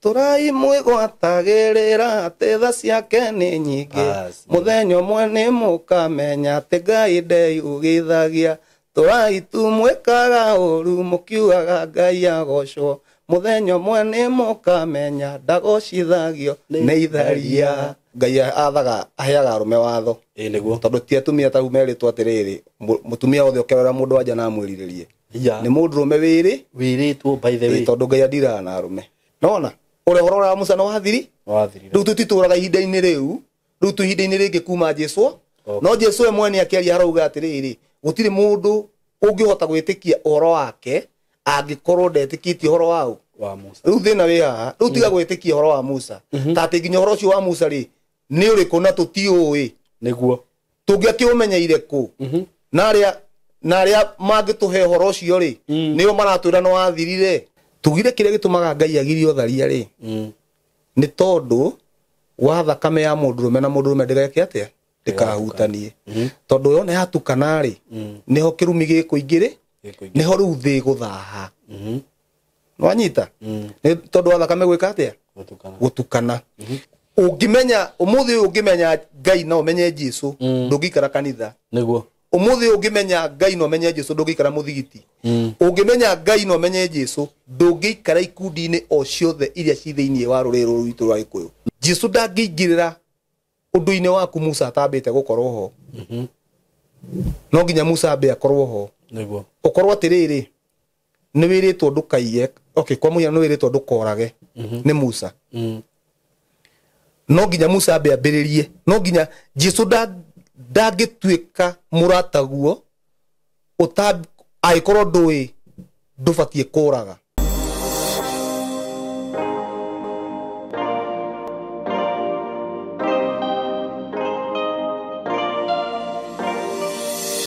Tũrai mwĩgwatagĩrĩra atĩ tha ciake nĩ nyingĩ. Mũthenya ũmwe nĩ mũkamenya atĩ Ngai ndeyugithagia. Tũrai tu mwĩkaga ũru mũkiugaga Ngai agocwo. Mũthenya ũmwe nĩ mũkamenya ndagocithagio nĩ itharia. Ngai athaga aheaga arũme watho. Ĩĩ nĩguo. Tondũ ti atumia ta rĩu merĩtwo atĩrĩrĩ, mũtumia wothe ũkerora mũndũ wanja na amwĩrirĩrie. Yeah. Nĩ mũndũrũme wĩrĩ Wĩrĩtwo by the way. Tondũ Ngai andiraga na arũme. Nona ũrĩa ũhoro wa Musa nĩ wathiri? Wathirire. Rĩu tũtitũraga ihinda-inĩ rĩu, rĩu twĩ ihinda-inĩ rĩngĩ kuma Jesũ. Okay. No Jesũ we mwene akĩaria arauga atĩrĩrĩ, gũtirĩ mũndũ ũngĩhota gwĩtĩkia ũhoro wake angĩkorwo ndetĩkĩtie ũhoro wa ũ? Wa Musa. Rĩu thĩna wĩ haha, rĩu tiga gwĩtĩkia ũhoro wa Musa. Ta atĩ nginya ũhoro ũcio wa Musa rĩ, nĩ ũrĩkũ na tũtiũĩ. Nĩguo. Tũngĩakĩũmenyeire kũ? Na arĩa mangĩtũhe ũhoro ũcio rĩ, nĩo maratwĩra nĩ wathirire. Tugire kĩrĩa gĩtũmaga Ngai agirie ũtharia rĩ, nĩ tondũ wa thakame ya mũndũrũme na mũndũrũme ndĩgeke atĩa? Ndĩkahutanie. Tondũ yona yatukana rĩ, nĩho kĩrumi gĩkũingĩrĩ, nĩho rĩu thĩ gũthaha. Nĩwanyita? Nĩ tondũ wa thakame gwĩka atĩa? Gũtukana. Ũngĩmenya ũmũthĩ ũyũ ũngĩmenya Ngai na ũmenye Jesũ, ndũngĩikara kanitha. Nĩguo. Ũmũthĩ ũyũ ũngĩmenya Ngai na ũmenye Jesũ, ndũngĩikara mũthigiti. Ũngĩmenya Ngai na ũmenye Jesũ, ndũngĩikara ikundi-inĩ o ciothe iria ci thĩinĩ wa rũrĩrĩ rũrũ rwitũ rwa Gĩkũyũ. Jesũ ndangĩingĩrĩra ũndũ-inĩ waku Musa atambĩte gũkorwo ho. No nginya Musa ambe akorwo ho. Nĩguo. Ũkorwo atĩrĩrĩ, nĩ wĩrĩtwo ndũkaiye, okay, kwa mũhiano nĩ wĩrĩtwo ndũkorage nĩ Musa. No nginya Musa ambe ambĩrĩrie, no nginya Jesũ ndangĩtuĩka mũrataguo angĩkorwo ndũĩ ndũbatiĩ kũraga.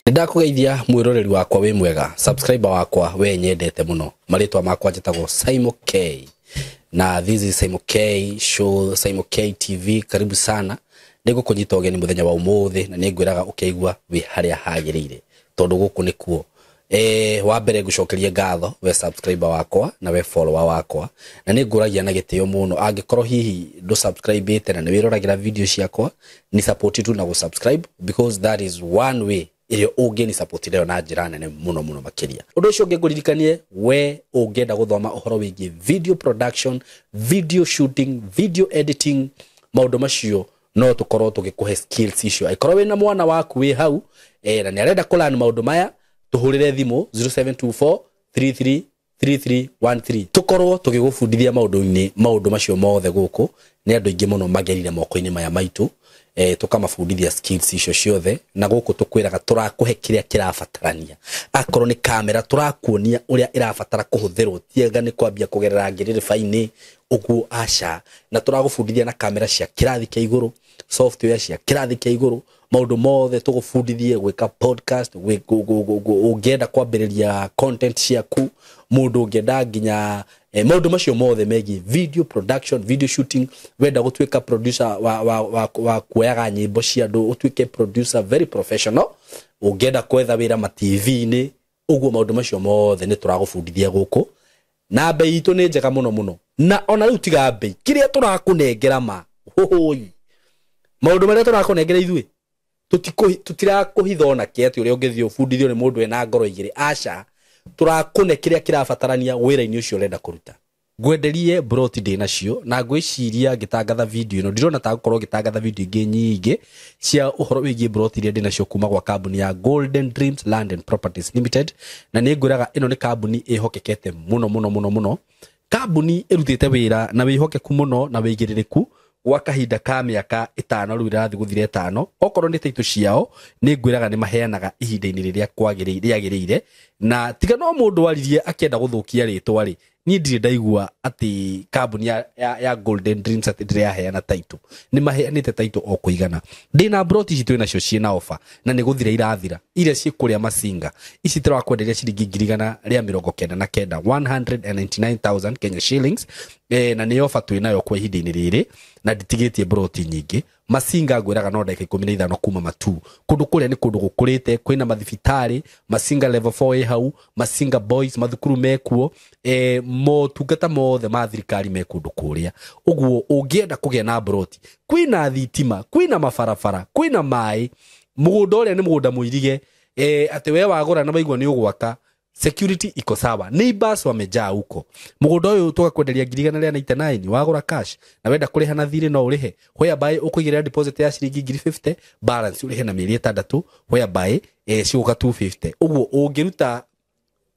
Ndakũgeithia mwĩroreri wakwa wĩ mwega, subscriber wakwa we nyendete mũno. Marĩtwa makwa njĩtagwo Simon K. Na this is Simon K show, Simon K TV. Karibu sana. Nĩngũkũnyita ũgeni mũthenya wa ũmũthĩ na nĩngwĩraga ũkĩigua wĩ harĩa hagĩrĩire tondũ gũkũ nĩkuo. Wa mbere ngũcokerie ngatho we subscriber wakwa na we follower wakwa, na nĩngũragia na gĩtĩo mũno angĩkorwo hihi ndũ subscribe-ĩte na nĩwĩroragĩra video ciakwa, ni support tu na gũ subscribe because that is one way ĩrĩa ũngĩni support nayo na njĩra nene mũno mũno makĩria. Ũndũ ũcio ũngĩ ngũririkanie, we ũngĩenda gũthoma ũhoro wĩgiĩ video production, video shooting, video editing, maũndũ macio no tũkorwo tũgĩkũhe skills icio. Angĩkorwo wĩna mwana waku wĩ hau, na nĩarenda kũ learn maũndũ maya, tũhũrĩre thimũ 0724 33 3313. Tũkorwo tũgĩgũbundithia maũndũ-inĩ, maũndũ macio mothe gũkũ. Nĩ andũ aingĩ mũno magerire moko-inĩ maya maitũ, tũkamabundithia skills icio ciothe, na gũkũ tũkwĩraga tũrakũhe kĩrĩa kĩrabatarania. Akorwo nĩ kamera tũrakuonia ũrĩa ĩrabatara kũhũthĩrwo, tiga nĩ kwambia kũgerera ngĩrĩrĩba-inĩ ũguo, aca. Na tũragũbundithia na kamera cia kĩrathi kĩa igũrũ, software cia kĩrathi kĩa igũrũ, maũndũ mothe tũgũbundithie gwĩka podcast, ũngĩenda kwambĩrĩria content ciaku, mũndũ ũngĩenda nginya maũndũ macio mothe megiĩ video production, video shooting, wenda gũtuĩka producer wa kuoyaga nyĩmbo cia andũ, ũtuĩke producer very professional, ũngĩenda kwetha wĩra ma T V-inĩ, ũguo maũndũ macio mothe nĩ tũragũbundithia gũkũ. Na bei itũ nĩ njega mũno mũno. Na ona rĩu tiga bei, kĩrĩa tũrakũnengera ma, hũhũi. Maũndũ marĩa tũrakũnengera ithuĩ, tũtirakũhitha ona kĩ atĩ ũrĩa ũngĩthiĩ ũbundithio nĩ mũndũ ena ngoro igĩrĩ. Aca, tũrakũne kĩrĩa kĩrabatarania wĩra-inĩ ũcio ũrenda kũruta. Ngwenderie broti ndĩ nacio, na ngwĩciria ngĩtangatha video ĩno, ndirona ta ngũkorwo ngĩtangatha video ingĩ nyingĩ cia ũhoro wĩgiĩ broti iria ndĩ nacio kuma gwa kambuni ya Golden Dreams Land and Properties Limited. Na nĩ ngwĩraga ĩno nĩ kambuni ĩhokekete mũno mũno mũno mũno, kambuni ĩrutĩte wĩra na wĩhokeku mũno na wĩigĩrĩrĩku gwa kahinda ka mĩaka ĩtano rĩu ĩrathiĩ gũthira ĩtano. Okorwo nĩ taitũ ciao, nĩ ngwĩraga nĩ maheanaga ihinda-inĩ rĩrĩa rĩagĩrĩire. Na tiga no mũndũ waririe akĩenda gũthũkia rĩtwa rĩ, niĩ ndirĩ ndaigua atĩ kambuni ya Golden Dreams atĩ ndĩrĩ yaheana taitũ. Nĩ maheanĩte taitũ o kũigana. Ndĩna broti ici twĩ nacio ciĩna offer, na nĩ gũthira irathira. Iria ciĩ kũrĩa Masinga, ici tũrakwenderia ciringi ngiri igana rĩa mĩrongo kenda na kenda, 199,000 Kenya shillings. Na nĩ offer twĩ nayo kwa ihinda-inĩ rĩrĩ, na nditigĩtie broti nyingĩ. Masinga ngwĩraga no ndagĩka 15 kuma Matu. Kũndũ kũrĩa nĩ kũndũ gũkũrĩte, kwĩna mathibitarĩ, Masinga level 4 ĩ hau, Masinga boys mathukuru mekuo, motungata mothe ma thirikari me kũndũ kũrĩa. Ũguo ũngĩenda kũgĩa na broti, kwĩna thitima, kwĩna mabarabara, kwĩna maĩ, mũgũnda ũrĩa nĩ mũgũnda mũirige, atĩ we wagũra na waigua nĩ ũgwaka, security iko sawa, neighbors wamejaa huko. Mũgũnda ũyũ tũgakwenderia 1,199 wagũra cash, na wenda kũrĩha na thirĩ no ũrĩhe, whereby ũkũigĩrĩra deposit ya ciringi 50,000, balance ũrĩhe na mĩeri 6, whereby cigũka 250. Ũguo ũngĩruta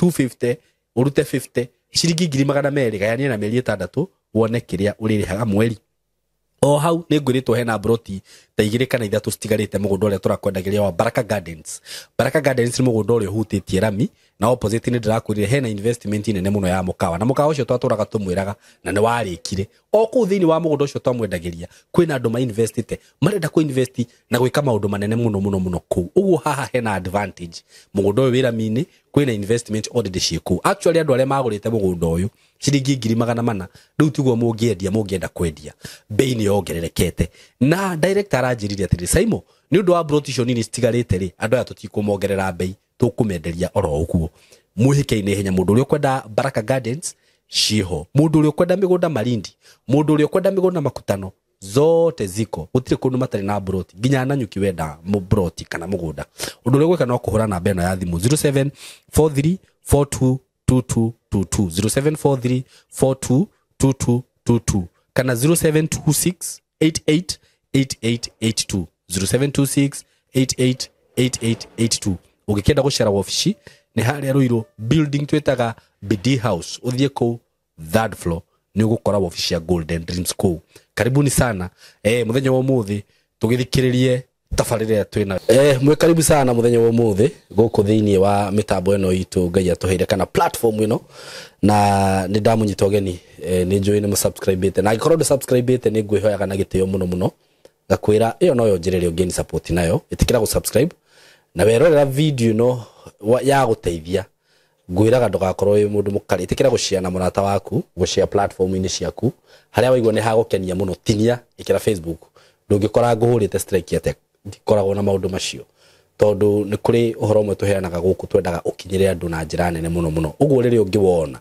250 ũrute 50, ciringi 200,000 gayania na mĩeri 6 wone kĩrĩa ũrĩrĩhaga mweri. O hau nĩ ngwĩrĩtwo hena broti ta 2 kana 3 citigarĩte mũgũnda ũrĩa tũrakwendagĩria wa Baraka Gardens. Baraka Gardens nĩ mũgũnda ũrĩa ũhutĩtie rami, na opposite nĩ ndĩrakwĩrire hena investment nene mũno ya mũkawa, na mũkawa ũcio twatũraga tũmwĩraga na nĩ warĩkire. O kũu thĩinĩ wa mũgũnda ũcio twamwendagĩria kwĩna andũ mainvestĩte, marenda kũ-invest na gwĩka maũndũ manene mũno mũno mũno kũu. Ũguo haha hena advantage, mũgũnda ũyũ wĩ rami-inĩ, kwĩna investment already ciĩ kũu. Actually andũ arĩa magũrĩte mũgũnda ũyũ ciringi 400,000 rĩu tiguo mũngĩendia, mũngĩenda kwendia bei nĩ yongererekete. Na director aranjĩrire atĩrĩ, Saimo, nĩ ũndũ wa broti icio nini citigarĩte rĩ, andũ aya tũtikũmongerera bei, tũkũmenderia oro ũguo. Mwĩhĩke-inĩ ihenya, mũndũ ũrĩa ũkwenda Baraka Gardens ciĩho, mũndũ ũrĩa ũkwenda mĩgũnda Malindi, mũndũ ũrĩa ũkwenda mĩgũnda Makutano, zote ziko, gũtirĩ kũndũ matarĩ na broti, nginya Nanyuki wenda broti kana mũgũnda. Ũndũ ũrĩa ũgwĩka no kũhũra namba ĩno ya thimũ 0743 42 2222, 0743 42 2222 kana 0726 88 8882, 0726 88 8882. Ũngĩkĩenda gũcera wabici nĩ harĩa Ruiru building twĩtaga BD House, ũthiĩ kũu third floor nĩ ũgũkora wabici ya Golden Dreams kũu. Karibuni sana mũthenya wa ũmũthĩ tũgĩthikĩrĩrie tabarĩra ĩrĩa twĩna. Mwĩ karibu sana mũthenya wa ũmũthĩ gũkũ thĩinĩ wa mĩtambo ĩno itũ Ngai atũheire kana platform ĩno, na nĩ ndamũnyita ũgeni, nĩ njũĩ nĩ mũsubscribĩte, na angĩkorwo ndũsubscribĩte nĩ ngwĩhoyaga na gĩtĩo mũno mũno ngakwĩra ĩyo noyo njĩra ĩrĩa ũngĩni support nayo, ĩtĩkĩra gũ-subscribe na werorera video ĩno ya gũteithia. Ngwĩraga ndũgakorwo wĩ mũndũ mũkarĩ, ĩtĩkĩra gũshare na mũrata waku, gũshare platform-inĩ ciaku harĩa waigua nĩ hagũkenia mũno, tinia ĩkĩra Facebook. Ndũngĩkora ngũhũrĩte strike atĩa, ndikoragwo na maũndũ macio, tondũ nĩ kũrĩ ũhoro ũmwe tũheanaga gũkũ twendaga ũkinyĩre andũ na njĩra nene mũno mũno. Ũguo rĩrĩa ũngĩwona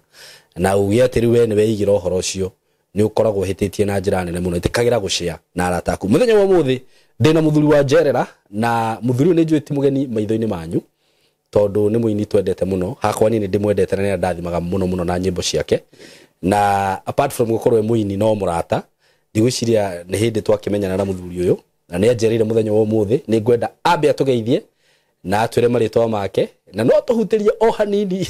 na uge atĩ rĩu we nĩ weigĩra ũhoro ũcio, nĩ ũkoragwo ũhĩtĩtie na njĩra nene mũno. Ĩtĩkagĩra gũshare na arata aku. Mũthenya wa ũmũthĩ ndĩna mũthuri wa Njerera, na mũthuri ũyũ nĩ njũĩ ti mũgeni maitho-inĩ manyu, tondũ nĩ mũini twendete mũno. Hakwa niĩ nĩ ndĩmwendete na nĩ andathimaga mũno mũno na nyĩmbo ciake, na apart from gũkorwo e mũini no mũrata, ndigwĩciria nĩ hĩndĩ twakĩmenyana na mũthuri ũyũ, na nĩ anjĩrĩire mũthenya wa ũmũthĩ nĩ ngwenda ambe atũgeithie na atwĩre marĩtwa make, na no tũhutĩrie o hanini.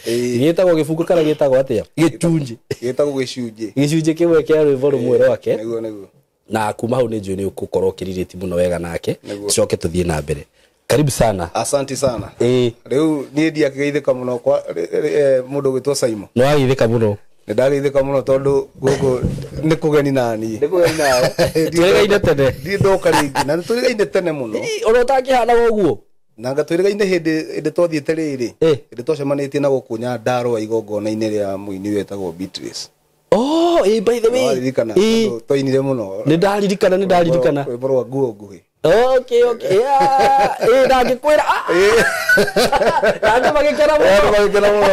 Gĩtagwo gĩbungo kana gĩtagwo atĩa? Gĩcunjĩ. Gĩtagwo gĩcunjĩ. Gĩcunjĩ kĩmwe kĩa rwĩmbo rũmwe rwake. Nĩguo, nĩguo. Na kuma hau nĩ njũĩ nĩ ũgũkorwo ũkĩrirĩti mũno wega nake. Tucoke tũthiĩ na mbere. Karibu sana. Asante sana. Rĩu niĩ ndiakĩgeithĩka mũno kwa mũndũ ũgwĩtwo Saimo. Nĩ wageithĩka mũno. Nĩ ndageithĩka mũno tondũ gũkũ nĩ kũgeni na niĩ. Nĩ kũgeni nawe. Twĩrĩgaine tene. Ndirĩ ndoka rĩngĩ, na nĩ twĩrĩgaine tene mũno. Ona ũtangĩhanaga ũguo. Na nga twĩrĩgaine hĩndĩ twathiĩte rĩrĩ, hĩndĩ twacemanĩtie na gũkũ Nyandarũa igongona-inĩ rĩa mũini wetagwo Beatrice. Oh, by the way. Nĩwaririkana, tondũ twainire mũno. Nĩ ndaririkana, nĩ ndaririkana. Rwĩmbo rwa nguo nguhĩ. Okay, okay. Yeah. Ndangĩkwĩra. Na andũ magĩkena mũno. Andũ magĩkena mũno.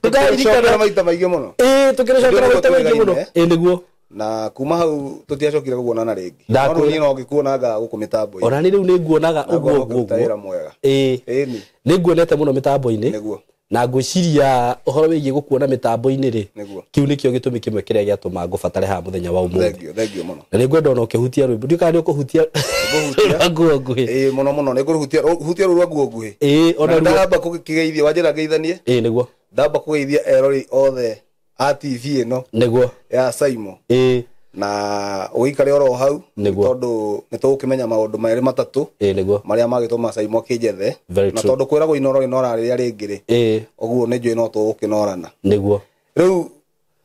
Nĩndaririkana. Maita maingĩ mũno. Tũkĩrĩcokera maita maingĩ mũno. Nĩguo. Na kuma hau tũtiacokire kuonana rĩngĩ. No niĩ no ngĩkuonaga gũkũ mĩtambo-inĩ. Ona niĩ rĩu nĩ nguonaga ũguo ũguo. Wĩra mwega. Ĩni. Nĩ nguonete mũno mĩtambo-inĩ. Nĩguo. Na ngwĩciria ũhoro wĩgiĩ gũkuona mĩtambo-inĩ rĩ, kĩu nĩkĩo gĩtũmi kĩmwe kĩrĩa gĩatũma ngũbatare haha mũthenya wa ũmũthĩ. Thengiũ, thengiũ mũno. Na nĩngwenda ona ũkĩhutia rwĩmbo. Ndiũĩ kana nĩũkũhutia Ngũhutia. nguo nguhĩ. Mũno mũno, nĩngũhutia, hutia rũrũ rwa nguo nguhĩ. Ona Na ruo. ndamba kũgeithia, wanjĩra ngeithanie? Nĩguo. Ndamba kũgeithia erori othe a TV ĩno. Nĩguo. Ya Saimo. Na ũgĩikare oro hau, tondũ nĩ tũgũkĩmenya maũndũ merĩ matatũ. Nĩguo. Marĩa magĩtũma Saimo akĩnjethe. Very Na true. tondũ kwĩragwo inoro inora rĩrĩa rĩngĩ rĩ. Ũguo nĩ njũĩ no tũgũkĩnorana. Nĩguo. Rĩu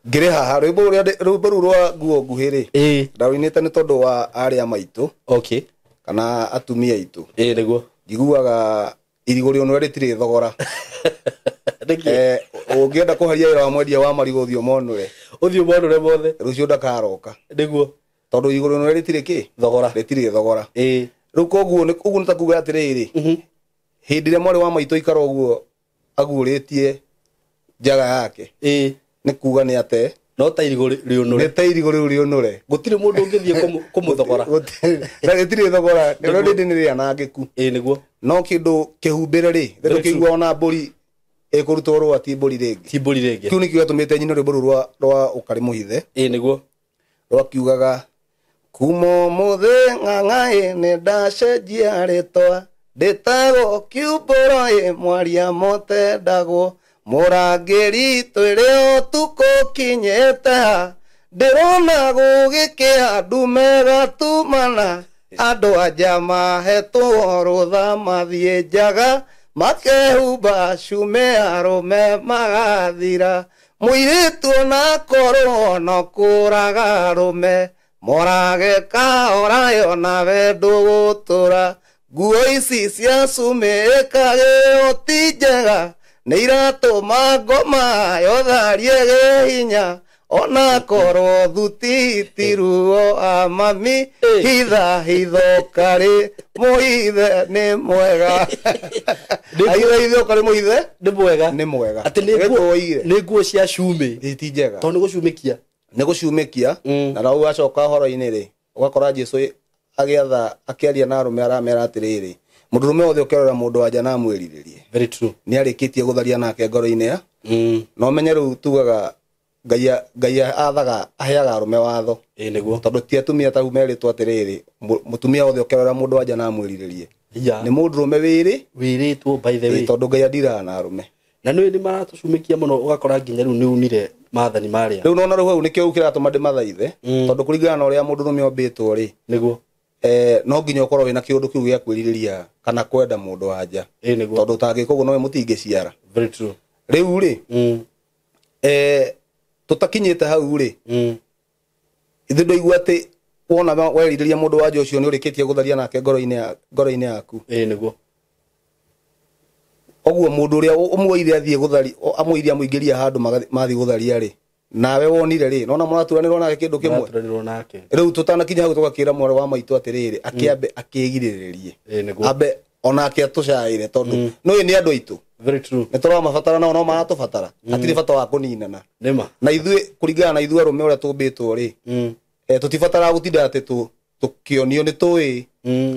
ngĩrĩ haha, rwĩmbo rũrĩa rwĩmbo rũu rwa nguo nguhĩ rĩ, ndarũinĩte nĩ tondũ wa arĩa maitũ. Kana atumia aitũ. Nĩguo. Njiguaga irigũ rĩũnũre rĩtirĩ thogora. Nĩkĩ? Ũngĩenda kũheria wĩra wa mwendia wa marigũ ũthiĩ ũmonũre. Ũthiĩ ũmonũre mothe. Rũciũ ndakaroka. Nĩguo. Tondũ irigũ rĩũnũre rĩtirĩ kĩ? Thogora. Rĩtirĩ thogora. Ĩĩ. Rĩu koguo ũguo nĩ ta kuga atĩrĩrĩ, hĩndĩ ĩrĩa mwarĩ wa maitũ aikara ũguo aguũrĩtie njaga yake, Ĩĩ. nĩ kuga nĩ ate No ta irigũ rĩũnũre. Nĩ ta irigũ rĩu rĩũnũre. Gũtirĩ mũndũ ũngĩthiĩ kũmũthogora. Na rĩtirĩ thogora, rĩo rĩndĩ nĩ rĩanangĩku. Ĩĩ nĩguo. No kĩndũ kĩhumbĩre rĩ, Very ndũkĩigua ona mbũri ĩkũrutwo rũa ti mbũri rĩngĩ. Ti mbũri rĩngĩ. Kĩu nĩkĩo gĩatũmĩte nyine rwĩmbo rũu rwa ũkarĩ mũhithe. Ĩĩ nĩguo. Rwakiugaga kuma ũmũthĩ ng'ang'aĩ nĩ ndacenjia rĩtwa, ndĩtagwo kiumbũro ĩ mwaria motendagwo, mũrangĩri twĩrĩ ũtukũ kinyĩte ha, ndĩrona gũgĩkĩa ndume gatumana, andũ anja mahetwo rũtha mathiĩ njaga, makehumba cume arũme magathira, mũirĩtu onakorwo no kũraga arũme, morage kahora onawe ndũgũtũra, nguo ici cia cume ĩkagĩo ti njega, nĩ iratũma ngoma yotharie gĩ hinya, onakorwo thuti ti ruo a mami, hitha hitho karĩ mũhithe nĩ mwega. Hitha hitho karĩ mũhithe Nĩ mwega. Nĩ mwega. Atĩ nĩ nguo cia cume. Ti njega. Tondũ nĩ gũcumĩkia. Nĩ gũcumĩkia. Na rĩu wacoka ũhoro-inĩ rĩ, ũgakora Jesũ agĩatha akĩaria na arũme aramera atĩrĩrĩ, mũndũrũme wothe ũkĩrora mũndũ wanja na amwĩrirĩrie. Very true. Nĩ arĩkĩtie gũtharia nake ngoro-inĩ ya. Na ũmenye rĩu tugaga Ngai athaga aheaga arũme watho. Ĩĩ nĩguo. Tondũ ti atumia ta merĩtwo atĩrĩrĩ, mũtumia wothe ũkĩrora mũndũ wanja na amwĩrirĩrie. Nĩ mũndũrũme wĩrĩ. Wĩrĩtwo by the way. Tondũ Ngai andiraga na arũme. Na nĩ nĩ maratũcumĩkia mũno ũgakora nginya rĩu nĩ unire maathani marĩa. Rĩu nona rĩu hau nĩkĩo kĩratũma ndĩmathaithe, tondũ kũringana na ũrĩa mũndũrũme ombĩtwo rĩ. Nĩguo. No nginya ũkorwo wĩna kĩũndũ kĩu gĩa kwĩrirĩria kana kwenda mũndũ wanja. Ĩĩ nĩguo. Tondũ ũtangĩka ũguo nowe mũtingĩciara. Very true. Rĩu rĩ, tũtakinyĩte hau rĩ, ithuĩ ndũigua atĩ wona werirĩria mũndũ wanja ũcio nĩ ũrĩkĩtie gũtharia nake ngoro-inĩ yaku. Ĩĩ nĩguo. Ũguo mũndũ ũrĩa ũmuoire athiĩ gũthari, amũire amũingĩrie handũ mathiĩ gũtharia rĩ, nawe wonire rĩ, nona mũraturanĩrwo nake kĩndũ kĩmwe. Mũraturanĩrwo nake. Rĩu tũtanakinya hau tũgakĩra mwarĩ wa maitũ atĩrĩrĩ, akĩambe akĩgirĩrĩrie. Ĩĩ nĩguo. Ambe onake atũcaĩre tondũ nĩũĩ nĩ andũ aitũ. Very true. Nĩ tũramabatara nao no maratũbatara. Hatirĩ bata wa kũninana. Nĩma. Na ithuĩ kũringana na ithuĩ arũme ũrĩa tũmbĩtwo rĩ, tũtibataraga gũtinda atĩ tũkĩonio nĩ tũĩ.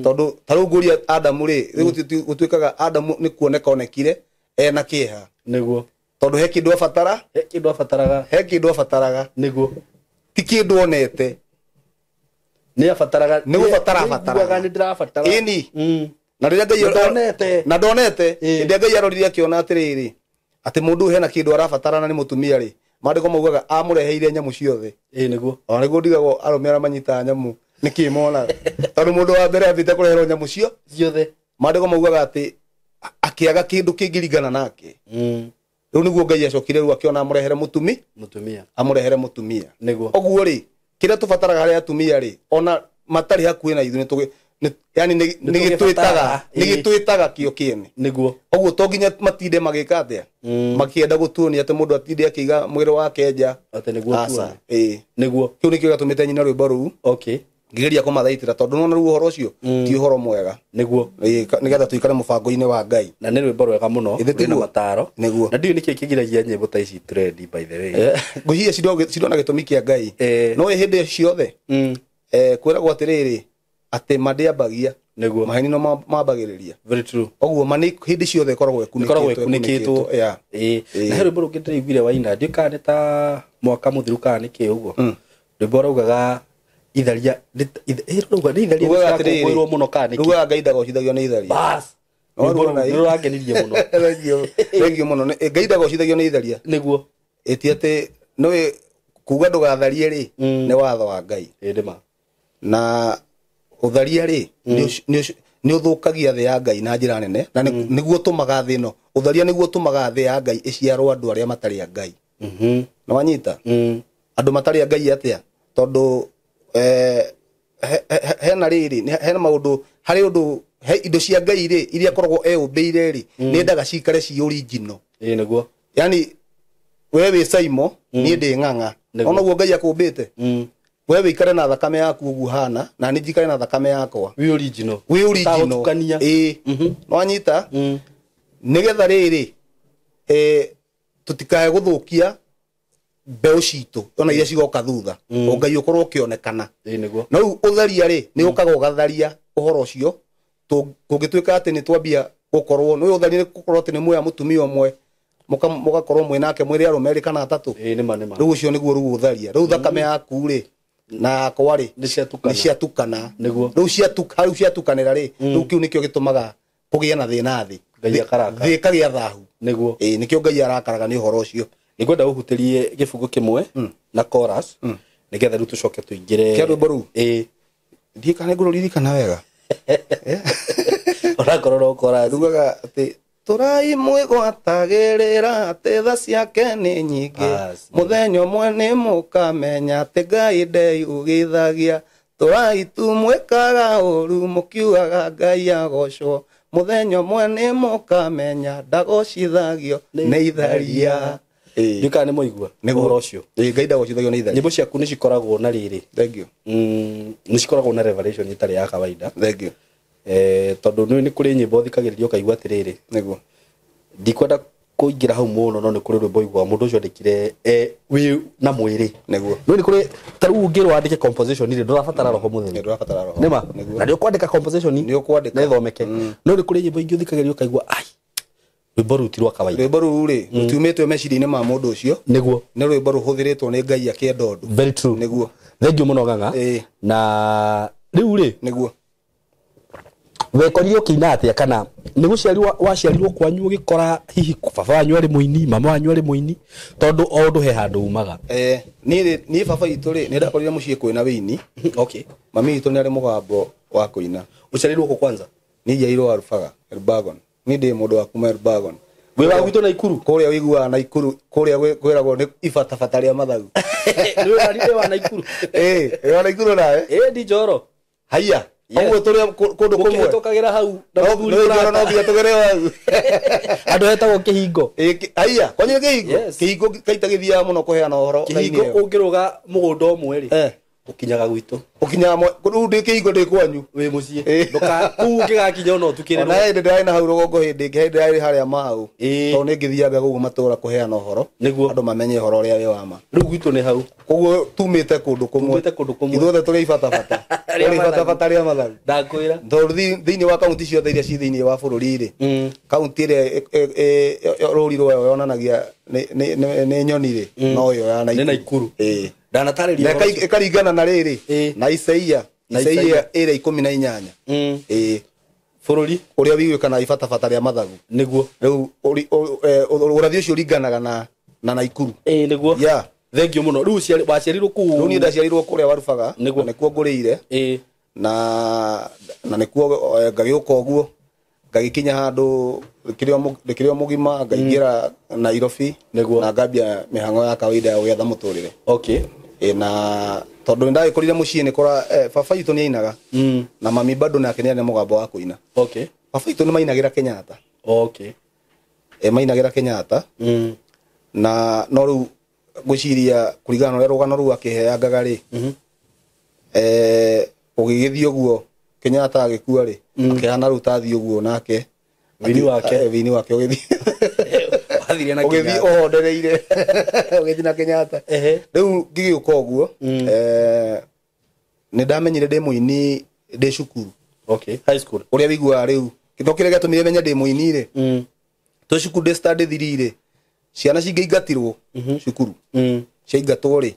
Tondũ ta rĩu ngũria Adamu rĩ, rĩu gũtuĩkaga Adamu nĩ kuoneka onekire ena kĩeha. Nĩguo. Tondũ he kĩndũ abatara. He kĩndũ abataraga. He kĩndũ abataraga. Nĩguo. Ti kĩndũ onete. Nĩ abataraga. Nĩ gũbatara abataraga. Nĩguaga nĩ ndĩrabatara. Ĩni. Na rĩrĩa Ngai ndonete. Na ndonete. Hĩndĩ ĩrĩa Ngai arorire akĩona atĩrĩrĩ, atĩ mũndũ ũyũ hena kĩndũ arabatara na nĩ mũtumia rĩ, maandĩko maugaga amũreheire nyamũ ciothe. Ĩĩ nĩguo. Ona nĩguo ndigagwo arũme arĩa manyitaga nyamũ nĩkĩ monaga. Tondũ mũndũ wa mbere ambĩte kũreherwo nyamũ cio ciothe. Maandĩko maugaga atĩ akĩaga kĩndũ kĩngĩringana nake. Rĩu nĩguo Ngai acokire rĩu akĩona amũrehere mũtumi. Mũtumia. Amũrehere mũtumia. Nĩguo. Ũguo rĩ, kĩrĩa tũbataraga harĩ atumia rĩ, ona matarĩ hakuhĩ na ithuĩ yani nĩ gĩtwĩtaga, nĩ gĩtwĩtaga kĩo kĩene. Nĩguo. Ũguo to nginya matinde magĩka atĩa? Makĩenda gũtuonia atĩ mũndũ atinde akĩiga mwĩrĩ wake nja. Atĩ nĩguo Aca, ĩĩ. Nĩguo. Kĩu nĩkĩo gĩatũmĩte nyina rwĩmbo rũu. Okay. Ngĩgeria kũmathaitĩra tondũ nĩwona rĩu ũhoro ũcio ti ũhoro mwega. Nĩguo. Ĩĩ, nĩgetha tũikare mũbango-inĩ wa Ngai. Na nĩ rwĩmbo rwega mũno, Ĩthĩ rwĩna tiguo? mataro. Nĩguo. Na ndiũĩ nĩkĩĩ kĩgiragia nyĩmbo ta ici trendi by the way. Ngwĩciria cirona gĩtũmi kĩa Ngai. No hĩndĩ ciothe, kwĩragwo atĩrĩrĩ, atĩ ma ndĩambagia. Nĩguo. Maheni no mambagĩrĩria. Very true. Ũguo ma nĩ hĩndĩ ciothe ĩkoragwo Ĩkoragwo ĩkunĩkĩtwo. ĩkunĩkĩtwo. Yeah. Ĩĩ. Ĩĩ. Na he rwĩmbo rũngĩ ndĩraiguire waina, ndiũĩ kana nĩ ta mwaka mũthiru kana nĩ kĩ ũguo. Rwĩmbo raugaga itharia, rauga nĩ itharia Rugaga atĩrĩrĩ, nĩcirakũngũĩrwo mũno kana nĩ kĩ? Rugaga Ngai ndagocithagio nĩ itharia. Bas. No, Rwĩmbo ruo na rũu nĩrũrangenirie mũno. Thengio, thengio mũno. Ngai ndagocithagio nĩ itharia. Nĩguo. Ĩti atĩ nĩũĩ kuga ndũgatharie rĩ, nĩ watho wa Ngai. Ĩĩ nĩma. Na ũtharia rĩ, nĩ ũthũkagia thĩ ya Ngai na njĩra nene, na nĩguo ũtũmaga thĩ ĩno. Ũtharia nĩguo ũtũmaga thĩ ya Ngai ĩciarwo andũ arĩa matarĩ a Ngai. Nĩ wanyita? Andũ matarĩ a Ngai atĩa? Tondũ, hena rĩrĩ, hena maũndũ, harĩ ũndũ, he indo cia Ngai rĩ, iria akoragwo eũmbĩire rĩ, nĩ endaga cikare ci original. Ĩĩ nĩguo. Yani, we wĩ Saimo, niĩ ndĩ Ng'ang'a. Nĩguo. Ona ũguo Ngai akũmbĩte. We wĩikare na thakame yaku ũguo hana na niĩ njikare na thakame yakwa. Wĩ original. Wĩ original. Ũtagũtukania. Ĩĩ. Nĩwanyita? Nĩgetha rĩrĩ tũtikae gũthũkia mbeũ citũ ona iria cigoka thutha. Ngai ũkorwo ũkĩonekana. Ĩĩ nĩguo. Na rĩu ũtharia rĩ nĩ ũkaga ũgatharia ũhoro ũcio. Kũngĩtuĩka atĩ nĩ twambia gũkorwo nĩ ũtharia nĩ gũkorwo atĩ nĩ muoya mũtumia ũmwe mũgakorwo mwĩ nake mwĩrĩ arũme erĩ kana atatũ. Ĩĩ nĩma nĩma. Rĩu ũcio nĩguo rĩu ũtharia. Rĩu thakame yaku rĩ na yakwa rĩ Nĩ ciatukana. nĩ ciatukana. Nĩguo. Rĩu rĩu ciatukanĩra rĩ rĩu kĩu nĩkĩo gĩtũmaga kũgĩe na thĩna thĩ. Ngai akarakara. Thĩ ĩkagĩa thahu. Nĩguo. Ĩĩ nĩkĩo Ngai arakaraga nĩ ũhoro ũcio. Nĩngwenda ũhutĩrie gĩbungo kĩmwe na chorus nĩgetha rĩu tũcoke tũingĩre Kĩa rwĩmbo rũu? Ĩĩ. Ndiĩ kana nĩngũrũririkana wega. Onakorwo no chorus. Rugaga atĩ tũrai mwĩgwatagĩrĩra atĩ tha ciake nĩ nyingĩ. Bas. Mũthenya ũmwe nĩ mũkamenya atĩ Ngai ndeyugithagia. Tũrai tu mwĩkaga ũru mũkiugaga Ngai agocwo. Mũthenya ũmwe nĩ mũkamenya ndagocithagio nĩ itharia. Ndiũĩ kana nĩ mwaigua ũhoro ũcio. Ĩĩ Ngai ndagocithagio nĩ itharia. Nyĩmbo ciaku nĩ cikoragwo na rĩrĩ. Thank you. Nĩ cikoragwo na revelation ĩtarĩ ya kawaida. Thank you. Tondũ nĩ nĩ kũrĩ nyĩmbo thikagĩrĩria ũkaigua atĩrĩrĩ. Nĩguo. Ndikwenda kũingĩra hau mũno no nĩ kũrĩ rwĩmbo ũiguaga mũndũ ũcio andĩkire wĩ na mwĩrĩ. Nĩguo. No nĩ kũrĩ ta rĩu ũngĩrwo wandĩke composition rĩ ndũrabatara roho mũtheru. Nĩ ndũrabatara roho. Nĩma. Nĩguo. Na nĩ ũkwandĩka composition Nĩ ũkwandĩka. na ĩthomeke. No nĩ kũrĩ nyĩmbo ingĩ ũthikagĩrĩria ũkaigua ai rwĩmbo rũu ti rwa kawaida. Rwĩmbo rũu rĩ rũtiumĩte meciria-inĩ ma mũndũ ũcio. Nĩguo. Nĩ rwĩmbo rũhũthĩrĩtwo nĩ Ngai akĩenda ũndũ. Very true. Nĩguo. Thank you mũno Ng'ang'a. Ĩĩ. Na rĩu rĩ Nĩguo. wekorire ũkĩina atĩa kana nĩ gũciarirwo waciarirwo kwanyu ũgĩkora hihi baba wanyu arĩ mũini mama wanyu arĩ mũini tondũ o ũndũ he handũ umaga. Niĩ baba witũ rĩ nĩ ndakorire mũciĩ kwĩna wĩini. Okay. Mami witũ nĩ arĩ mũgambo wa kũina. Ũciarirwo kũ kwanza? Niĩ njiarirwo Warubaga, Elbagon. Niĩ ndĩ mũndũ wa kuma Elbagon. Wĩ wa gwitũ Naikuru? Kũrĩa ũiguaga Naikuru, kũrĩa kwĩragwo nĩ ibatabata rĩa mathagu. Nĩ wa Naikuru? Ĩĩ, wĩ wa Naikuru nawe? Ĩĩ ndi Njoro. Haiya. Yes. Ũguo tũrĩ kũndũ kũmwe. Mũkĩhĩtũkagĩra hau na No mũthuri no ũrata. no nginya tũgere hau. Andũ hetagwo kĩhingo. Ĩĩ, haiya, kwanyu nĩ kĩhingo? Yes. Kĩhingo kaita gĩthiaga mũno kũheana ũhoro Kĩhingo raini ĩyo. ũngĩrũga mũgũnda ũmwe rĩ ũkinyaga gwitũ. Ũkinyaga rĩu ndĩ kĩhingo ndĩ kwanyu. Wĩ mũciĩ. Ĩĩ. Ndũka kũu ũngĩgakinya ona ũtukĩrĩrwo. Ona hĩndĩ ndĩrarĩ na hau rũgongo hĩndĩ ĩngĩ hĩndĩ ndĩrarĩ harĩa Mau. Ĩĩ. Tondũ nĩ ngĩthiaga gũkũ matũũra kũheana ũhoro. Nĩguo. Andũ mamenye ũhoro ũrĩa wĩ wa ma. Rĩu gwitũ nĩ hau. Koguo tumĩte kũndũ kũmwe. Tumĩte kũndũ kũmwe. Ithuothe tũrĩ ibatabata. Rĩa Tũrĩ ibatabata rĩa mathagu. Ndakwĩra. Tondũ thĩinĩ wa kaunti ciothe iria ci thĩinĩ wa bũrũri rĩ, kaunti ĩrĩa rũri rwayo yonanagia nĩ nyoni rĩ, no ĩyo ya Naikuru. Nĩ Naikuru. Ĩĩ. Ndanatarĩria Na ũhoro ũcio. ĩkaringana na rĩrĩ Ĩĩ. na Isaia. Na Isaia Isaia. ĩrĩa 18. Ĩĩ. Bũrũri Ũrĩa wĩiguĩkanaga ibatabata rĩa mathagu. Nĩguo. Rĩu ũrathi ũcio ũringanaga na Naikuru. Ĩĩ nĩguo. Yeah. Thank you mũno. Rĩu waciarirwo kũu. Rĩu niĩ ndaciarirwo kũrĩa Warubaga. Nĩguo. Na nĩkuo ngũrĩire. Ĩĩ. Na nĩkuo ngagĩũka ũguo ngagĩkinya handũ ndĩkĩrĩ o mũgima ngaingĩra Nairobi. Nĩguo. Na ngambia mĩhang'o ya kawaida ya gwetha mũtũrĩre. Okay. Ĩĩ, na tondũ nĩ ndagĩkorire mũciĩ nĩ kũra baba witũ nĩ ainaga. Na mami bado nake nĩ arĩ na mũgambo wa kũina. Okay. Baba witũ nĩ mainagĩra Kenyatta. Okay. Mainagĩra Kenyatta. Na no rĩu ngwĩciria kũringana na ũrĩa rũgano rũu akĩheangaga rĩ, ũgĩgĩthiĩ ũguo Kenyatta agĩkua rĩ, akĩhana rĩu tathiĩ ũguo nake. Wini wake. Wini wake ũgĩthiĩ. Wathire na Ũgĩthiĩ Kenyatta. ũhondereire. Ũgĩthiĩ na Kenyatta. Rĩu ngĩgĩũka ũguo, nĩ ndamenyire ndĩ mũini ndĩ cukuru. Okay, high school. Ũrĩa wĩiguaga rĩu, kĩndũ kĩrĩa gĩatũmire menye ndĩ mũini rĩ, twĩ cukuru ndĩ standard 3 rĩ, ciana cingĩingatirwo cukuru. Ciaingatwo rĩ,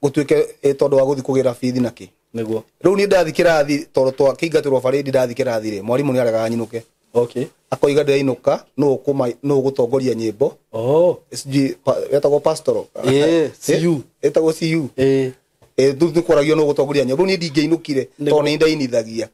gũtuĩke tondũ wa gũthiĩ kũgĩra bithi na kĩ. Nĩguo. Rĩu niĩ ndathi kĩrathi tondũ twakĩingatĩrwo barĩndi ndathi kĩrathi rĩ, mwarimũ nĩ aregaga nyinũke. Okay. Akoiga ndĩrainũka nũ ũgũtongoria nyĩmbo. Oh. Sijui etagwo pastoral. Ĩĩ, CU. Etagwo CU. Ĩĩ. Rĩu nĩ kwaragio nũ ũgũtongoria nyĩmbo. Rĩu niĩ ndingĩinũkire tondũ nĩ ndainithagia.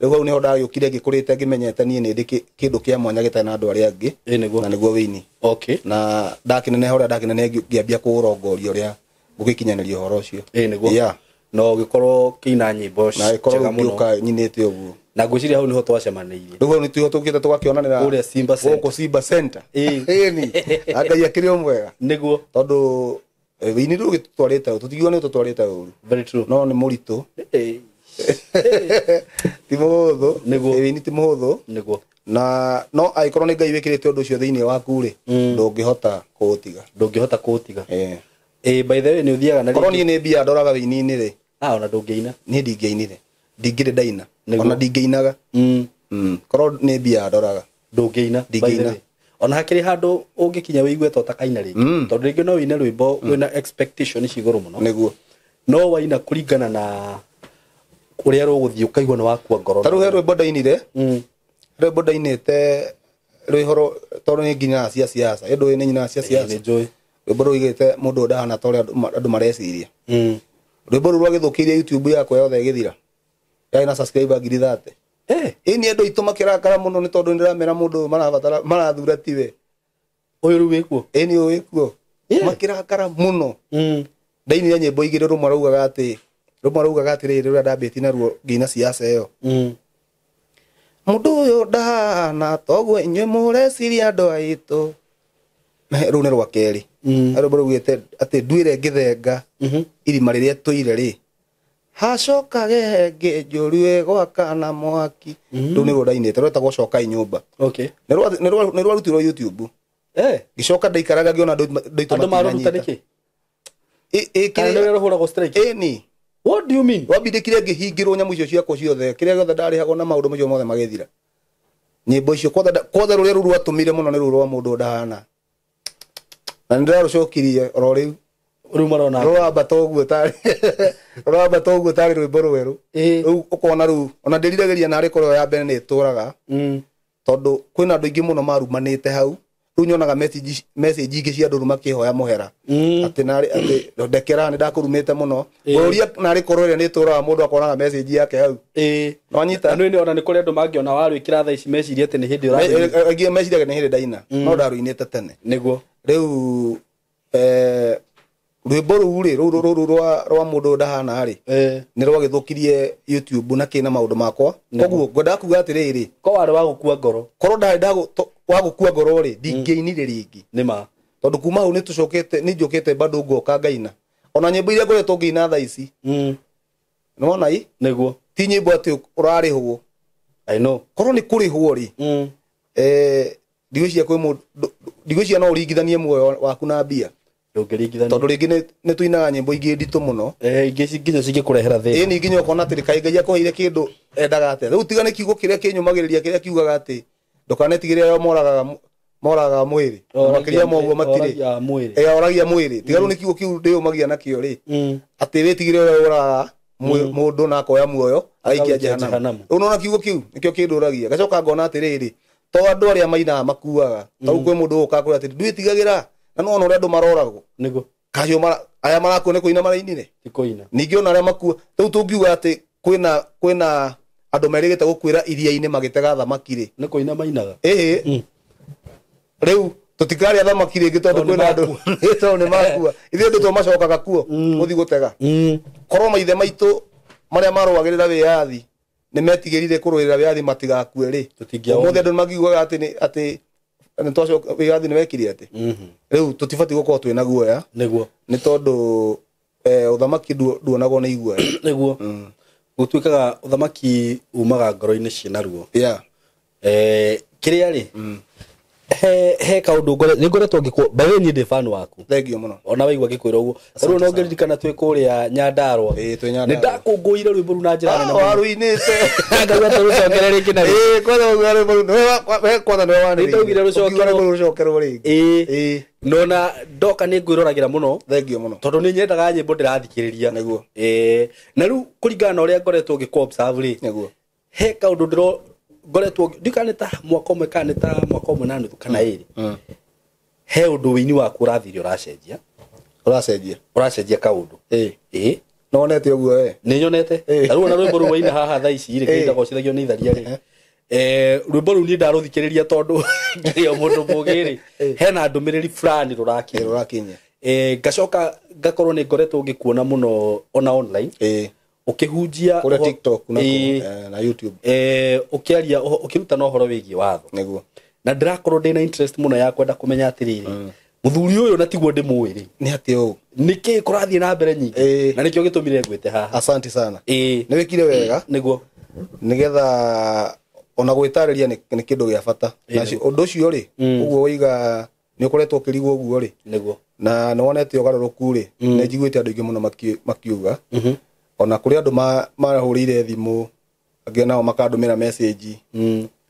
Rĩu hau nĩho ndagĩũkire ngĩkũrĩte ngĩmenyete niĩ nĩ ndĩ kĩndũ kĩa mwanya gĩtarĩ na andũ arĩa angĩ. Ĩĩ, nĩguo. Na nĩguo wĩini. Okay. Na ndakĩneneha ũrĩa ndakĩneneha ngĩambia kũũrongoria ũrĩa ngũgĩkinyanĩria ũhoro ũcio. Ĩĩ, nĩguo. Yeah. Na ũgĩkorwo ũkĩina nyĩmbo Na gĩkorwo njega mũno. ngĩũka nyinĩte ũguo. Na ngwĩciria hau nĩho twacemanĩirie. Rĩu hau nĩtũho tũkĩte tũgakĩonanĩra Kũrĩa Simba Center. Gũkũ Simba Center. Ĩĩ. Ĩni. Ngai akĩrĩ o mwega. Nĩguo. Tondũ Wĩini rĩu ũgĩtũtwarĩte tũtigiuga nĩ ũtũtwarĩte ũru. Very true. No nĩ mũritũ. Ti mũhũthũ. Wĩini ti mũhũthũ. Nĩguo. Na no angĩkorwo nĩ Ngai wĩkĩrĩte ũndũ ũcio thĩinĩ waku rĩ, ndũngĩhota kũũtiga. Ndũngĩhota kũũtiga. By the way nĩ ũthiaga na korwo niĩ nĩ mbia ndoraga wĩini-inĩ rĩ. Ona ndũngĩina. Niĩ ndingĩinire. Ndingĩrĩ ndaina. Ona ndingĩinaga. Korwo nĩ mbia ndoraga. Ndũngĩina. Ndingĩina. Ona hakĩrĩ handũ ũngĩkinya wĩigue ta ũtakaina rĩngĩ. Tondũ rĩngĩ no wĩine rwĩmbo wĩna expectation ci igũrũ mũno. Nĩguo. No waina kũringana na ũrĩa rũgũthiĩ ũkaigua nĩ wakua ngoro. Ta rĩu he rwĩmbo ndainire. Rwĩmbo ndainĩte rwĩhoro tondũ nĩ nginyaga cia siasa. Ĩndũ nĩ nyinaga cia siasa. Nĩ njũĩ. Rwĩmbo rũigĩte mũndũ ndahana ta ũrĩa andũ mareciria. Rwĩmbo rũu rwagĩthũkĩirie YouTube yakwa yothe ĩgĩthira. Yarĩ na subscriber 30,000. Ĩni andũ aitũ makĩrakara mũno nĩ tondũ nĩndĩramera mũndũ marabatara marathura tiwe. Ũyũ rĩu wĩkuo? Ĩni ũyũ wĩkuo. Makĩrakara mũno. Ndainire nyĩmbo igĩrĩ rũmwe raugaga atĩ rũmwe raugaga atĩrĩrĩ rũrĩa ndambĩtie naruo ngĩina siasa ĩyo. Mũndũ ũyũ ndahana toguo inyuĩ mũreciria andũ aitũ. Rũu nĩ rwa kerĩ. Rwĩmbo rũugĩte atĩ nduĩre ngĩthenga irima rĩrĩa tũire rĩ. Hacokage ngĩnjũru ĩgwaka na mwaki. Rũu nĩruo ndainĩte rwetagwo Cokai Nyũmba. Okay. Nĩ rwarutirwo YouTube. Ngĩcoka ndaikaraga ngĩona andũ aitũ Andũ marũruta nĩkĩ? Kana nĩ rũrĩa rũhũragwo strike? Ĩni. What do you mean? Rwambindĩkire ngĩhingĩrwo nyamũ icio ciakwa ciothe. Kĩrĩa gĩothe ndarĩhagwo na maũndũ macio mothe magĩthira. Nyĩmbo icio kwothe rũrĩa rũu rwatũmire mũno nĩ rũu rwa mũndũ ndahana. Na nĩndĩrarũcokirie oro rĩu. Rĩu marona. Rũrambata ũguo tarĩ rũrambata ũguo tarĩ rwĩmbo rwerũ. Rĩu ũkona rĩu ona ndĩriragĩria narĩ korwo ya mbere nĩ ĩtũraga. Tondũ kwĩna andũ aingĩ mũno marumanĩte hau. Rĩu nyonaga message ingĩ cia andũ rĩu makĩhoya mũhera. Atĩ narĩ atĩ ndekera nĩ ndakũrumĩte mũno. Ũria narĩ korwo ĩrĩa nĩ ĩtũraga mũndũ akonaga message yake hau. Nĩwanyita? Na nĩ ona nĩ kũrĩ andũ mangĩona warwĩkĩra thaa ici mecirie atĩ nĩ hĩndĩ ũrarũina. Aingĩ meciragia nĩ hĩndĩ ndaina. No ndarũinĩte tene. Nĩguo. Rĩu rwĩmbo rũu rĩ, rũu rwa mũndũ ndahana rĩ, nĩ rwagĩthũkirie YouTube na kĩna maũndũ makwa. Koguo ngwendaga kuga atĩrĩrĩ, ko warĩ wa gũkua ngoro. Korwo ndarĩ wa gũkua ngoro rĩ, ndingĩinire rĩngĩ. Nĩ ma. Tondũ kuma hau nĩtũcokete, nĩnjũkĩte bado ngoka ngaina. Ona nyĩmbo iria ngoretwo ngĩina thaa ici. Nĩwona ĩ? Nĩguo. Ti nyĩmbo atĩ ũrarĩhwo. I know. Korwo nĩ kũrĩhwo rĩ, ndigwĩciria kwĩ mũndũ, ndigwĩciria no ũringithanie muoyo waku na mbia. Ndũngĩringithania. Tondũ rĩngĩ nĩ tũinaga nyĩmbo ingĩ nditũ mũno. Ingĩ nginya cingĩkũrehera thĩna. Ĩni nginya ũkona atĩrĩ, kaĩ Ngai akũheire kĩndũ endaga atĩa. Rĩu tiga nĩ kiugo kĩrĩa kĩnyũmagĩrĩria kĩrĩa kiugaga atĩ ndũkanetigĩre arĩa moragaga mwĩrĩ. Makĩria ma ũguo matirĩ. Oragia mwĩrĩ. Oragia mwĩrĩ. Tiga rĩu nĩ kiugo kĩu ndĩyũmagia nakĩo rĩ. Atĩ wĩtigĩre ũrĩa ũragaga mũndũ na akoya muoyo agaikia jehanamu. Rĩu nona kiugo kĩu nĩkĩo kĩndũragia. Ngacoka ngona atĩrĩrĩ, to andũ arĩa mainaga makuaga. Ta rĩu kwĩ mũndũ ũkaga kwĩra atĩ ndwĩtigagĩra. Na no ona ũrĩa andũ maroragwo. Nĩguo. Kacio aya marakua nĩ kũina marainire. Ti kũina. Ningĩ ona arĩa makua, rĩu tũngiuga atĩ kwĩna andũ merĩgĩte gũkuĩra iria-inĩ magĩtega thamaki rĩ. Nĩ kũina mainaga. Ĩhĩ. Rĩu tũtikarĩa thamaki rĩngĩ tondũ kwĩna andũ tondũ nĩ makua. Ithuĩ andũ tũmacokaga kuo gũthiĩ gũtega. Korwo maithe maitũ marĩa marũagĩrĩra wĩyathi nĩ metigĩrire kũrũĩrĩra wĩyathi matigakue rĩ. Ũmũthĩ andũ nĩmakiugaga atĩ atĩ nĩ twacoka wĩyathi nĩ wekire atĩ. Rĩu tũtibatiĩ gũkorwo twĩna guoya. Nĩguo. Nĩ tondũ ũthamaki nduonagwo nĩ iguoya. Nĩguo. Gũtuĩkaga ũthamaki umaga ngoro-inĩ ciĩna ruo. Yeah. Kĩrĩa rĩ, he kaũndũ nĩ ngoretwo ngĩkũ, by the way niĩ ndĩ fan waku. Thank you mũno. Ona waigua ngĩkwĩra ũguo. Ta rĩu no ngĩririkana twĩ kũrĩa Nyandarua. Ĩĩ, twĩ Nyandarua. Nĩ ndakũngũĩire rwĩmbo rũu na njĩra nene mũno. Warũinĩte. Ngaigua ta rũcokere rĩngĩ na rĩngĩ. Ĩĩ, kwanza ũguo rwĩmbo rũu, we kwanza nĩwe wanĩrĩire. Nĩ ndaugire rũcokerwo. Ũkiuga rwĩmbo rũu rũcokerwo rĩngĩ. Ĩĩ. Ĩĩ. Nona ndoka nĩ ngwĩroragĩra mũno. Thank you mũno. Tondũ nĩ nyendaga nyĩmbo ndĩrathikĩrĩria. Nĩguo. Ĩĩ. Na rĩu kũringana na ũrĩa ngoretwo ngĩkũ observe rĩ. Nĩguo. He kaũndũ ndĩro ngoretwo ndikana ta mwaka ũmwe kana ta mwaka ũmwe na nuthu kana ĩrĩ. He ũndũ wĩini waku ũrathire ũracenjia. Ũracenjia. Ũracenjia kaũndũ. Ĩĩ. Ĩĩ. Nĩwonete ũguo we? Nĩ nyonete. Ĩĩ. Ta rĩu ona rwĩmbo rũu waina haha thaa ici rĩ, Ĩĩ. ndagocithagio nĩ itharia rĩ. Rwĩmbo rũu niĩ ndarũthikĩrĩria tondũ ngĩrĩ o mũndũ mũgĩ rĩ. Hena ndũmĩrĩri fulani rũrakinyia. Ĩĩ, rũrakinyia. Ngacoka ngakorwo nĩ ngoretwo ngĩkuona mũno ona online. Ĩĩ. Ũkĩhunjia Kũrĩa TikTok na Ĩĩ. na YouTube. Ũkĩaria ũkĩrutana ũhoro wĩgiĩ watho. Nĩguo. Na ndĩrakorwo ndĩna interest mũno ya kwenda kũmenya atĩrĩrĩ. Muthuri uyu na tiguo ndimũĩ rĩ. Nĩ atĩa ũũ? Nĩkĩ kũrathiĩ na mbere nyingĩ? Na nĩkĩo gĩtũmire ngwĩte haha. Asante sana. Ĩĩ. Nĩ wĩkire wega. Nĩguo. Nĩgetha ona gwĩtarĩria nĩ kĩndũ gĩa bata. Na ũndũ ũcio rĩ, ũguo waiga nĩ ũkoretwo ũkĩrigwo ũguo rĩ. Nĩguo. Na nĩ wonete ũgarũrũku rĩ, nĩ njiguĩte andũ aingĩ mũno makiuga. Ona kũrĩ andũ marahũrĩire thimũ, angĩ nao makandũmĩra message,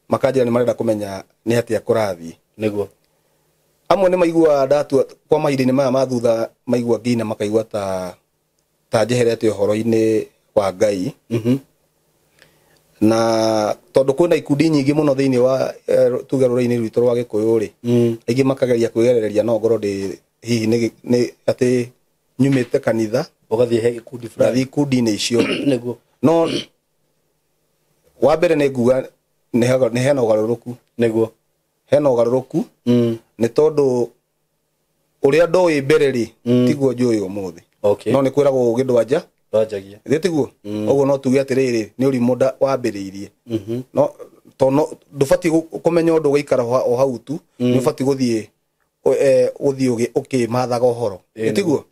makanjĩra nĩ marenda kũmenya nĩ atĩa kũrathiĩ. Nĩguo. Amwe nĩ maiguaga ndatua kwa mahinda-inĩ maya ma thutha, maigua nginya makaigua ta njeherete ũhoro-inĩ wa Ngai. Na tondũ kwĩna ikundi nyingĩ mũno thĩinĩ wa tuge rũrĩrĩ-inĩ rwitũ rwa Gĩkũyũ rĩ, aingĩ makageria kwĩgerereria no ngorwo ndĩ hihi nĩ atĩ nyumĩte kanitha ũgathiĩ he gĩkundi fulani, ngathiĩ ikundi-inĩ icio. Nĩguo. No wa mbere nĩ nguga nĩ hena ũgarũrũku. Nĩguo. Hena ũgarũrũku nĩ tondũ ũrĩa ndoĩ mbere rĩ, tiguo njũĩ ũmũthĩ. Okay. No nĩ kwĩragwo ũgĩ ndwanja. Ndwanjagia. Ithĩ tiguo? Ũguo no tuge atĩrĩrĩ, nĩ ũrimũ wambĩrĩirie. No to ndũbatiĩ kũmenya ũndũ ũgaikara o hau tu, nĩ ũbatiĩ gũthiĩ ũthiĩ ũkĩmathaga ũhoro. Ithĩ tiguo?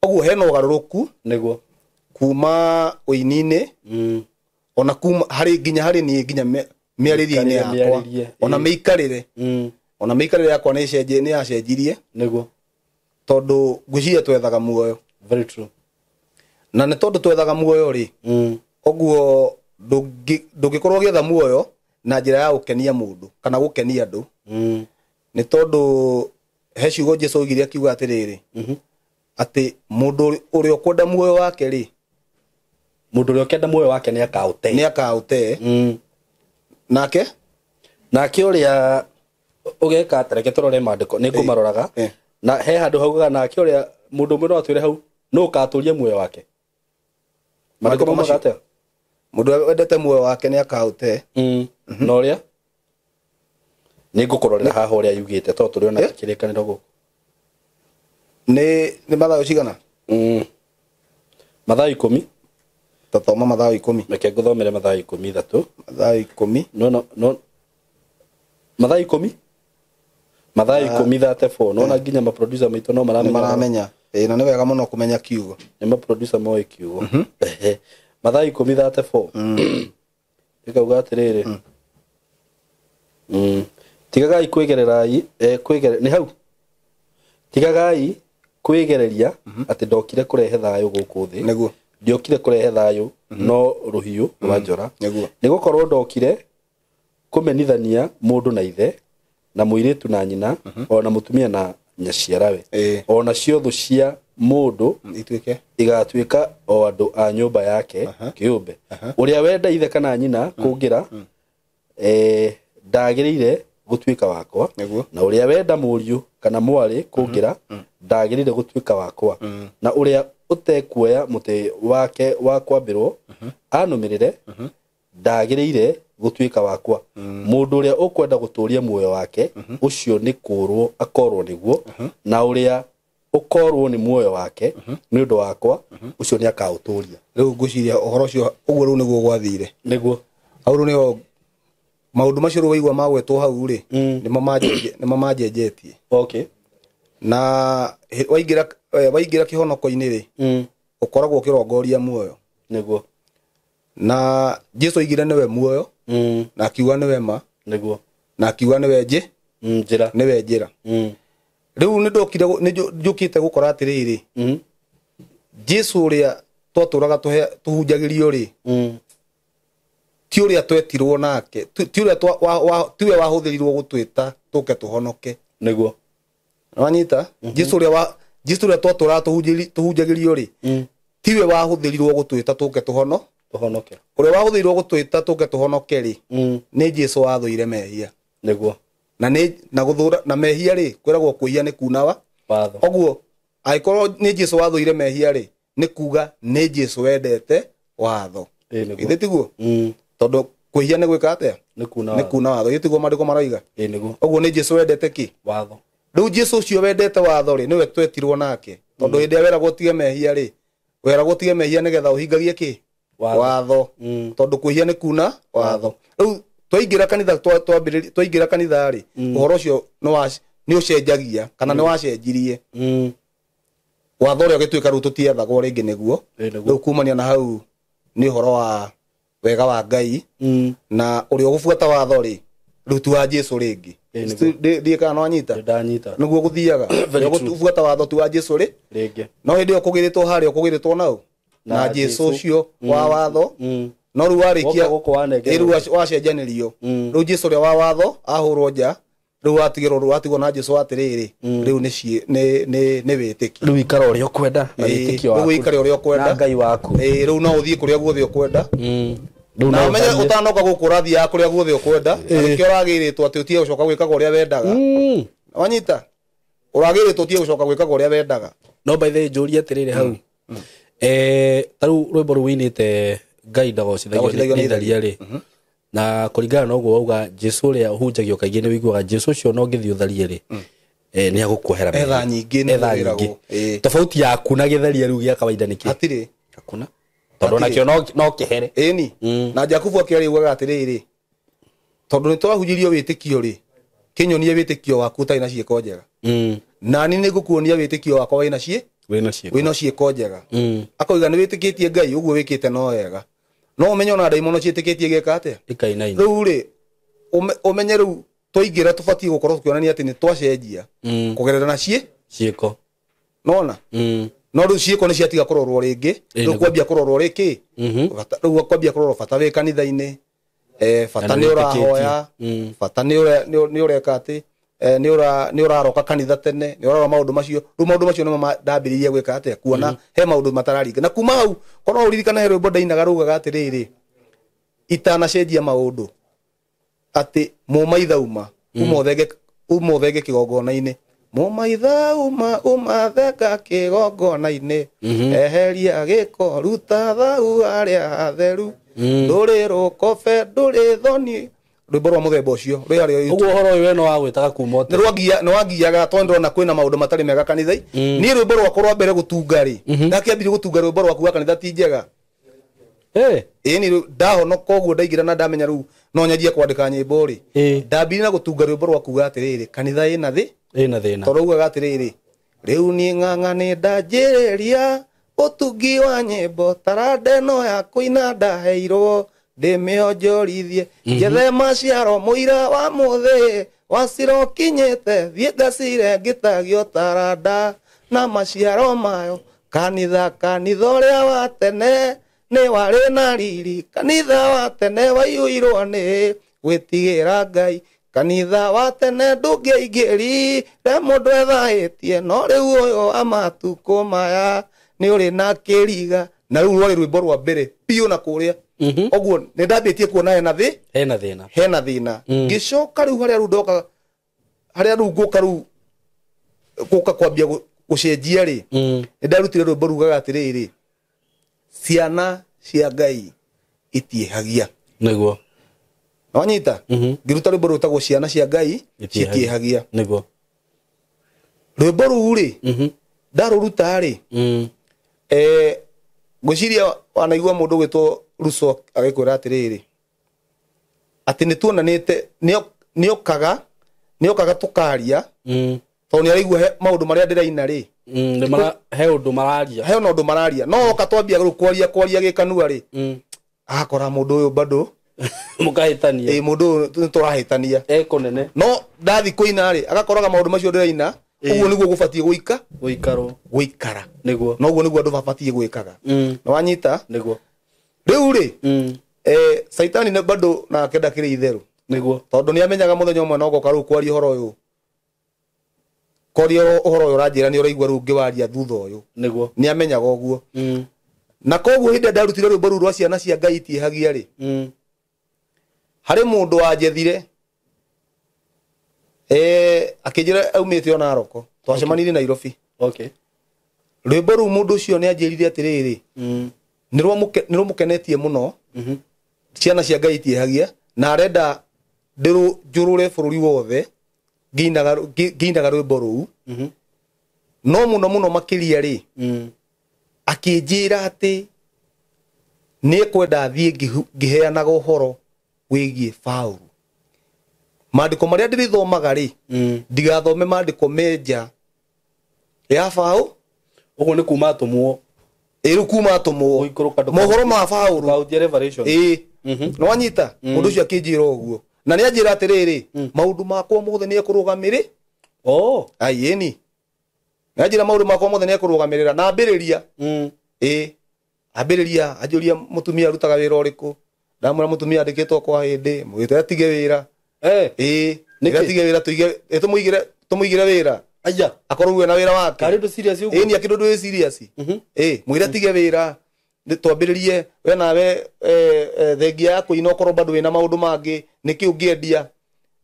Ũguo hena ũgarũrũku. Nĩguo. Kuma ũini-inĩ, ona kuma harĩ nginya harĩ niĩ nginya mĩarĩrie-inĩ yakwa, ona mĩikarĩre. Ona mĩikarĩre yakwa nĩ yacenjirie. Nĩguo. Tondũ ngwĩciria twethaga muoyo. Very true. Na nĩ tondũ twethaga muoyo rĩ, ũguo ndũngĩkorwo ũgĩetha muoyo na njĩra ya gũkenia mũndũ kana gũkenia andũ. Nĩ tondũ he ciugo Jesũ oigire akiuga atĩrĩrĩ, atĩ mũndũ ũrĩa ũkwenda muoyo wake rĩ, mũndũ ũrĩa ũkenda muoyo wake nĩ akaũte. Nĩ akaũte. Nake? Nake ũrĩa ũgeka atĩ, reke tũrore maandĩko, nĩ ngũmaroraga. Na he handũ haugaga nake ũrĩa mũndũ ũmwe no atwĩre hau, nũ ũgatũria muoyo wake? Maandĩko maugaga atĩa? Mũndũ ũrĩa wendete muoyo wake nĩ akaũte. Na ũrĩa? Nĩ ngũkũrorera haha ũrĩa yugĩte, tondũ tũrĩ ona kĩrĩkanĩro gũkũ. Nĩ Mathayo cigana? Mathayo 10. Tathoma Mathayo 10. Reke ngũthomere Mathayo 13. Mathayo 10. No, no, no. Mathayo 10. Mathayo 10:34. No na nginya ma producer maitũ no maramenya. Nĩ maramenya. Na nĩ wega mũno kũmenya kiugo. Nĩ ma producer moĩ kiugo. Mathayo 10:34. Ĩkauga atĩrĩrĩ. Tigagai kwĩgererai, nĩ hau. Tigagai kwĩgereria atĩ ndokire kũrehe thayũ gũkũ thĩ. Nĩguo. Ndiokire kũrehe thayũ no rũhiũ rwa njora. Nĩguo. Nĩgũkorwo ndokire kũmenithania mũndũ na ithe, na mũirĩtu na nyina, ona mũtumia na nyaciarawe. Ona cio thũ cia mũndũ ituĩke igatuĩka o andũ a nyũmba yake kĩũmbe. Ũrĩa wenda ithe kana nyina kũngĩra, ndagĩrĩire gũtuĩka wakwa. Nĩguo. Na ũrĩa wenda mũriũ kana mwarĩ kũngĩra, ndagĩrĩire gũtuĩka wakwa. Na ũrĩa ũtekuoya mũtĩ wake wa kwambĩrwo anũmĩrĩre, ndagĩrĩire gũtuĩka wakwa. Mũndũ ũrĩa ũkwenda gũtũũria muoyo wake, ũcio nĩ kũũrwo akorwo nĩguo, na ũrĩa ũkorwo nĩ muoyo wake nĩ ũndũ wakwa, ũcio nĩ akaũtũũria. Rĩu ngwĩciria ũhoro ũcio ũguo rĩu nĩguo gwathire. Nĩguo. Hau rĩu nĩho maũndũ macio rĩu waigua magwetwo hau rĩ, nĩmo manjenjetie. Okay. Na waingĩra kĩhonoko-inĩ rĩ, ũkoragwo ũkĩrongoria muoyo. Nĩguo. Na Jesũ oigire nĩwe muoyo, na akiuga nĩwe ma. Nĩguo. Na akiuga nĩwe njĩra. Nĩwe njĩra. Rĩu nĩ ndokire nĩ njũkĩte gũkora atĩrĩrĩ, Jesũ ũrĩa twatũraga tũhunjagĩrio rĩ, ti ũrĩa twetirwo nake, ti ũrĩa tiwe wahũthĩrirwo gũtwĩta tũke tũhonoke. Nĩguo. Wanyita? Jesũ ũrĩa twatũraga tũhunjagĩrio rĩ, tiwe wahũthĩrirwo gũtwĩta tũke tũhonoke. Ũrĩa wahũthĩrirwo gũtwĩta tũke tũhonoke rĩ, nĩ Jesũ wathũire mehia. Nĩguo. Na nĩ na gũthũra na mehia rĩ, kwĩragwo kwĩhia nĩ kuna wa watho. Ũguo angĩkorwo nĩ Jesũ wathũire mehia rĩ, nĩ kuga nĩ Jesũ wendete watho. Ithĩ tiguo? Tondũ kwĩhia nĩ gwĩka atĩa? Nĩ kuna Nĩ watho. kuna watho. Ithĩ tiguo maandĩko maroiga? Nĩguo. Ũguo nĩ Jesũ wendete kĩ? Watho. Rĩu Jesũ ũcio wendete watho rĩ, nĩwe twetirwo nake. Tondũ hĩndĩ ĩrĩa weragwo ũtige mehia rĩ, weragwo ũtige mehia nĩgetha ũhingagie kĩ? Watho. Tondũ kwĩhia nĩ kuna watho. Rĩu twaingĩra kanitha, twaingĩra kanitha rĩ, ũhoro ũcio nĩ ũcenjagia kana nĩ wacenjirie. Watho ũrĩa ũgĩtuĩka rĩu tũtiethagwo rĩngĩ nĩguo. Rĩu kumania na hau nĩ ũhoro wa wega wa Ngai na ũrĩa ũgũbuata watho rĩ rĩu ti wa Jesu rĩngĩ. Ndiĩ kana nĩwanyita? Ndanyita. Nĩguo gũthiaga. Very true. Ũgũbuata watho ti wa Jesu rĩ Rĩngĩ. no hĩndĩ ĩyo kũgĩrĩtwo harĩa ũkũgĩrĩtwo nau na Jesu ũcio wa watho no rĩu warĩkia Woka gũkũ wanengerwo. rĩu wacenjanĩrio rĩu Jesu ũrĩa wa watho ahũrwo nja rĩu watigĩrwo watigwo na Jesu atĩrĩrĩ rĩu nĩ wĩtĩkio. Rĩu ikara ũrĩa ũkwenda na wĩtĩkio waku. Rĩu ikare ũrĩa ũkwenda na Ngai waku. Rĩu no ũthiĩ kũrĩa guothe ũkwenda. Rĩu Na no ũmenye ũtharie. ũtanoka gũkũ ũrathiaga kũrĩa guothe ũkwenda na nĩkĩo ũragĩrĩtwo atĩ ũtige gũcoka gwĩkaga ũrĩa wendaga. Wanyita? Ũragĩrĩtwo ũtige gũcoka gwĩkaga ũrĩa wendaga. No by the way njũrie atĩrĩrĩ hau. Ta rĩu rwĩmbo rũu wĩinĩte Ngai ndagocithagio Ndagocithagio nĩ nĩ itharia rĩ na kũringana na ũguo wauga Jesu ũrĩa ũhunjagio kaingĩ nĩ ũiguaga Jesu ũcio no ũngĩthiĩ ũtharie rĩ nĩ agũkuohera mehia. Etha nyingĩ nĩ Etha wĩragwo. nyingĩ. Tofauti yaku na gĩtharia rĩu gĩa kawaida nĩ kĩ? Hatirĩ. Hakuna. Tondũ onakĩo no kĩhere. Ĩni. Na Jakubu akĩaria augaga atĩrĩrĩ tondũ nĩ twahunjirio wĩtĩkio rĩ kĩnyonie wĩtĩkio waku ũtarĩ na ciĩko njega. Nani nĩ ngũkuonia wĩtĩkio wakwa wĩna ciĩ Wĩna ciĩko. wĩna ciĩko njega. Akoiga nĩ wĩtĩkĩtie Ngai ũguo wĩkĩte no wega. No ũmenye ona ndaimono ciĩtĩkĩtie gĩka atĩa? Ikainaina. Rĩu rĩ ũmenye rĩu twaingĩra tũbatiĩ gũkorwo tũkĩonania atĩ nĩ twacenjia kũgerera na ciĩ Ciĩko. nona no rĩu ciĩko nĩ ciatiga kũrorwo rĩngĩ rĩu kwambia kũrorwo rĩkĩ rĩu kwambia kũrorwo bata wĩ kanitha-inĩ bata Na nĩ nĩ ũrahoya wĩtĩkĩtie. bata nĩ ũreka atĩ nĩ ũraroka kanitha tene nĩ ũrarora maũndũ macio rĩu maũndũ macio nĩmo ndambĩrĩirie gwĩka atĩa kuona he maũndũ matararinga na kuma hau korwo ũririkane he rwĩmbo ndainaga raugaga atĩrĩrĩ itanacenjia maũndũ atĩ mũmaithauma uma ũthenge kĩgongona-inĩ mũmaithauma uma thenga kĩgongona-inĩ eheria gĩko ruta thau harĩa hatheru ndũrĩ rũkobe ndũrĩ thoni rwĩmbo rwa mũthemba ũcio rwĩ harĩa Ũguo ũhoro ũyũ we no wagwĩtaga kuma o tene. nĩ wangiaga tondũ ndĩrona kwĩna maũndũ matarĩ mega kanitha-inĩ niĩ rwĩmbo rwakwa rwa mbere gũtunga rĩ ndakĩambirie gũtunga rwĩmbo rwa kuga kanitha ti njega. Ĩni ndahonoka ũguo ndaingĩra na ndamenya rĩu no nyanjie kwandĩka nyĩmbo rĩ ndambirie na gũtunga rwĩmbo rwa kuga atĩrĩrĩ kanitha ĩna thĩ Ĩna thĩna. tondũ ugaga atĩrĩrĩ rĩu niĩ ng'ang'a nĩ ndanjĩrĩria ũtungi wa nyĩmbo taranda ĩno ya kũina ndaheirwo ndĩmĩonjorithie njethe maciaro mũira wa mũthĩ wacira ũkinyĩte thiĩ ngacire ngĩtagio taranda na maciaro mayo kanitha kanitha ũrĩa wa tene nĩ warĩ na riri kanitha wa tene waiyũirwo nĩ gwĩtigĩra Ngai kanitha wa tene ndũngĩaingĩrire mũndũ ethaĩtie no rĩu ũyũ wa matukũ maya nĩ ũrĩ na kĩriga na rĩu rwarĩ rwĩmbo rwa mbere biũ na kũrĩa ũguo nĩ ndambĩtie kuona hena thĩ Hena thĩna. hena thĩna ngĩcoka rĩu harĩa rĩu ndoka harĩa rĩu ngũka rĩu gũka kwambia gũcenjia rĩ nĩ ndarutire rwĩmbo rugaga atĩrĩrĩ ciana cia Ngai itiĩhagia. Nĩguo. Wanyita? Ngĩruta rwĩmbo rwĩtagwo ciana cia Ngai citiĩhagia. Nĩguo. Rwĩmbo rũu rĩ ndarũruta rĩ ngwĩciria wanaigua mũndũ ũgwĩtwo Ruso agĩkwĩra atĩrĩrĩ atĩ nĩ tuonanĩte nĩokaga tũkaria tondũ nĩ araigua maũndũ marĩa ndĩraina rĩ He ũndũ mararia. he ona ũndũ mararia no oka twambia rĩu kwaria gĩkanua rĩ agakora mũndũ ũyũ bado Mũkahĩtania. Mũndũ ũyũ nĩ tũrahĩtania. Ekũnene. No ndathi kũina rĩ agakoraga maũndũ macio ndĩraina ũguo nĩguo gũbatiĩ gũika Gũikarwo. gũikara. Nĩguo. No ũguo nĩguo andũ mabatiĩ gwĩkaga. Nĩ wanyita? Nĩguo. Rĩu rĩ Saitani nĩ bado nake ndakĩrĩ itherũ. Nĩguo. Tondũ nĩ amenyaga mũthenya ũmwe no goka rĩu kwaria ũhoro ũyũ. Kwaria ũhoro ũyũ ũranjĩra nĩ ũraigua rĩu ngĩwaria thutha ũyũ. Nĩguo. Nĩ amenyaga ũguo. Na koguo hĩndĩ ĩrĩa ndarutire rwĩmbo rũu rwa ciana cia Ngai itiĩhagia rĩ harĩ mũndũ wanjethire akĩnjĩra aumĩte ona Naroko twacemanirie Nairobi. Rwĩmbo rũu mũndũ ũcio nĩ anjĩrire atĩrĩrĩ nĩ rũmũkenetie mũno ciana cia Ngai itiĩhagia na arenda ndĩrũnjũrũre bũrũri wothe ngĩinaga rwĩmbo rũu no mũno mũno makĩria rĩ akĩnjĩra atĩ nĩ ekwenda thiĩ ngĩheanaga ũhoro wĩgiĩ Paũlũ. Maandĩko marĩa ndĩrĩthomaga rĩ, ndigathome maandĩko menja ya baũ. Ũguo nĩ kuma atũmwo. Ĩ rĩu kuma atũmwo. Gũikũrũka ndũka- Mohoro ma baũrũ. Ndũkahunjie Revelation. Ĩ nĩwanyita mũndũ ũcio akĩnjĩra ũguo na nĩ anjĩra atĩrĩrĩ, maũndũ makwa mothe nĩ ekũrũgamĩrĩ. Oh. Aiĩni nĩ anjĩra maũndũ makwa mothe nĩ ekũrũgamĩrĩra na ambĩrĩria. Ĩ ambĩrĩria anjũria mũtumia arutaga wĩra ũrĩkũ, ndamwĩra mũtumia andĩkĩtwo kwa hĩndĩ mwĩte atige wĩra. Eh. Ĩ Nĩkĩ? atige wĩra tũige ĩ, tũmũigĩre wĩra. Aya. Akorwo rĩu ena wĩra wake. Karĩ ũndũ serious ũguo? Ĩ ni akĩndũ ndũ serious. Ĩ mwĩre atige wĩra nĩ twambĩrĩrie we nawe thengia ya kũina okorwo bado wĩna maũndũ mangĩ nĩkĩ ũngĩendia,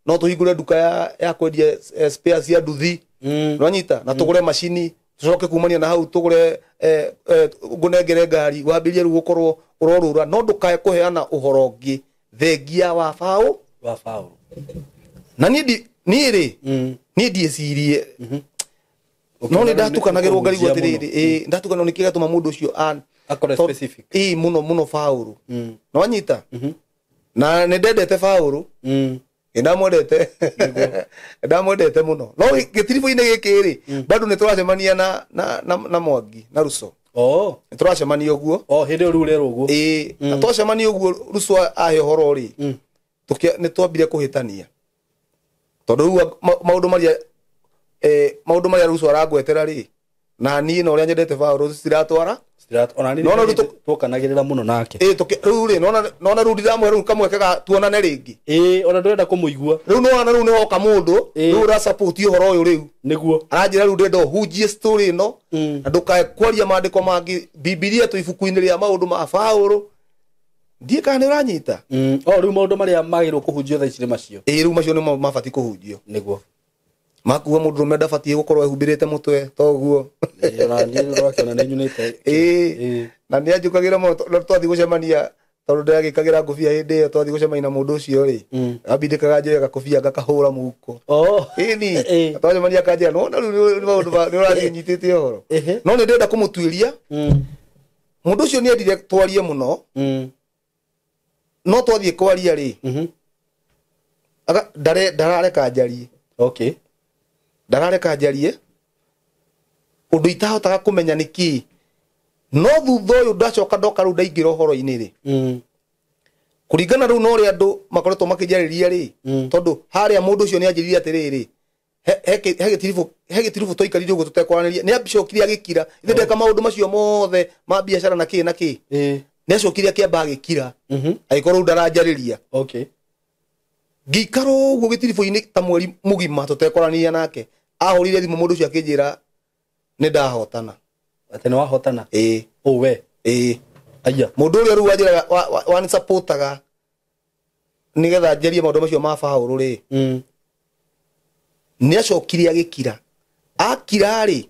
no tũhingũre nduka ya kwendia spare cia nduthi. Nĩwanyita na tũgũre macini tũcoke kumania na hau tũgũre ngũnengere ngari wambĩrĩrie rĩu gũkorwo ũrorũra, no ndũkae kũheana ũhoro ũngĩ thengia wa baũ Wa baũ. Na niĩ niĩ rĩ niĩ ndiĩcirie no nĩ ndatukanagĩrwo ngarigwo atĩrĩrĩ, ĩ ndatukanagĩrwo nĩkĩ gĩatũma mũndũ ũcio Akorwo specific. Ĩ mũno mũno baũrũ. Nĩwanyita na nĩ ndendete baũrũ. Ĩ ndamwendete, ndamwendete mũno, no gĩtiribũ-inĩ gĩkĩ rĩ bado nĩ tũracemania na Mwangi na Ruco. Oh. Nĩ tũracemania ũguo. Oh, hĩndĩ ĩyo rĩu ũrerwo ũguo. Ĩ na twacemania ũguo Ruco ahe ũhoro rĩ, nĩ twambire kũhĩtania tondũ rĩu maũndũ marĩa maũndũ marĩa Ruco arangwetera rĩ na niĩ na ũrĩa nyendete baũrũ citiratwara. Ona niĩ No, no, rĩu tuokanagĩrĩra mũno nake. Ĩ rĩu rĩ nona rĩu ndiramũhe rĩu kamweke ga tuonane rĩngĩ. Ĩ ona ndũrenda kũmũigua. Rĩu nona rĩu nĩhoka mũndũ rĩu ũrasupport ũhoro ũyũ rĩu. Nĩguo. Aranjĩra rĩu ndĩrenda ũhunjie story ĩno na ndũkae kwaria maandĩko mangĩ Bibilia tũ ibuku-inĩ rĩa maũndũ ma baũrũ. Ndiĩ kana nĩ ũranyita. O rĩu maũndũ marĩa magĩrĩirwo kũhunjio thaa ici nĩ macio. Ĩ rĩu macio nĩmo mabatiĩ kũhunjio. Nĩguo. Makuga mũndũ ũrũme ndabatiĩ gũkorwo ehumbĩrĩte mũtwe toguo. Ĩ ona niĩ ndĩrakĩona nĩ nyunĩte. Ĩ na nĩ anjũkagĩra mũno twathiĩ gũcemania tondũ ndĩragĩkagĩra ngũbia hĩndĩ ĩyo twathiĩ gũcemania na mũndũ ũcio rĩ, ambindĩkaga njoye gakũbia ngakahũra mũhuko. Oh. Ĩni Ĩ. twacemania akanjĩra nĩwona rĩu nĩ maũndũ nĩ ũrathiĩ ũnyitĩte ũhoro. No nĩ ndĩrenda kũmũtuĩria. Mũndũ ũcio nĩ endire twarie mũno. No twathiĩ kwaria rĩ, ndarareka njarie. Okay. Ndarareka njarie ũndũ itahotaga kũmenya nĩ kĩĩ. No thutha ũyũ ndacoka ndoka rĩu ndaingĩra ũhoro-inĩ rĩ, kũringana rĩu na ũrĩa andũ makoretwo makĩnjarĩria rĩ, tondũ harĩa mũndũ ũcio nĩ anjĩrire atĩrĩrĩ, he gĩtiribũ twaikarire ũguo tũtekwaranĩria, nĩ acokire agĩkira. Ithe ndeka maũndũ macio mothe ma biacara na kĩ na kĩ. Nĩ acokire akĩamba agĩkira. Agĩkorwo rĩu ndaranjarĩria. Okay. Ngĩikara ũguo gĩtiribũ-inĩ ta mweri mũgima tũtekwaranĩria nake. Ahũrire thimũ mũndũ ũcio akĩnjĩra nĩ ndahotana. Atĩ nĩ wahotana? Ĩ. Ũ we? Ĩ. Aya. Mũndũ ũrĩa rĩu wanjĩraga, wanisupportaga nĩgetha njarie maũndũ macio ma baũrũ rĩ, nĩ acokire agĩkira. Akira rĩ,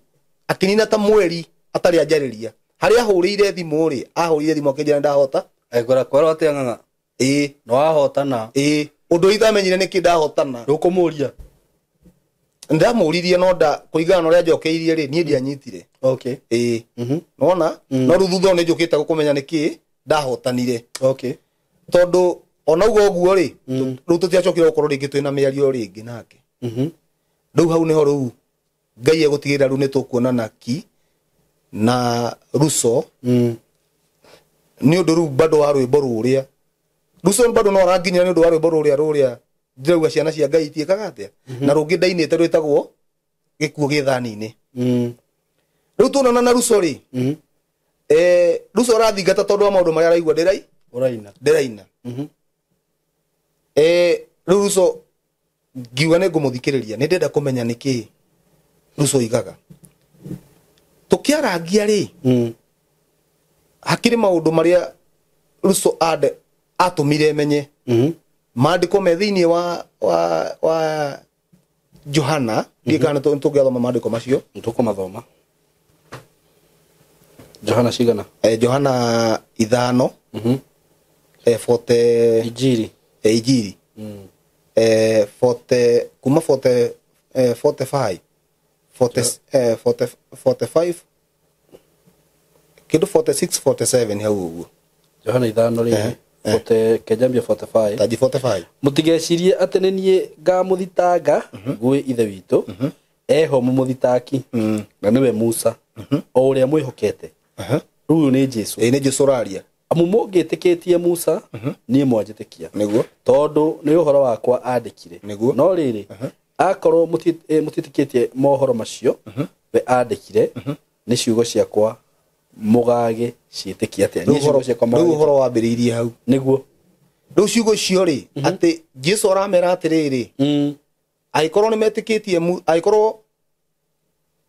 akĩnina ta mweri atarĩ anjarĩria. Harĩa ahũrĩire thimũ rĩ, ahũrĩire thimũ akĩnjĩra ndahota. Agĩkwĩra kwerwo atĩa ng'ang'a? Ĩ. Nĩ wahotana. Ĩ. Ũndũ ũrĩa itamenyire nĩkĩ ndahotana. Ndũkũmũria? Ndamũririe no nda kũringana na ũrĩa njokeirie rĩ, niĩ ndianyitire. Okay. Ĩ. Nĩwona? No rĩu thutha ũyũ nĩnjũkĩte gũkũmenya nĩkĩ ndahotanire. Okay. Tondũ ona ũguo ũguo rĩ, rĩu tũtiacokire gũkorwo rĩngĩ twĩna mĩario rĩngĩ nake. Rĩu hau nĩho rĩu Ngai egũtigĩrĩra rĩu nĩtũkuonana ki na Ruco. Nĩ ũndũ rĩu bado wa rwĩmbo rũrĩa. Ruco bado no aranginyĩra nĩ ũndũ wa rwĩmbo rũrĩa rũrĩa ndĩrauga ciana cia Ngai itiĩkaga atĩa. Na rũngĩ ndainĩte rwĩtagwo gĩkuũ gĩthani-inĩ. Rĩu tuonana na Ruco rĩ, Ruco arathingata tondũ wa maũndũ marĩa araigua Ũraina. ndĩraina. Rĩu Ruco ngiuga nĩ ngũmũthikĩrĩria, nĩ ndĩrenda kũmenya nĩkĩ Ruco oigaga. Tũkĩarangia rĩ, hakĩrĩ maũndũ marĩa Ruco atũmire menye. Maandĩko me thĩinĩ wa Johana, ndiĩ kana tũngĩathoma maandĩko macio. Nĩtũkũmathoma. Johana cigana? Johana 5. 40 Injiri. Injiri. 40, kuma 40, 45. 40, 45. Kĩndũ 46, 47 hau ũguo. Johana 5 rĩ, Kenjambia 45. Taji 45. Mutigecirie atĩ nĩ niĩ ngamũthitanga gwĩ ithe witũ, eho mũmũthitaki na nĩwe Musa, o ũrĩa mwĩhokete. Rĩu ũyũ nĩ Jesũ. Ĩĩ nĩ Jesũ ũraria. Amu mũngĩtĩkĩtie Musa, niĩ mwanjĩtĩkia. Nĩguo. Tondũ nĩ ũhoro wakwa andĩkire. Nĩguo. No rĩrĩ, akorwo mũtiĩtĩkĩtie mohoro macio we andĩkire, nĩ ciugo ciakwa mũgagĩ ciĩtĩkia atĩa? Niĩ ciugo ciakwa Rĩu mũgagĩ. ũhoro wambĩrĩirie hau. Nĩguo. Rĩu ciugo icio rĩ, atĩ Jesũ aramera atĩrĩrĩ, angĩkorwo nĩ metĩkĩtie angĩkorwo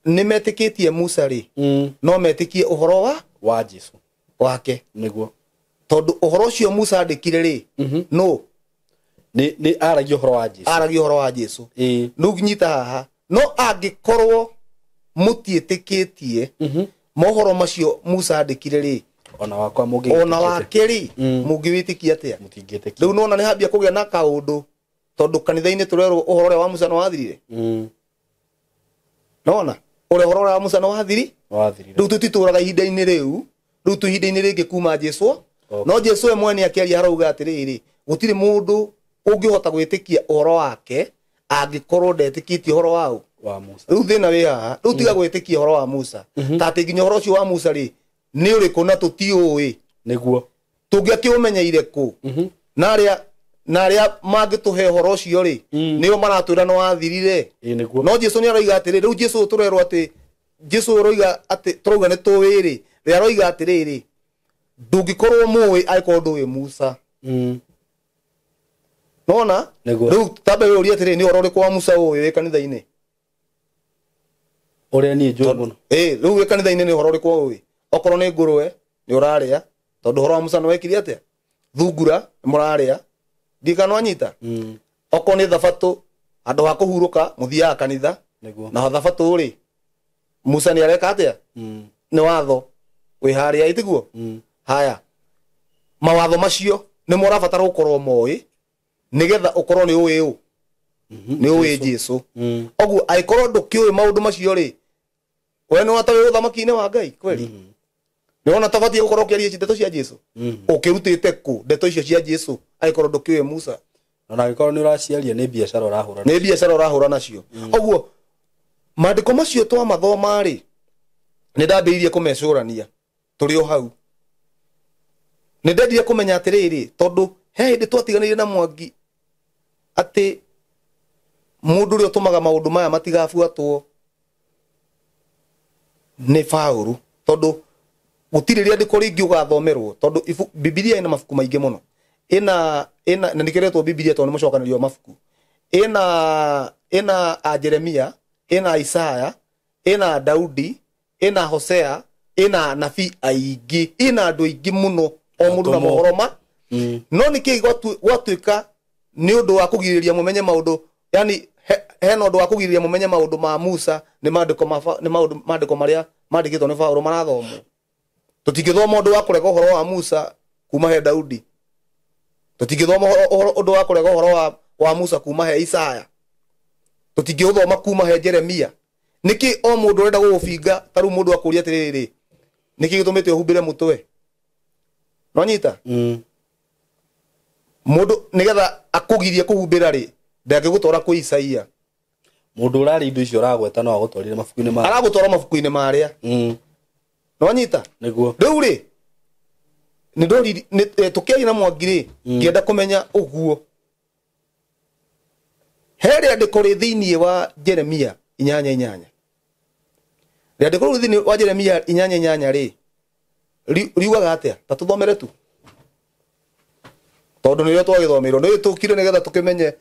nĩ metĩkĩtie Musa rĩ, no metĩkie ũhoro wa Jesũ wake. Nĩguo. Tondũ ũhoro ũcio Musa andĩkire rĩ, no nĩ aragia ũhoro wa Jesũ. Aragia ũhoro wa Jesũ. Ĩĩ. Rĩu nyita haha, no angĩkorwo mũtiĩtĩkĩtie mohoro macio Musa andĩkire rĩ, ona wakwa mũngĩgĩtĩkia. Ona wake rĩ, mũngĩwĩtĩkia atĩa? Mũtingĩtĩkia. Rĩu nona nĩ hambia kũgĩa na kaũndũ, tondũ kanitha-inĩ tũrerwo ũhoro ũrĩa wa Musa nĩ wathirire. Nona ũrĩa ũhoro ũrĩa wa Musa nĩ wathiri. Wathirire. Rĩu tũtitũraga ihinda-inĩ rĩu, rĩu twĩ ihinda-inĩ rĩngĩ kuma Jesũ. Okay. No Jesũ we mwene akĩaria harauga atĩrĩrĩ, gũtirĩ mũndũ ũngĩhota gwĩtĩkia ũhoro wake angĩkorwo ndetĩkĩtie ũhoro waũ wa Musa. Rĩu thĩna wĩ haha, rĩu tiga gwĩtĩkia ũhoro wa Musa, ta atĩ nginya ũhoro ũcio wa Musa rĩ nĩ ũrĩkũ na tũtiũĩ. Nĩguo. Tũngĩakĩũmenyeire kũ? Na arĩa mangĩtũhe ũhoro ũcio rĩ, nĩo maratwĩra nĩ wathirire. Ĩĩ nĩguo. No Jesũ nĩ aroiga atĩrĩ, rĩu Jesũ tũrerwo atĩ Jesũ ũroiga atĩ tũrauga nĩ tũĩ rĩ, we aroiga atĩrĩrĩ, ndũngĩkorwo mũĩ angĩkorwo ndũĩ Musa. Nona Nĩguo. rĩu tambe wĩũrie atĩrĩrĩ, nĩ ũhoro ũrĩkũ wa Musa ũĩ wĩ kanitha-inĩ? Ũrĩa niĩ njũĩ mũno. Ĩĩ, rĩu wĩ kanitha-inĩ nĩ ũhoro ũrĩkũ ũĩ? Okorwo nĩ ngũrwe nĩ ũrarĩa, tondũ ũhoro wa Musa nĩ wekire atĩa? Thungura nĩ mũrarĩa, ndiĩ kana nwanyita. Okorwo nĩ thabatũ, handũ ha kũhurũka mũthiaga kanitha. Nĩguo. Na thabatũ rĩ, Musa nĩ areka atĩa? Nĩ watho wĩ harĩa, ĩtiguo? Haya, mawatho macio nĩ mũrabatara gũkorwo moĩ nĩgetha ũkorwo nĩ ũĩ ũ nĩ ũĩ Jesũ. Ũguo angĩkorwo ndũkĩũĩ maũndũ macio rĩ, we nĩ wata wĩ ũthamaki-inĩ wa Ngai kweli? Nĩ wona tabatiĩ gũkorwo ũkĩaria ndeto cia Jesũ? Ũkĩrutĩte kũ ndeto icio cia Jesũ angĩkorwo ndũkĩũĩ Musa? Ona angĩkorwo nĩ ũraciaria nĩ biacara ũrahũra. Nĩ biacara ũrahũra nacio. Ũguo maandĩko macio twamathoma rĩ, nĩ ndambĩrĩirie kũmecũrania tũrĩ o hau. Nĩ ndendire kũmenya atĩrĩrĩ, tondũ he hĩndĩ twatiganĩire na Mwangi atĩ mũndũ ũrĩa ũtũmaga maũndũ maya matigabuatwo nĩ Paũlũ, tondũ gũtirĩ rĩandĩko rĩngĩ ũgathomerwo, tondũ Bibilia ĩna mabuku maingĩ mũno, ĩna na nĩkĩretwo Bibilia tondũ nĩ mũcokanĩrio wa mabuku. Ĩna a Jeremia, ĩna Isaya, ĩna Daudi, ĩna Hosea, ĩna nabii aingĩ, ĩna andũ aingĩ mũno, o mũndũ na mohoro ma. No nĩkĩ gwatuĩka nĩ ũndũ wa kũgirĩrĩria mũmenye maũndũ, yani hena ũndũ wa kũgirĩrĩria mũmenye maũndũ ma Musa, nĩ maandĩko nĩ maũndũ maandĩko marĩa mandĩkĩtwo nĩ Paũlũ marathomwo. Tũtingĩthoma ũndũ wa kũrega ũhoro wa Musa kuma he Daudi, tũtingĩthoma ũndũ wa kũrega ũhoro wa Musa kuma he Isaya, tũtingĩũthoma kuma he Jeremia. Nĩkĩ o mũndũ ũrenda gũgũbinga? Ta rĩu mũndũ akũria atĩrĩrĩ, nĩkĩ gĩtũmĩte ũhumbĩre mũtwe? Nonyita? Mũndũ nĩgetha akũgirie kũhumbĩra rĩ, ndangĩgũtwara kwĩ Isaia. Mũndũ ũrarĩ indo icio ũragweta no agũtwarire mabuku-inĩ ma aragũtwara mabuku-inĩ marĩa. Nonyita? Nĩguo. Rĩu rĩ, nĩ tũkĩaria na Mwangi rĩ, ngĩenda kũmenya ũguo. He rĩandĩko rĩ thĩinĩ wa Jeremia 8:8. Rĩandĩko rĩu thĩinĩ wa Jeremia 8:8 rĩ, riugaga atĩa? Ta tũthomere tu, tondũ nĩrĩo twagĩthomeirwo, nĩ tũkire nĩgetha tũkĩmenye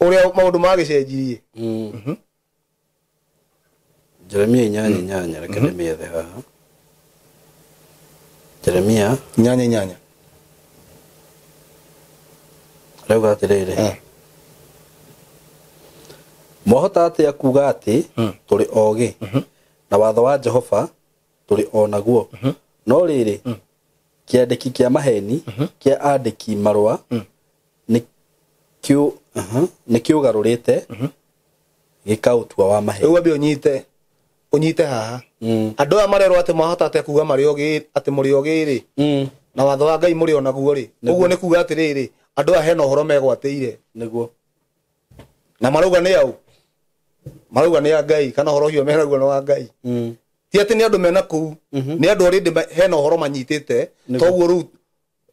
ũrĩa maũndũ magĩcenjirie. Jeremia 8:8, reke ndĩmĩethe haha. Jeremia 8:8 rauga atĩrĩrĩ, mwahota atĩa kuga atĩ tũrĩ ogĩ, na watho wa Jehova tũrĩ o naguo? No rĩrĩ, kĩandĩki kĩa maheni kĩa andĩki marũa nĩ kĩũgarũrĩte gĩkaũtua wa maheni. Rĩu ambe ũnyite haha. Andũ aya marerwo atĩ mwahota atĩa kuga marĩ ogĩ, atĩ mũrĩ ogĩ rĩ, Na watho wa Ngai mũrĩ onaguo rĩ, ũguo nĩ kuga atĩrĩrĩ, andũ aya hena ũhoro megwatĩire. Nĩguo. Na marauga nĩ au? Marauga nĩ a Ngai, kana ũhoro ũcio menaguo nĩ wa Ngai. Ti atĩ nĩ andũ mena kũu, nĩ andũ already hena ũhoro manyitĩte, toguo rĩu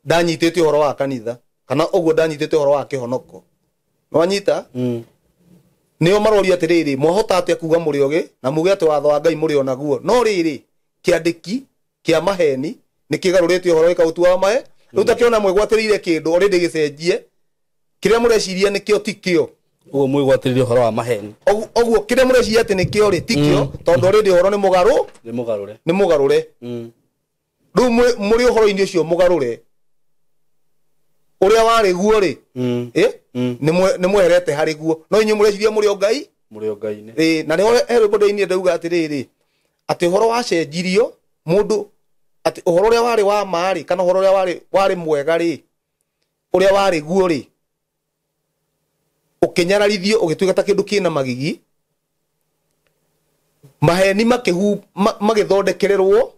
ndanyitĩte ũhoro wa kanitha, kana ũguo ndanyitĩte ũhoro wa kĩhonoko. Nĩwanyita? Nĩo maroria atĩrĩrĩ, mwahota atĩa kuga mũrĩ ogĩ na muge atĩ watho wa Ngai mũrĩ onaguo? No rĩrĩ, kĩandĩki kĩa maheni nĩ kĩgarũrĩte ũhoro gĩkaũtua wa mahe. Rĩu takĩona mwĩgwatĩrĩire kĩndũ already gĩcenjie, kĩrĩa mũreciria nĩkĩo ti kĩo. Ũguo mwĩgwatĩrĩire ũhoro wa maheni. Ũguo kĩrĩa mũreciria atĩ nĩkĩo rĩ ti kĩo, tondũ already ũhoro nĩ mũgarũ. Nĩ mũgarũre. Nĩ mũgarũre. Rĩu mũrĩ ũhoro-inĩ ũcio mũgarũre, ũrĩa warĩ guo rĩ, nĩ mweherete harĩ guo. No inyuĩ mũreciria mũrĩ o Ngai? Mũrĩ o Ngai-inĩ. Na nĩho he rwĩmbo ndĩinire ndauga atĩrĩrĩ, atĩ ũhoro wacenjirio mũndũ, atĩ ũhoro ũrĩa warĩ wa ma rĩ, kana ũhoro ũrĩa warĩ mwega rĩ, ũrĩa warĩ guo rĩ, ũkĩnyararithio ũgĩtuĩka ta kĩndũ kĩna magigi, maheni magĩthondekererwo,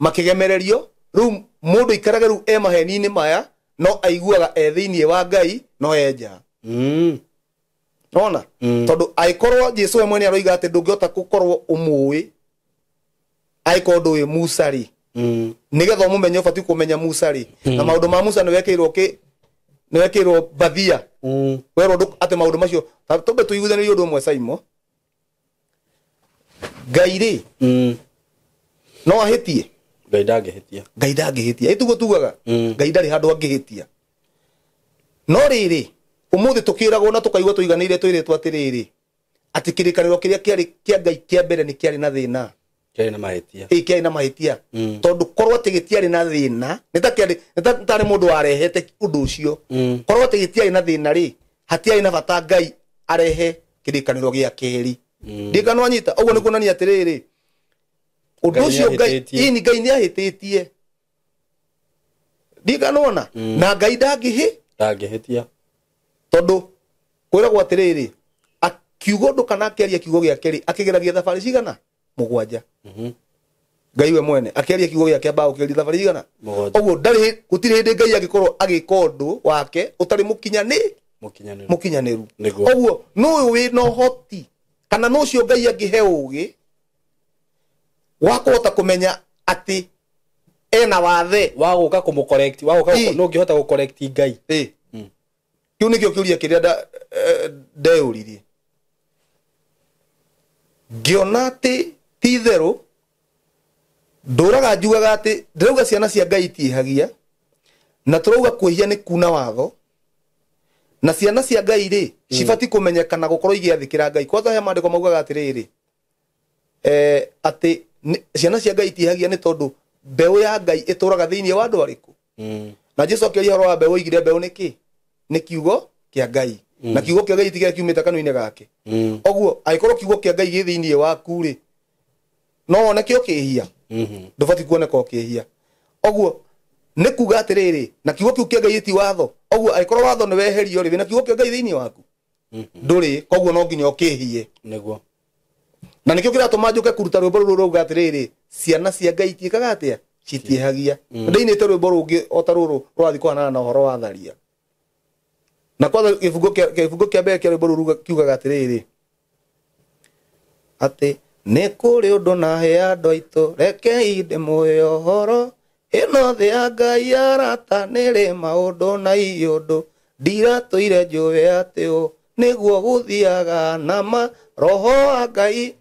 makĩgemererio. Rĩu mũndũ aikarage rĩu e maheni-inĩ maya, no aiguaga e thĩinĩ wa Ngai, no e nja. Nona? Tondũ angĩkorwo Jesũ we mwene aroiga atĩ ndũngĩhota gũkorwo ũmũĩ angĩkorwo ndũĩ Musa rĩ, nĩgetha ũmũmenye ũbatiĩ kũmenya Musa rĩ. Na maũndũ ma Musa nĩwekĩirwo bathia. Werwo atĩ maũndũ macio, tũmbe tũiguithanĩrie ũndũ ũmwe Saimo. Ngai rĩ, no ahĩtie? Ngai ndangĩhĩtia. Ngai ndangĩhĩtia. Ĩ tiguo tugaga? Ngai ndarĩ handũ angĩhĩtia. No rĩrĩ, ũmũthĩ tũkĩragwo na tũkaigua tũiganĩire twĩrĩtwo atĩrĩrĩ, atĩ kĩrĩkanĩro kĩrĩa kĩarĩ kĩa Ngai kĩa mbere nĩ kĩarĩ na thĩna. Kĩarĩ na mahĩtia. Ĩ, kĩarĩ na mahĩtia. Tondũ korwo atĩ gĩtiarĩ na thĩna, nĩ ta kĩarĩ, nĩ ta tarĩ mũndũ warehete ũndũ ũcio. Korwo atĩ gĩtiarĩ na thĩna rĩ, hatiarĩ na bata Ngai arehe kĩrĩkanĩro gĩa kerĩ. Ndirikana wanyita, ũguo nĩ kuonania atĩrĩrĩ, ũndũ ũcio Ngai, ĩni Ngai nĩ ahĩtĩtie. Ndirikana wona? Na Ngai ndangĩhĩtia. Tondũ kwĩragwo atĩrĩrĩ, akiuga ũndũ kana akĩaria kiugo gĩake rĩ, akĩgeragia thabarĩ cigana? 7. Ngai we mwene akĩaria kiugo gĩake ambaga gũkĩgeria thabarĩ cigana? 7. Ũguo ndarĩ, gũtirĩ hĩndĩ Ngai angĩkorwo agĩka ũndũ wake ũtarĩ Mũkinyanĩru. mũkinyanĩru. Ũguo nũ ũyũ wĩna ũhoti kana nũ ũcio Ngai angĩhe ũgĩ wa kũhota kũmenya atĩ ena wathe wa gũka kũmũ-correct, wa gũka nũ ũngĩhota gũ-correct Ngai? Kĩu nĩkĩo kĩũria kĩrĩa ndeyũririe. Ngĩona atĩ ti itherũ, ndũraga njugaga atĩ ndĩrauga ciana cia Ngai itiĩhagia, na tũrauga kwĩhia nĩ kuna watho, na ciana cia Ngai rĩ, cibatiĩ kũmenyekana gũkorwo igĩathĩkĩra Ngai. Kwanza he maandĩko maugaga atĩrĩrĩ, atĩ ciana cia Ngai itiĩhagia nĩ tondũ mbeũ ya Ngai ĩtũraga thĩinĩ wa andũ arĩkũ? Na Jesũ akĩaria ũhoro wa mbeũ, oigire mbeũ nĩ kĩ? Nĩ kiugo kĩa Ngai. Na kiugo kĩa Ngai ti kĩrĩa kiumĩte kanua-inĩ gake. Ũguo angĩkorwo kiugo kĩa Ngai gĩ thĩinĩ waku rĩ, no woneke ũkĩhia. Ndũbatiĩ kuoneka ũkĩhia. Ũguo nĩ kuga atĩrĩrĩ, na kiugo kĩu kĩa Ngai ti watho. Ũguo angĩkorwo watho nĩ weherio rĩ, wĩna kiugo kĩa Ngai thĩinĩ waku? Ndũrĩ, koguo no nginya ũkĩhie. Nĩguo. Na nĩkĩo kĩratũma njũke kũruta rwĩmbo rũrũ rũuga atĩrĩrĩ, ciana cia Ngai itiĩkaga atĩa? Citiĩhagia. Ndĩinĩte rwĩmbo rũngĩ o ta rũrũ rũrathiĩ kũhanana na ũhoro wa tharia. Na kwanza kĩbungo kĩa mbere kĩa rwĩmbo rũrũ kiugaga atĩrĩrĩ, atĩ nĩ kũrĩ ũndũ na he andũ aitũ, rekei ndĩmũhe ũhoro, ĩno thĩ ya Ngai arata nĩrĩ maũndũ na iũndũ, ndiratũire njũĩ atĩ ũ nĩguo gũthiaga na ma, roho wa Ngai,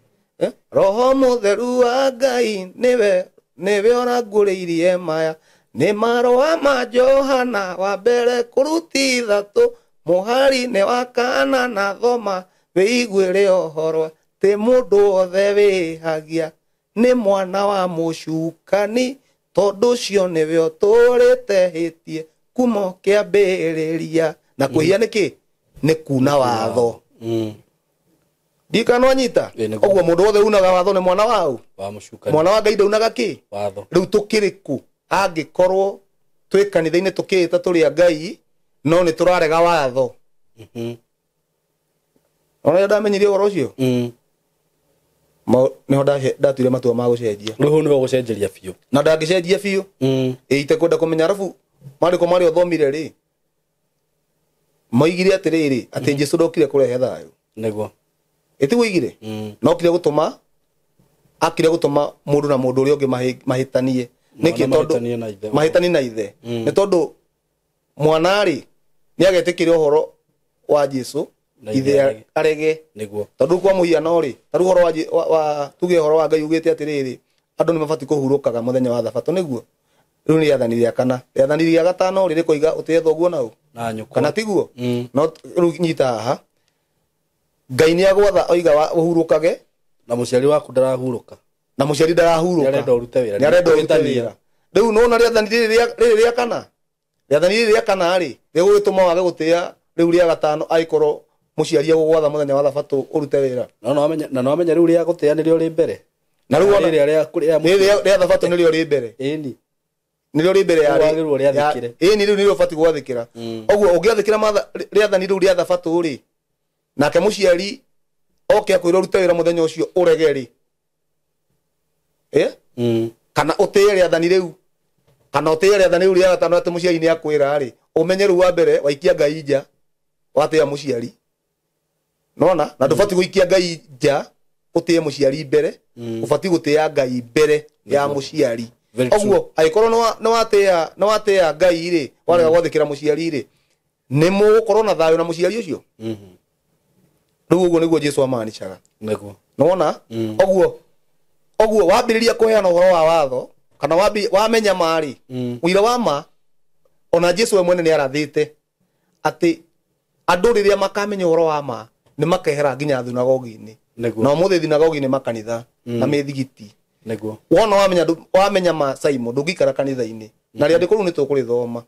roho mũtheru wa Ngai nĩwe ũranguũrĩirie maya, nĩ marũa ma Johana wa mbere kũruti ithatũ, mũhari-inĩ wa kana na thoma, wĩiguĩre ũhoro atĩ mũndũ wothe wĩhagia nĩ mwana wa mũcukani, tondũ ũcio nĩwe ũtũũrĩte hĩtie kuma kĩambĩrĩria. Na kwĩhia nĩ kĩ? Nĩ kuna watho. Ndikana wanyita? Ũguo mũndũ wothe unaga watho nĩ mwana wa ũ? Wa mũcukani. Mwana wa Ngai ndaunaga kĩ? Watho. Rĩu tũkĩrĩ kũ? Angĩkorwo twĩ kanitha-inĩ tũkĩĩta tũrĩ a Ngai, no nĩ tũrarega watho. Ona ndamenyirie ũhoro ũcio? Niho ndatuire matua ma gũcenjia. Rĩu nĩho gũcenjeria biũ. Na ndangĩcenjia biũ. Ĩ itekwenda kũmenya arabu marĩko marĩa ũthomire rĩ moigire atĩrĩrĩ atĩ Jesũ ndokire kũrehe thayũ. Nĩguo. Ĩtiguo oigire? Nokire gũtũma akire gũtũma mũndũ na mũndũ ũrĩa ũngĩ mahĩtanie. Nĩkĩ? Tondũ mahĩtanie na ithe. Nĩ tondũ mwana rĩ nĩagetĩkĩra ũhoro wa Jesũ ithe arege. Nĩguo. Tondũ kwa mũhiano rĩ ta rĩu ũhoro wa tuge ũhoro wa Ngai ugĩte atĩrĩrĩ andũ nĩ mabatiĩ kũhurũkaga mũthenya wa thabatũ nĩguo. Rĩu nĩ rĩathani rĩa kana. Rĩathani rĩa gatano rĩ rĩkoiga ũtĩe thoguo na ũ na nyũkwa. Kana tiguo? No rĩu nyita haha. Ngai nĩ agwatha oiga ũhurũkage na mũciari waku ndarahurũka. Na mũciari ndarahurũka. Nĩarenda ũrute wĩra. Nĩarenda ũrute wĩra. Rĩu nona rĩathani rĩrĩ rĩa kana. Rĩathani rĩrĩ rĩa kana rĩ rĩgũgĩtũma wage gũtĩa rĩu rĩa gatano angĩkorwo mũciari agũgwatha mũthenya wa thabatũ ũrute wĩra. Na no wamenya rĩu rĩa gũtĩa nĩrĩo rĩ mbere. Na rĩu ona rĩrĩa rĩa thabatũ nĩrĩo rĩ mbere. Ĩni. Nĩrĩo rĩ mbere ya rĩ. Rĩathĩkĩre. Ĩni rĩu nĩrĩo ũbatiĩ gwathĩkĩra. Ũguo ũngĩathĩkĩra rĩathani rĩu rĩa thabatũ rĩ nake mũciari oke akwĩra ũrute wĩra mũthenya ũcio ũrege rĩ. Kana ũtĩe rĩathani rĩu. Kana ũtĩe rĩathani rĩu rĩa gatano atĩ mũciari nĩ akwĩra rĩ ũmenye rĩu wa mbere waikia Ngai nja watĩa mũciari. Nona na ndũbatiĩ gũikia Ngai nja ũtĩe mũciari mbere ũbatiĩ gũtĩa Ngai mbere ya mũciari. Ũguo angĩkorwo nĩ watĩa Ngai rĩ warega gwathĩkĩra mũciari rĩ nĩ mũgũkorwo na thayũ na mũciari ũcio. Rĩu ũguo nĩguo Jesũ amaanishaga. Nĩguo. Nĩwona? Ũguo wambĩrĩria kũheana ũhoro wa watho kana wamenya ma rĩ ũira wa ma ona Jesũ we mwene nĩ arathĩte atĩ andũ rĩrĩa makamenya ũhoro wa ma nĩ makehera nginya thunagogi-inĩ. Na ũmũthĩ thunagogi nĩ makanitha na mĩthigiti. Nĩguo. Wona wamenya ma Simon ndũngĩikara kanitha-inĩ. Na rĩandĩko rĩu nĩ tũkũrĩthoma.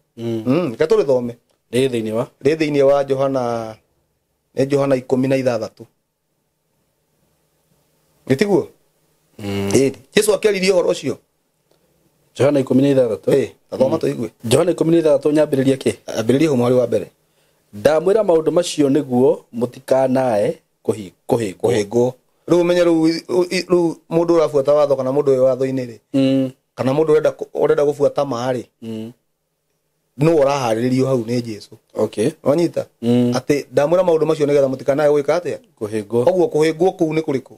Reke tũrĩthome. Rĩ thĩinĩ wa? Rĩ thĩinĩ wa Johana nĩ Johana 16. Nĩ tiguo? Ĩĩ. Jesũ akĩaririe ũhoro ũcio. Johana 16. Ĩĩ, tathoma tũigue. Johana 16 nyambĩrĩria kĩ? Ambĩrĩria mũhari wa mbere. Ndamwĩra maũndũ macio nĩguo mũtikanae kũhĩngwo. Rĩu ũmenye rĩu mũndũ ũrabuata watho kana mũndũ wĩ watho-inĩ rĩ kana mũndũ ũrenda gũbuata ma rĩ nũ ũraharĩrĩrio hau nĩ Jesũ. Okay. Wanyita? Atĩ ndamwĩra maũndũ macio nĩgetha mũtikanae gwĩka atĩa? Kũhĩngwo. Ũguo kũhĩngwo kũu nĩ kũrĩkũ?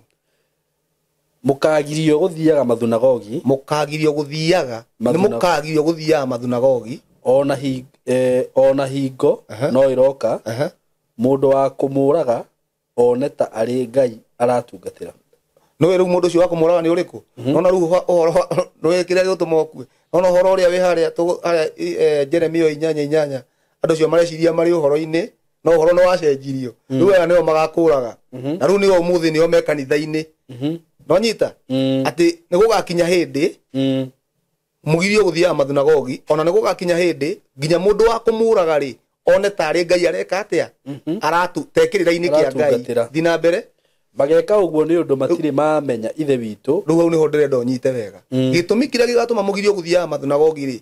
Mũkagirio gũthiaga mathunagogi. Mũkagirio gũthiaga. Nĩ mũkagirio gũthiaga mathunagogi. Ona hingo no ĩroka mũndũ wa kũmũraga one ta arĩ Ngai aratungatĩra. Nĩwe rĩu mũndũ ũcio wa kũmũraga nĩ ũrĩkũ? Nona rĩu ũhoro nĩwe kĩrĩa gĩgũtũma ũkue. Nona ũhoro ũrĩa wĩ harĩa Jeremia 8:8 andũ acio mareciria marĩ ũhoro-inĩ no ũhoro nĩ wacenjirio. Rĩu aya nĩo magakũraga. Na rĩu nĩo ũmũthĩ nĩo me kanitha-inĩ. Nonyita? Atĩ nĩ gũgakinya hĩndĩ mũgirio gũthiaga mathunagogi ona nĩ gũgakinya hĩndĩ nginya mũndũ wa kũmũraga rĩ one tarĩ Ngai areka atĩa aratu tekĩrĩra-inĩ kĩa Ngai thiĩ na mbere. Mageka ũguo nĩ ũndũ matirĩ mamenya ithe witũ. Rĩu hau nĩho ndĩrenda ũnyite wega. Gĩtũmi kĩrĩa gĩgatũma mũgirio gũthiaga mathunagogi rĩ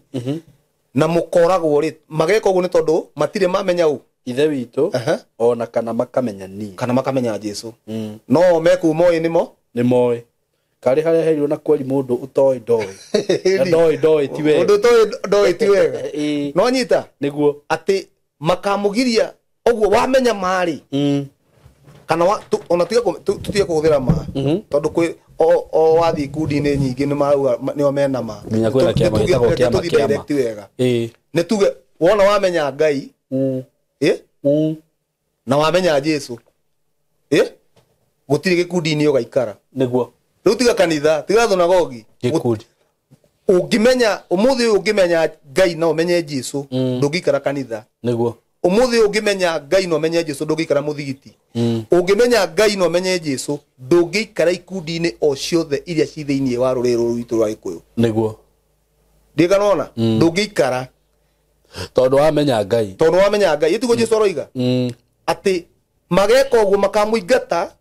na mũkoragwo rĩ mageka ũguo nĩ tondũ matirĩ mamenya ũ ithe witũ ona kana makamenya niĩ kana makamenya Jesũ. No mekuu moĩ nĩmo nĩ moĩ. Karĩ harĩa heirwo na kweri mũndũ ũtoĩ ndoĩ. Na ndoĩ ndoĩ ti wega. Mũndũ ũtoĩ ndoĩ ti wega. No nyita? Nĩguo. Atĩ makamũgiria ũguo wamenya ma rĩ kana ona tutige kũhũthĩra ma tondũ kwĩ o wathiĩ ikundi-inĩ nyingĩ nĩ marauga nĩo mena ma. Nginya kwĩna kĩama gĩtagwo kĩama kĩama. Wega. Nĩ tuge wona wamenya Ngai na wamenya Jesũ gũtirĩ gĩkundi-inĩ ũgaikara. Nĩguo. Rĩu tiga kanitha tiga thunagogi. Gĩkundi. Ũngĩmenya ũmũthĩ ũyũ ũngĩmenya Ngai na ũmenye Jesũ ndũngĩikara kanitha. Nĩguo. Ũmũthĩ ũngĩmenya Ngai na ũmenye Jesũ ndũngĩikara mũthigiti. Ũngĩmenya Ngai na ũmenye Jesũ ndũngĩikara ikundi-inĩ o ciothe iria ci thĩinĩ wa rũrĩrĩ rũrũ rwitũ rwa Gĩkũyũ. Nĩguo. Ndikanona ndũngĩikara tondũ wamenya Ngai. Tondũ wamenya Ngai ĩtiguo Jesũ aroiga atĩ mageka ũguo makamũingata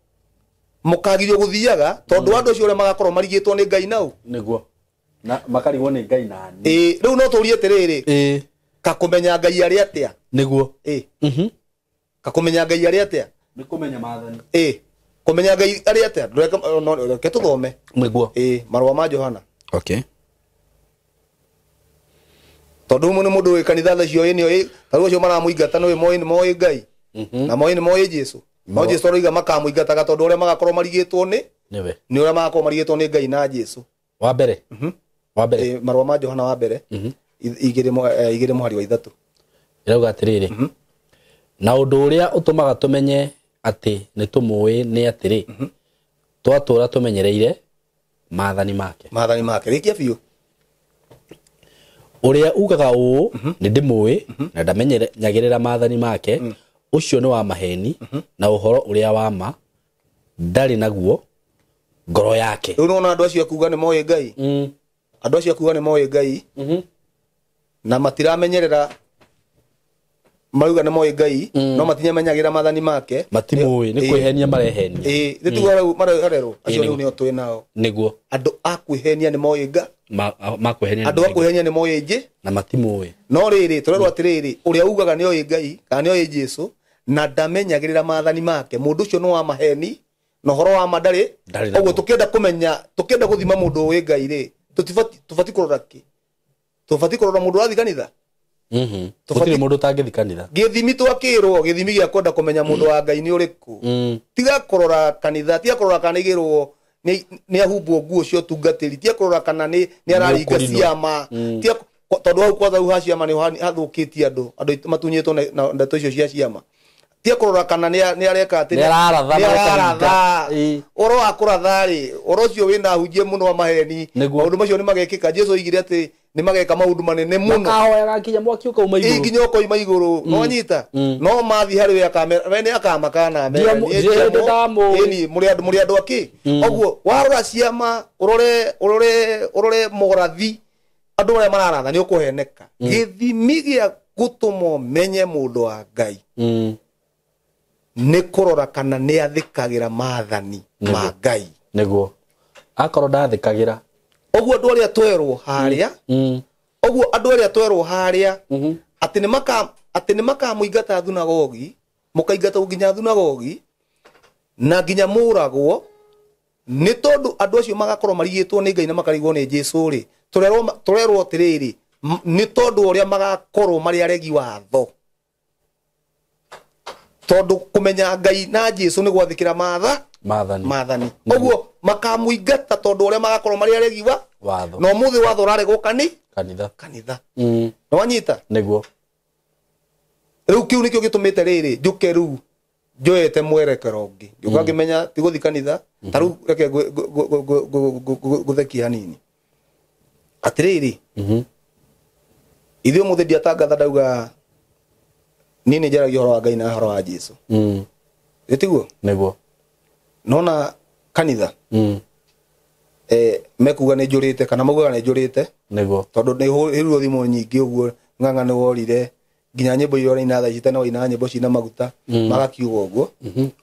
mũkagirio gũthiaga tondũ andũ acio ũrĩa magakorwo marigĩtwo nĩ Ngai nau. Nĩguo. Na makarigwo nĩ Ngai nani. Ĩĩ rĩu no tũrie atĩrĩrĩ kakũmenya Ngai arĩ atĩa? Nĩguo. Kakũmenya Ngai arĩ atĩa? Nĩ kũmenya maathani. Kũmenya Ngai arĩ atĩa? Reke tũthome. Nĩguo. Ĩĩ, marũa ma Johana. Okay. Tondũ ũmwe nĩ mũndũ wĩ kanitha thaa icio ĩ nĩ tarĩu acio maramũingata nĩ moĩ nĩ moĩ Ngai na moĩ nĩ moĩ Jesu. No Jesu aroiga makamũingataga tondũ ũrĩa magakorwo marigĩtwo nĩ Nĩwe. Nĩ ũrĩa magakorwo marigĩtwo nĩ Ngai na Jesu. Wa mbere. Wa mbere. Ĩĩ, marũa ma Johana wa mbere 2 mũhari wa 3. Ĩrauga atĩrĩrĩ. Na ũndũ ũrĩa ũtũmaga tũmenye atĩ nĩ tũmũĩ nĩ atĩrĩ, twatũũra tũmenyereire maathani make. Maathani make. Rĩkia biũ. Ũrĩa ugaga ũũ nĩ ndĩmũĩ na ndamenyagĩrĩra maathani make, ũcio nĩ wa maheni na ũhoro ũrĩa wa ma ndarĩ naguo ngoro yake. Rĩu nĩwona andũ acio akuga nĩ moĩ Ngai. Andũ acio akuga nĩ moĩ Ngai na matiramenyerera, marauga nĩ moĩ Ngai no matinyamenyagĩra maathani make. Matimũĩ, nĩ kwĩhenia marehenia. Ĩĩ, nĩ tiguo rĩu marerwo acio rĩu nĩo twĩ nao. Nĩguo. Andũ a kwĩhenia nĩ moĩ Ngai. Makwĩhenia. Andũ a kwĩhenia nĩ moĩ Nji na matimũĩ. No rĩrĩ tũrerwo atĩrĩrĩ, ũrĩa ugaga nĩ oĩ Ngai kana nĩ oĩ Jesu na ndamenyagĩrĩra maathani make, mũndũ ũcio nĩ wa maheni na ũhoro wa ma ndarĩ. Ũguo tũkĩenda kũmenya, tũkĩenda gũthima mũndũ ũĩ Ngai rĩ, tũbatiĩ kũrora kĩ? Tũbatiĩ kũrora mũndũ ũrathiĩ kanitha? Gũtirĩ mũndũ ũtangĩthiĩ kanitha. Gĩthimi twakĩrwo, gĩthimi gĩa kwenda kũmenya mũndũ wa Ngai nĩ ũrĩkũ? Tiga kũrora kanitha, tiga kũrora kana nĩigĩrwo nĩ ahumbwo nguo cia ũtungatĩri, tiga kũrora kana nĩ araringa ciama, tiga tondũ hau kwanza hau ha ciama nĩ hathũkĩtie andũ, andũ matunyĩtwo na ndeto icio cia ciama. Tiga kũrora kana nĩ areka atĩ nĩ araratha. Ũhoro wa kũratha rĩ, ũhoro ũcio wĩna ahunjia mũno a maheni, maũndũ macio nĩ magekĩka. Jesu oigire atĩ nĩ mageka maũndũ manene mũno, makahoyaga nginya mwaki ũkauma igũrũ, nginya ũkoima igũrũ. No nyita no mathiĩ harĩ we akamera, we nĩ akamakana ĩni mũrĩ andũ akĩ. Ũguo warora ciama, ũrore ũrore ũrore morathi andũ arĩa mararatha nĩ ũkũheneka. Gĩthimi gĩa gũtũma ũmenye mũndũ wa Ngai nĩ kũrora kana nĩ athĩkagĩra maathani ma Ngai. Nĩguo. Akorwo ndathĩkagĩra. Ũguo andũ arĩa twerwo harĩa, ũguo andũ arĩa twerwo harĩa atĩ nĩ makamũingata thunagogi, mũkaingatwo nginya thunagogi na nginya mũragwo, nĩ tondũ andũ acio magakorwo marigĩtwo nĩ Ngai na makarigwo nĩ Jesu rĩ, tũrerwo atĩrĩrĩ, nĩ tondũ ũrĩa magakorwo marĩ aregi watho. Tondũ kũmenya Ngai na Jesu nĩ gwathĩkĩra maathani. Ũguo makamũingata tondũ ũrĩa magakorwo marĩ aregi watho. Na ũmũthĩ watho ũraregwo kanitha. Kanitha. Nĩ wanyita? Nĩguo. Rĩu kĩu nĩkĩo gĩtũmĩte rĩrĩ njũke rĩu njoete mwerekero ũngĩ. Ngĩũka ngĩmenya ti gũthiĩ kanitha, ta rĩu reke ngũthekie hanini. Atĩrĩrĩ, ithuĩ ũmũthĩ ndiatangatha ndauga niĩ nĩ njaragia ũhoro wa Ngai na ũhoro wa Jesu. Ĩ tiguo? Nĩguo. Nona kanitha mekuga nĩ njũrĩte kana maugaga nĩ njũrĩte. Nĩguo. Tondũ nĩ hĩrwo thimũ nyingĩ ũguo ng'ang'a nĩ worire nginya nyĩmbo iria ũraina thaa ici tene wainaga nyĩmbo cina maguta magakiuga ũguo.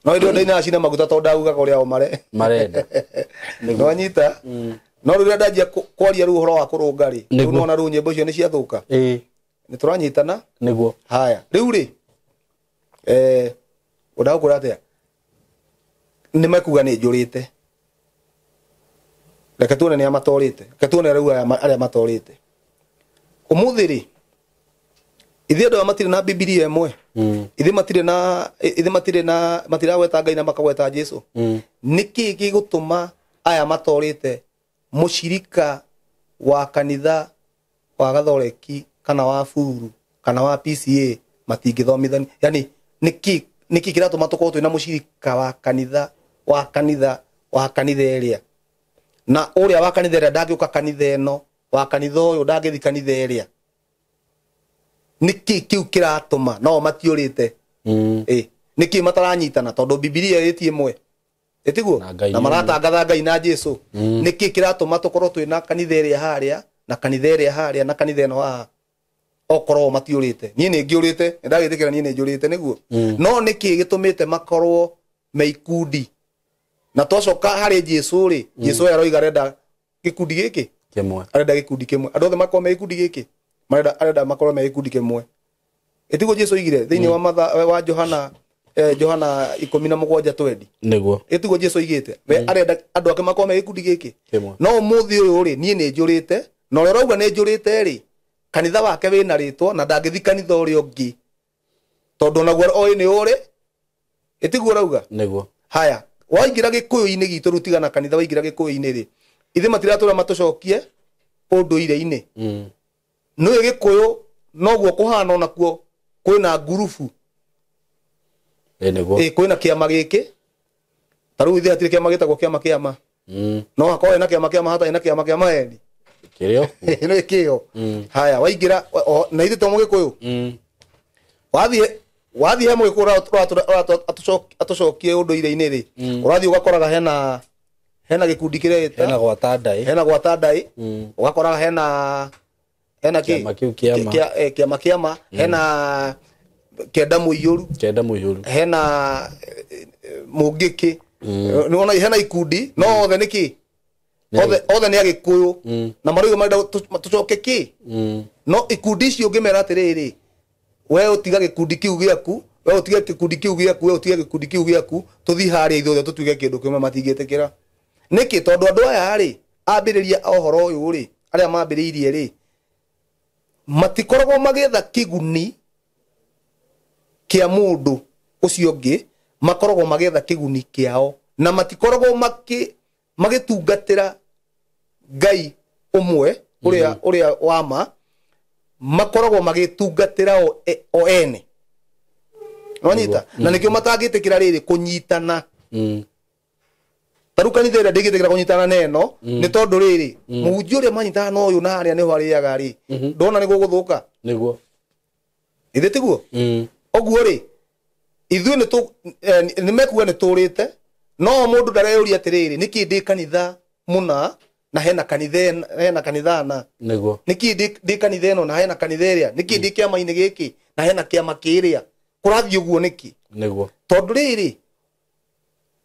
No hĩndĩ ĩyo ndainaga cina maguta tondũ ndaugaga ũrĩa o marenda. Nĩwanyita? No rĩrĩa ndanjia kwaria rĩu ũhoro wa kũrũnga rĩ, rĩu nĩwona rĩu nyĩmbo icio nĩ ciathũka. Nĩ tũranyitana? Nĩguo. Haya, rĩu rĩ, ũndagũkwĩra atĩa? Nĩ mekuga nĩ njũrĩte. Reke tuone nĩ a matorĩte. Reke tuone rĩu arĩa matorĩte. Ũmũthĩ rĩ, ithuĩ andũ aya matirĩ na Bibilia ĩmwe. Ithuĩ matirĩ na, ithuĩ matirĩ na, matiragweta Ngai na makagweta Jesu. Nĩkĩ gĩgũtũma aya matorĩte mũcirika wa kanitha wa Gathoreki kana wa Buru kana wa PCA matingĩthomithania? Yani nĩkĩ kĩratũma tũkorwo twĩna mũcirika wa kanitha wa kanitha wa kanitha ĩrĩa, na ũrĩa wa kanitha ĩrĩa ndangĩũka kanitha ĩno, wa kanitha ũyũ ndangĩthiĩ kanitha ĩrĩa? Nĩkĩ kĩu kĩratũma nao matiũrĩte? Nĩkĩ mataranyitana? Tondũ Bibilia ĩtie ĩmwe. Ĩtiguo? Na maratangatha Ngai na Jesu. Nĩkĩ kĩratũma tũkorwo twĩna kanitha ĩrĩa harĩa na kanitha ĩrĩa harĩa na kanitha ĩno haha? Okorwo matiũrĩte. Niĩ nĩ ngĩũrĩte, nĩ ndagĩtĩkĩra niĩ nĩ njũrĩte nĩguo. No nĩkĩ gĩtũmĩte makorwo me ikundi? Na twacoka harĩ Jesu rĩ, Jesu aroiga arenda gĩkundi gĩkĩ kĩmwe. Arenda gĩkundi kĩmwe. Andũ othe makorwo me gĩkundi gĩkĩ. Marenda arenda makorwo me gĩkundi kĩmwe. Ĩtiguo Jesu oigire thĩinĩ wa Matha wa Johana Johana 17:20 Nĩguo. Ĩtiguo Jesu oigĩte we arenda andũ ake makorwo me gĩkundi gĩkĩ. Kĩmwe. No ũmũthĩ ũyũ rĩ, niĩ nĩ njũrĩte, na ũrĩa ũrauga nĩ njũrĩte rĩ, kanitha wake wĩna rĩtwa na ndangĩthi kanitha ũrĩa ũngĩ, tondũ onaguo oĩ nĩ ũrĩ. Ĩtiguo ũrauga? Nĩguo. Haya, waingĩra gĩkũyũ-inĩ gitũ rĩu, tigana kanitha, waingĩra gĩkũyũ-inĩ rĩ, ithuĩ matiratũra matũcokie ũndũire-inĩ. Nĩũĩ gĩkũyũ noguo kũhana, onakuo kwĩna ngurubu. Ĩ nĩguo. Ĩ kwĩna kĩama gĩkĩ, ta rĩu ithuĩ hatirĩ kĩama gĩtagwo kĩama kĩama. No hakorwo hena kĩama kĩama, hatarĩ na kĩama kĩa maheni. Kĩrĩo. Nĩ kĩo. Haya, waingĩra na ithuĩ to mũgĩkũyũ. Wathiĩ he mũgĩkũyũ atũcokie ũndũire-inĩ rĩ, ũrathiĩ ũgakoraga hena gĩkundi kĩreĩta Hena gwata ndaĩ. Hena gwata ndaĩ. Ũgakoraga hena kĩ? Kĩama kĩu kĩama. Kĩama kĩama, hena kenda mũiyũru. Kenda mũiyũru. Hena mũngĩkĩ. Nĩwona hena ikundi, no othe nĩ kĩ? Othe nĩ agĩkũyũ na marauga marenda tũcoke kĩ? No ikundi icio ũngĩmera atĩrĩrĩ, we ũtiga gĩkundi kĩu gĩaku, we ũtige gĩkundi kĩu gĩaku, we ũtige gĩkundi kĩu gĩaku, tũthiĩ harĩa ithuothe tũtuĩke kĩndũ kĩmwe, matingĩtĩkĩra. Nĩkĩ? Tondũ andũ aya rĩ, ambĩrĩria a ũhoro ũyũ rĩ, arĩa mambĩrĩirie rĩ, matikoragwo magĩetha kĩguni kĩa mũndũ ũcio ũngĩ, makoragwo magĩetha kĩguni kĩao, na matikoragwo magĩtungatĩra Ngai ũmwe ũrĩa wa ma, makoragwo magĩtungatĩra o ene. Nĩwanyita? Na nĩkĩo matangĩtĩkĩra rĩrĩ kũnyitana. Ta rĩu kanitha ĩrĩa ndĩngĩtĩkĩra kũnyitana na ĩno, nĩ tondũ rĩrĩ, mũhunjia ũrĩa manyitana na ũyũ na harĩa nĩho arĩaga rĩ, ndona nĩ gũgũthũka. Nĩguo. Ithe tiguo? Ũguo rĩ, ithuĩ nĩ mekuga nĩ tũrĩte, no mũndũ ndareyũria atĩrĩrĩ, nĩkĩ ndĩ kanitha mũna na hena kanitha hena kanitha na? Nĩguo. Nĩkĩ ndĩ kanitha ĩno na hena kanitha ĩrĩa? Nĩkĩ ndĩ kĩama-inĩ gĩkĩ na hena kĩama kĩrĩa? Kũrathiĩ ũguo nĩkĩ? Nĩguo. Tondũ rĩrĩ,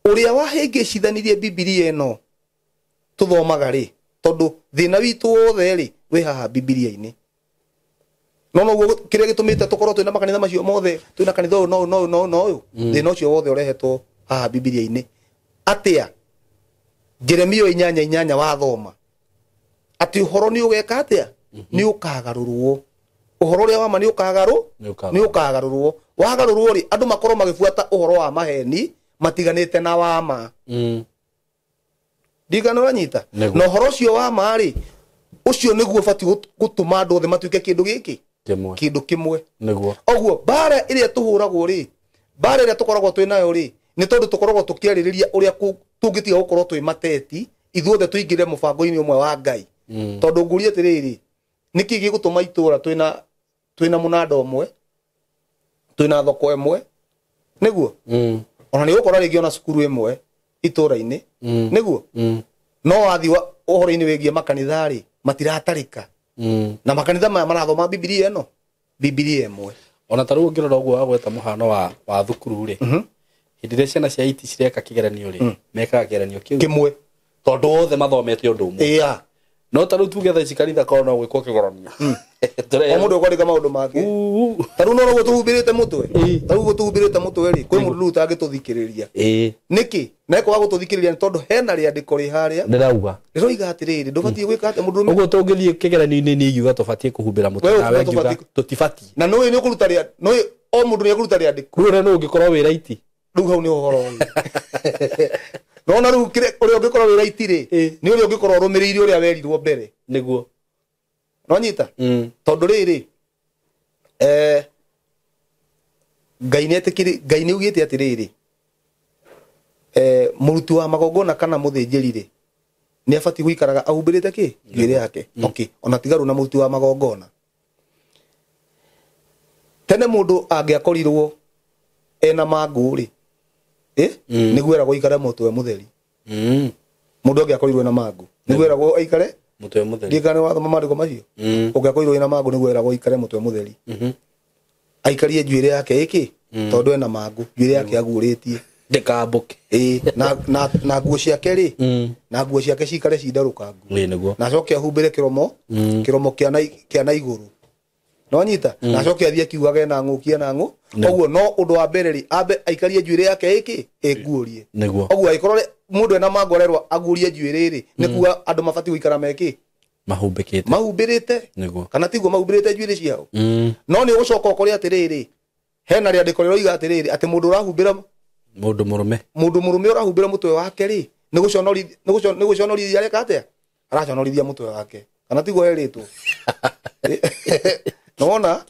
ũrĩa wahĩngĩcithanirie Bibilia ĩno tũthomaga rĩ, tondũ thĩna witũ wothe rĩ wĩ haha Bibilia-inĩ. No noguo kĩrĩa gĩtũmĩte tũkorwo twĩna makanitha macio mothe, twĩna kanitha ũyũ na ũyũ na ũyũ na ũyũ na ũyũ, thĩna ũcio wothe ũrehetwo haha Bibilia-inĩ. Atĩa? Jeremia 8:8 wathoma atĩ ũhoro nĩ ũgeka atĩa? Nĩ ũkagarũrwo. Ũhoro ũrĩa wa ma nĩ Nĩ ũkagarũrwo. ũkagarũrwo. Wagarũrwo rĩ, andũ makorwo magĩbuata ũhoro wa maheni matiganĩte na wa ma. Ndigana ũranyita? Nĩguo. Na ũhoro ũcio wa ma rĩ, ũcio nĩguo ũbatiĩ gũtũma andũ othe matuĩke kĩndũ gĩkĩ? Kĩmwe. Kĩndũ kĩmwe. Nĩguo. Ũguo mbara ĩrĩa tũhũragwo rĩ, mbara ĩrĩa tũkoragwo twĩ nayo rĩ, nĩ tondũ tũkoragwo tũkĩarĩrĩria ũrĩa tũngĩtiga gũkorwo twĩ mateti, ithuothe tũingĩre mũbango-inĩ ũmwe wa Ngai. Tondũ ngũrie atĩrĩrĩ, nĩkĩ gĩgũtũma itũũra twĩna mũnanda ũmwe, twĩna thoko ĩmwe, nĩguo? Ona nĩ ũgũkora rĩngĩ ona cukuru ĩmwe itũũra-inĩ, nĩguo? No wathiĩ ũhoro-inĩ wĩgiĩ makanitha rĩ, matiratarĩka. Na makanitha maya marathoma Bibilia ĩno, Bibilia ĩmwe. Ona ta rĩu ũngĩrora ũguo wagweta mũhano wa thukuru rĩ, hĩndĩ ĩrĩa ciana cia iti cireka kĩgeranio rĩ, mekaga kĩgeranio kĩu kĩmwe, tondũ othe mathomete ũndũ ũmwe. Ĩya. No ta rĩu tuge thaa ici kanitha korwo no gwĩkwo kĩgeranio. O mũndũ ũkwandĩka maũndũ make. Ta rĩu no ũguo tũhumbĩrĩte mũtwe. Ta rĩu ũguo tũhumbĩrĩte mũtwe rĩ, kwĩ mũndũ rĩu ũtangĩtũthikĩrĩria. Nĩkĩ? Na ĩkwaga gũtũthikĩrĩria nĩ tondũ hena rĩandĩko rĩ harĩa. Ndĩrauga. Rĩroiga atĩrĩrĩ, ndũbatiĩ gwĩka atĩa mũndũ ũrũme. Ũguo tũngĩthiĩ kĩgeranio-inĩ niĩ ingiuga tũbatiĩ kũhumbĩra mũtwe, Wewe nawe ũkiuga ngiuga tũbatiĩ tũtibatiĩ. Na nĩũĩ nĩ ũkũruta rĩa, nĩũĩ o mũndũ nĩ ekũruta rĩandĩko. Rĩu ũrĩa nũ ũngĩkorwo wĩ raiti? Rĩu hau nĩ ũhoro ũyũ. Nona rĩu ũrĩa ũngĩkorwo wĩ raiti rĩ, nĩ ũrĩa ũngĩkorwo ũrũmĩrĩire ũrĩa werirwo mbere. Nĩguo. Nĩwanyita? Tondũ rĩrĩ, Ngai nĩetĩkĩrĩ, Ngai nĩaugĩte atĩrĩrĩ, mũruti wa magongona kana mũthĩnjĩri rĩ, nĩabatiĩ gũikaraga ahumbĩrĩte kĩ? Njuĩrĩ yake. Okay, ona tiga rĩu na mũruti wa magongona. Tene mũndũ angĩakorirwo ena mangũ rĩ, nĩguo eragwo aikare mũtwe mũtheri. Mũndũ angĩakorirwo ena mangũ, nĩguo eragwo aikare mũtwe mũtheri. Ndiĩ kana nĩwathoma maandĩko macio? Ũngĩakorirwo ena mangũ nĩguo eragwo aikare mũtwe mũtheri. Aikarie njuĩrĩ yake ĩkĩ? Tondũ ena mangũ, njuĩrĩ yake aguũrĩtie. Ndĩkambũke. Ĩĩ, na nguo ciake rĩ, na nguo ciake cikare cindarũkangu. Ĩĩ, nĩguo. Na acoke ahumbĩre kĩromo kĩa na igũrũ. Nĩwanyita? Na acoke athiĩ akiugaga ena ng'ũki, ena ng'ũ, Ũguo no ũndũ wa mbere rĩ ambe aikarie njuĩrĩ yake ĩkĩ ĩguũrie. Nĩguo. Ũguo angĩkorwo mũndũ ena mangũ arerwo aguũrie njuĩrĩ rĩ nĩ kuga andũ mabatiĩ gũikara mekĩ mahumbĩkĩte. Mahumbĩrĩte. Nĩguo. Kana tiguo mahumbĩrĩte njuĩrĩ ciao. No nĩ ũgũcoka ũkore atĩrĩrĩ hena rĩandĩko rĩroiga atĩrĩrĩ atĩ mũndũ ũrahumbĩra mũndũ mũrũme. Mũndũ mũrũme ũrahumbĩra mũtwe wake rĩ nĩ gũconorithia areka atĩa? Araconorithia mũtwe wake. Kana tiguo herĩtwo. Nĩwona?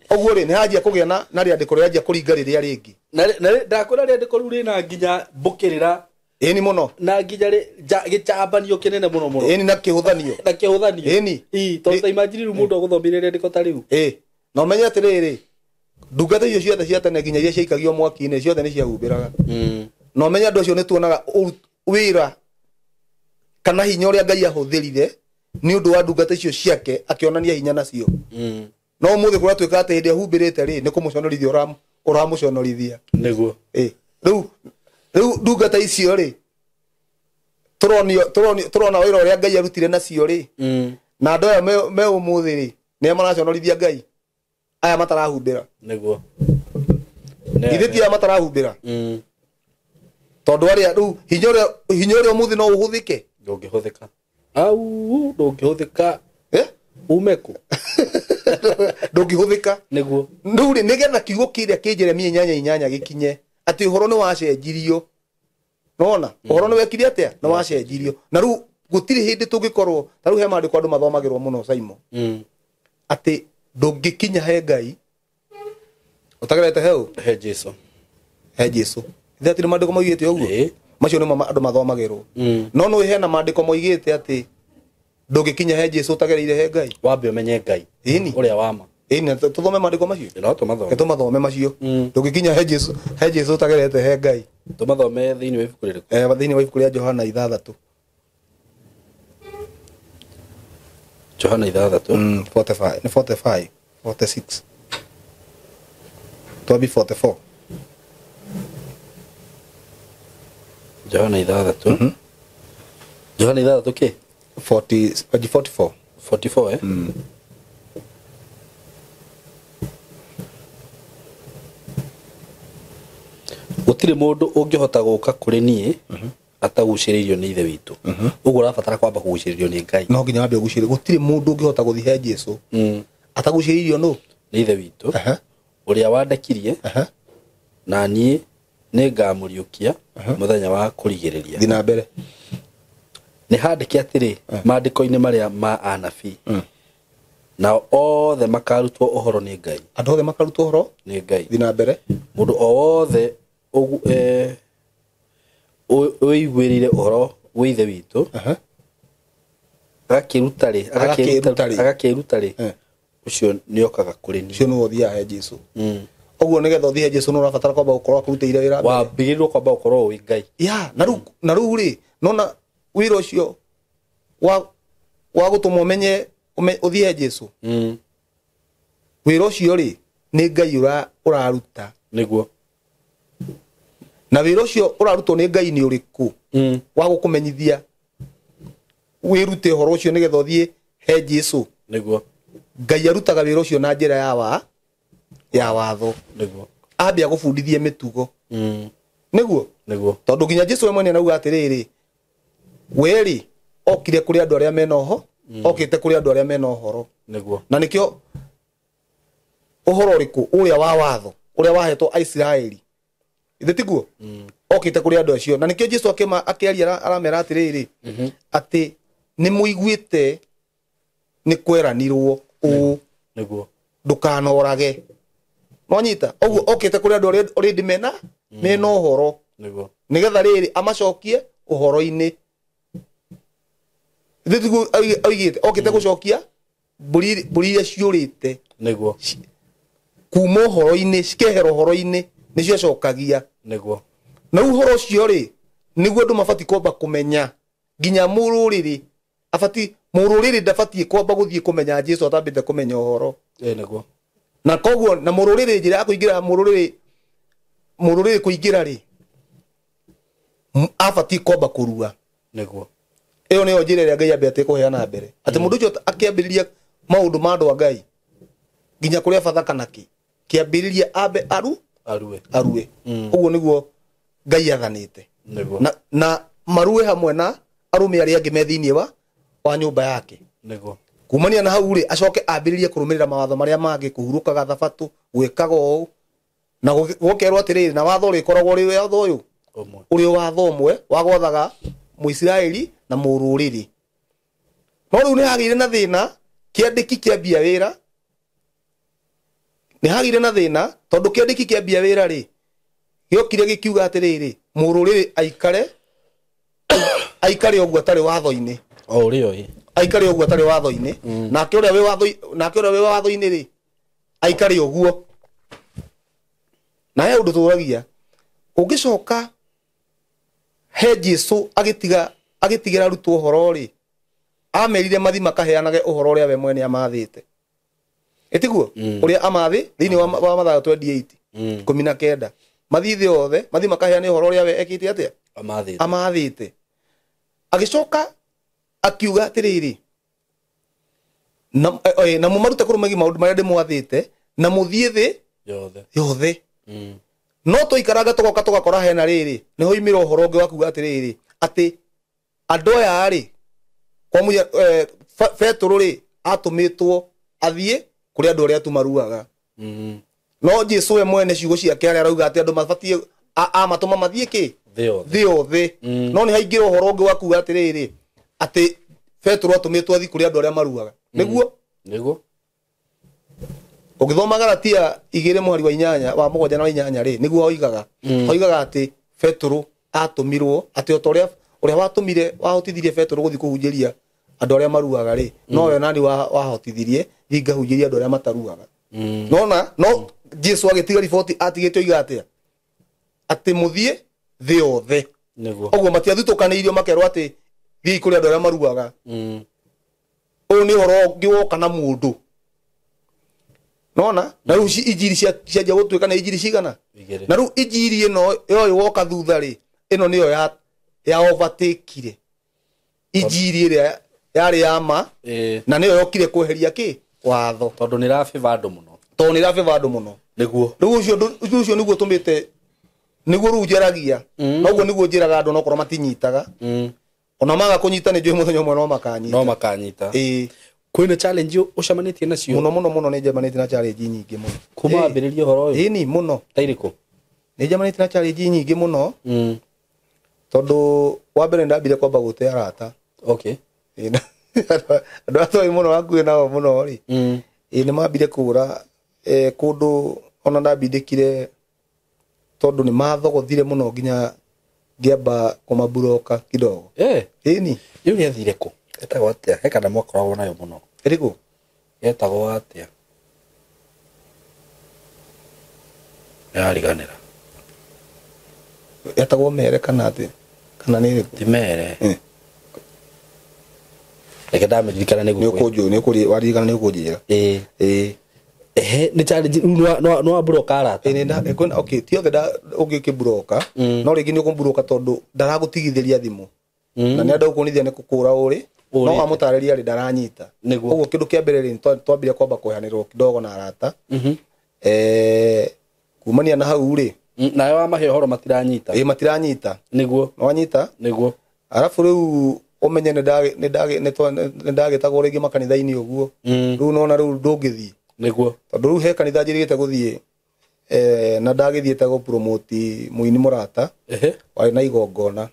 Ũguo rĩ nĩ hanjia kũgĩa na rĩandĩko rĩranjia kũringa rĩrĩa rĩngĩ. Na ndakwĩra rĩandĩko rĩu rĩna nginya mbũkĩrĩra. Ĩni mũno. Na nginya gĩcambanio kĩnene mũno mũno. Ĩni na kĩhũthanio. Na kĩhũthanio. Ĩni. Ĩ tondũ ta imagine rĩu mũndũ agũthomire rĩandĩko ta rĩu. Ĩ na ũmenye atĩrĩrĩ ndungata icio ciothe cia tene nginya iria ciaikagio mwaki-inĩ ciothe nĩ ciahumbĩraga. Na ũmenye andũ acio nĩ tuonaga wĩra kana hinya ũrĩa Ngai ahũthĩrire nĩ ũndũ wa ndungata icio ciake akĩonania hinya nacio. No ũmũthĩ kũratuĩka atĩ hĩndĩ ahumbĩrĩte rĩ nĩ kũmũconorithia ũramũconorithia. Nĩguo. Ĩ rĩu ndungata icio rĩ tũrona wĩra ũrĩa Ngai arutire nacio rĩ na andũ aya me ũmũthĩ rĩ nĩo maraconorithia Ngai aya matarahumbĩra. Nĩguo. Ithe ti aya matarahumbĩra. Tondũ arĩa rĩu hinya ũrĩa ũmũthĩ no ũhũthĩke. Ndũngĩhũthĩka. Au ndũngĩhũthĩka. Ume kũ? Ndũngĩhũthĩka. Nĩguo. Rĩu rĩ nĩgetha kiugo kĩrĩa kĩ Jeremia 8:8 gĩkinye atĩ ũhoro nĩ wacenjirio. Nĩwona? Ũhoro nĩ wekire atĩa? Nĩ wacenjirio. Na rĩu gũtirĩ hĩndĩ tũngĩkorwo ta rĩu he maandĩko andũ mathomagĩrwo mũno Saimo. Atĩ ndũngĩkinya he Ngai ũtagerete he ũ? He Jesu. He Jesu. Ithe atĩ nĩ maandĩko moigĩte ũguo? Macio nĩmo andũ mathomagĩrwo. No nĩ hena maandĩko moigĩte atĩ ndũngĩkinya he Jesu ũtagereire he Ngai. Wambe ũmenye Ngai. Ĩni. Ũrĩa wa ma. Ĩni tũthome maandĩko macio. No tũmathome. Tũmathome macio. Ndũngĩkinya he Jesu, he Jesu ũtagerete he Ngai. Tũmathome thĩinĩ wa ibuku rĩrĩkũ? Thĩinĩ wa ibuku rĩa Johana 6. Johana 6. 45, nĩ 45, 46. Twambi 44. Johana 6. Johana 6 kĩ? 40, 44. 44 eh? Gũtirĩ mũndũ ũngĩhota gũka kũrĩ niĩ atagucĩrĩirio nĩ Ithe witũ. Ũguo ũrabatara kwamba kũgucĩrĩrio nĩ Ngai. No nginya wambe ũgucĩrĩrio. Gũtirĩ mũndũ ũngĩhota gũthiĩ he Jesu atagucĩrĩirio nũ? Nĩ Ithe witũ. Ũrĩa wandekirie na niĩ nĩngamũriũkia mũthenya wa kũrigĩrĩria. Thiĩ na mbere. Nĩ handĩke atĩrĩ maandĩko-inĩ marĩa ma anabii. Nao othe makarutwo ũhoro nĩ Ngai. Andũ othe makarutwo ũhoro nĩ Ngai. Thiĩ na mbere. Mũndũ o wothe ũiguĩrĩire ũhoro wĩ Ithe witũ agakĩruta rĩ ũcio nĩokaga kũrĩ niĩ. Ũcio nĩwe ũthiaga he Jesu. Ũguo nĩgetha ũthiĩ he Jesu nĩ ũrabatara kwamba gũkorwo akũrutĩire wĩra mbere. Wambĩrĩirwo kwamba gũkorwo ũĩ Ngai. Ya, na rĩu rĩ nona wĩra ũcio wa gũtũma ũmenye ũthiĩ he Jesu. Wĩra ũcio rĩ nĩ Ngai ũraruta. Nĩguo. Na wĩra ũcio ũrarutwo nĩ Ngai nĩ ũrĩkũ? Wa gũkũmenyithia wĩrute ũhoro ũcio nĩgetha ũthiĩ he Jesu. Nĩguo. Ngai arutaga wĩra ũcio na njĩra ya watho. Nĩguo. Ambe agũbundithie mĩtugo. Nĩguo? Nĩguo. Tondũ nginya Jesu we mwene arauga atĩrĩrĩ we rĩ okire kũrĩ andũ arĩa mena ũhoro, okĩte kũrĩ andũ arĩa mena ũhoro. Nĩguo. Na nĩkĩo ũhoro ũrĩkũ ũrĩa wa watho ũrĩa wahetwo Aisiraeli. Ithe tiguo? Okĩte kũrĩ andũ acio. Na nĩkĩo Jesu akĩaria aramera atĩrĩrĩ atĩ nĩ mũiguĩte nĩ kweranirwo ũũ. Nĩguo. Ndũkanorage. Nonyita? Ũguo okĩte kũrĩ andũ arĩa already mena ũhoro. Nĩguo. Nĩgetha rĩrĩ amacokie ũhoro-inĩ. Ithe tiguo oigĩte okĩte gũcokia mbũri iria ciũrĩte. Nĩguo. Kuma ũhoro-inĩ cikehera ũhoro-inĩ nĩcio acokagia. Nĩguo. Na ũhoro ũcio rĩ nĩguo andũ mabatiĩ kwamba kũmenya nginya mũrũrĩrĩ abatiĩ mũrũrĩrĩ ndabatiĩ kwamba gũthiĩ kũmenya Jesu atambĩte kũmenya ũhoro. Nĩguo. Na koguo na mũrũrĩrĩ njĩra ya kũingĩra mũrũrĩrĩ kũingĩra rĩ abatiĩ kwamba kũrua. Nĩguo. Ĩyo nĩyo njĩra ĩrĩa Ngai ambĩte kũheana mbere. Atĩ mũndũ ũcio akĩambĩrĩria maũndũ ma andũ a Ngai nginya kũrĩa Bathaka na kĩ. Kĩambĩrĩria ambe arue arue. Ũguo nĩguo Ngai athanĩte. Nĩguo. Na marue hamwe na arũme arĩa angĩ me thĩinĩ wa nyũmba yake. Nĩguo. Kumania na hau rĩ, acoke ambĩrĩrie kũrũmĩrĩra mawatho marĩa mangĩ, kũhurũkaga thabatũ, gwĩkaga ũũ, na gũkerwo atĩrĩrĩ, na watho ũrĩkoragwo ũrĩ watho ũyũ Ũmwe. Ũrĩ watho ũmwe wa gwathaga Mũisiraeli na mũrũrĩrĩ. No rĩu nĩ hagĩire na thĩna, kĩandĩki kĩambia wĩra. Nĩ hagĩire na thĩna tondũ kĩandĩki kĩambia wĩra rĩ, gĩokire gĩkiuga atĩrĩrĩ, mũrũrĩrĩ aikare ũguo atarĩ watho-inĩ. O ũrĩa ũĩ. Aikare ũguo atarĩ watho-inĩ. Nake ũrĩa wĩ watho, nake ũrĩa wĩ watho-inĩ rĩ, aikare ũguo. Na he ũndũ tũragia. Ũngĩcoka he Jesũ agĩtigĩra arutwo ũhoro rĩ, amerire mathi makaheanage ũhoro ũrĩa we mwene amathĩte. Ĩtiguo? Ũrĩa amathĩ thĩinĩ wa Mathayo 28, 19. Mathiĩ thĩ yothe, mathiĩ makaheane ũhoro ũrĩa we ekĩte atĩa? Amathĩte. Amathĩte. Agĩcoka akiuga atĩrĩrĩ, na mũmarute kũrũmagia maũndũ marĩa ndĩmwathĩte, na mũthiĩ thĩ yothe. Yothe. No tũikaranga tũgoka tũgakora hena rĩrĩ, nĩ hoimĩra ũhoro ũngĩ wa kuuga atĩrĩrĩ, atĩ andũ aya rĩ, kwa Petero rĩ, atũmĩtwo athiĩ kũrĩ andũ arĩa tu maruaga. No Jesũ we mwene ciugo ciake arĩa arauga atĩ andũ mabatiĩ, amatũma mathiĩ kĩ? Thĩ yothe. Thĩ yothe. No nĩ haingĩra ũhoro ũngĩ wa kuuga atĩrĩrĩ, atĩ Petero atũmĩtwo athiĩ kũrĩ andũ arĩa maruaga. Nĩguo? Nĩguo. Ũgĩthoma Galatia igĩrĩ mũhari wa inyanya, wa mũgwanja na wa inyanya rĩ, nĩguo oigaga. Oigaga atĩ Petero atũmirwo, atĩ o ta ũrĩa watũmire, wahotithirie Petero gũthiĩ kũhunjĩria andũ arĩa maruaga rĩ, no we nani wahotithirie thiĩ ngahunjĩrie andũ arĩa mataruaga. Nona, no Jesũ agĩtiga riboti atigĩte oiga atĩa? Atĩ mũthiĩ thĩ yothe. Nĩguo. Ũguo matiathutũkanĩirio makerwo atĩ thiĩi kũrĩ andũ arĩa maruaga. Ũyũ nĩ ũhoro ũngĩ woka na mũndũ. Nona, na rĩu injiri cianjia gũtuĩka nĩ injiri cigana? Igĩrĩ. Na rĩu injiri ĩno yoĩ woka thutha rĩ, ĩno nĩyo ya overtake-ire. Injiri ĩrĩa yarĩ ya ma, na nĩyo yokire kweheria kĩ? Watho. Tondũ nĩ ĩrabĩba andũ mũno. Tondũ nĩ ĩrabĩba andũ mũno. Nĩguo. Rĩu ũcio ũndũ ũcio nĩguo tũmĩte, nĩguo rĩu njaragia. Noguo nĩguo njĩraga andũ onokorwo matinyitaga. Ona maga kũnyita nĩ njũĩ mũthenya ũmwe no makanyita. No makanyita. Ĩĩ. Kwĩna challenge ũcemanĩtie nacio? Mũno, mũno, mũno nĩ njemanĩtie na challenge nyingĩ mũno. Kuma wambĩrĩria ũhoro ũyũ? Ĩĩ ni mũno. Ta irĩkũ? Nĩ njemanĩtie na challenge nyingĩ mũno. Tondũ wa mbere ndambire kwamba gũte arata. Ĩĩ, andũ arĩa twarĩ mũno hakuhĩ nao mũno rĩ. Ĩĩ, nĩ mambire kũra, kũndũ ona ndambindĩkire tondũ nĩ mathogothire mũno nginya ngĩamba kũmaburoka kidogo. Ĩĩ ni. Rĩu nĩ athire kũ? Etagwo atĩa? He kana mwakoragwo nayo mũno. Ĩrĩkũ? Etagwo atĩa? Nĩrariganĩra. Etagwo Mere kana atĩa? Kana nĩ ĩrĩkũ? Ti Mere. Reke ndamĩririkana nĩguo Nĩ ũkũnjũ, nĩ ũkũri-, waririkana nĩ ũkũnjĩra. Ĩĩ. Ĩĩ. Ehe, nĩ challenge, rĩu nĩ wamburoka arata? Ĩĩ, nĩ nda-, kwĩna, okay, ti othe ũngĩkĩmburoka, no rĩngĩ nĩ ũkũmburoka tondũ ndaragũtigithĩria thimũ. Na nĩ andũ gũkuonithia nĩ kũkũra ũrĩ, no Ũrĩte. amũtarĩria rĩ ndaranyita. Nĩguo. Ũguo kĩndũ kĩa mbere rĩ, nĩ twambire kwamba kũheanĩrwo kidogo na arata. Kumania na hau rĩ. Nawe wamahe ũhoro matiranyita. Ĩĩ, matiranyita. Nĩguo. Nĩwanyita? Nĩguo. Arabu rĩu ũmenye nĩ ndagĩtagwo rĩngĩ makanitha-inĩ ũguo. Rĩu nona rĩu ndũngĩthiĩ. Nĩguo. Tondũ rĩu he kanitha njĩrĩgĩte gũthiĩ, na ndagĩthiĩte gũpromote mũini mũrata. Warĩ na igongona.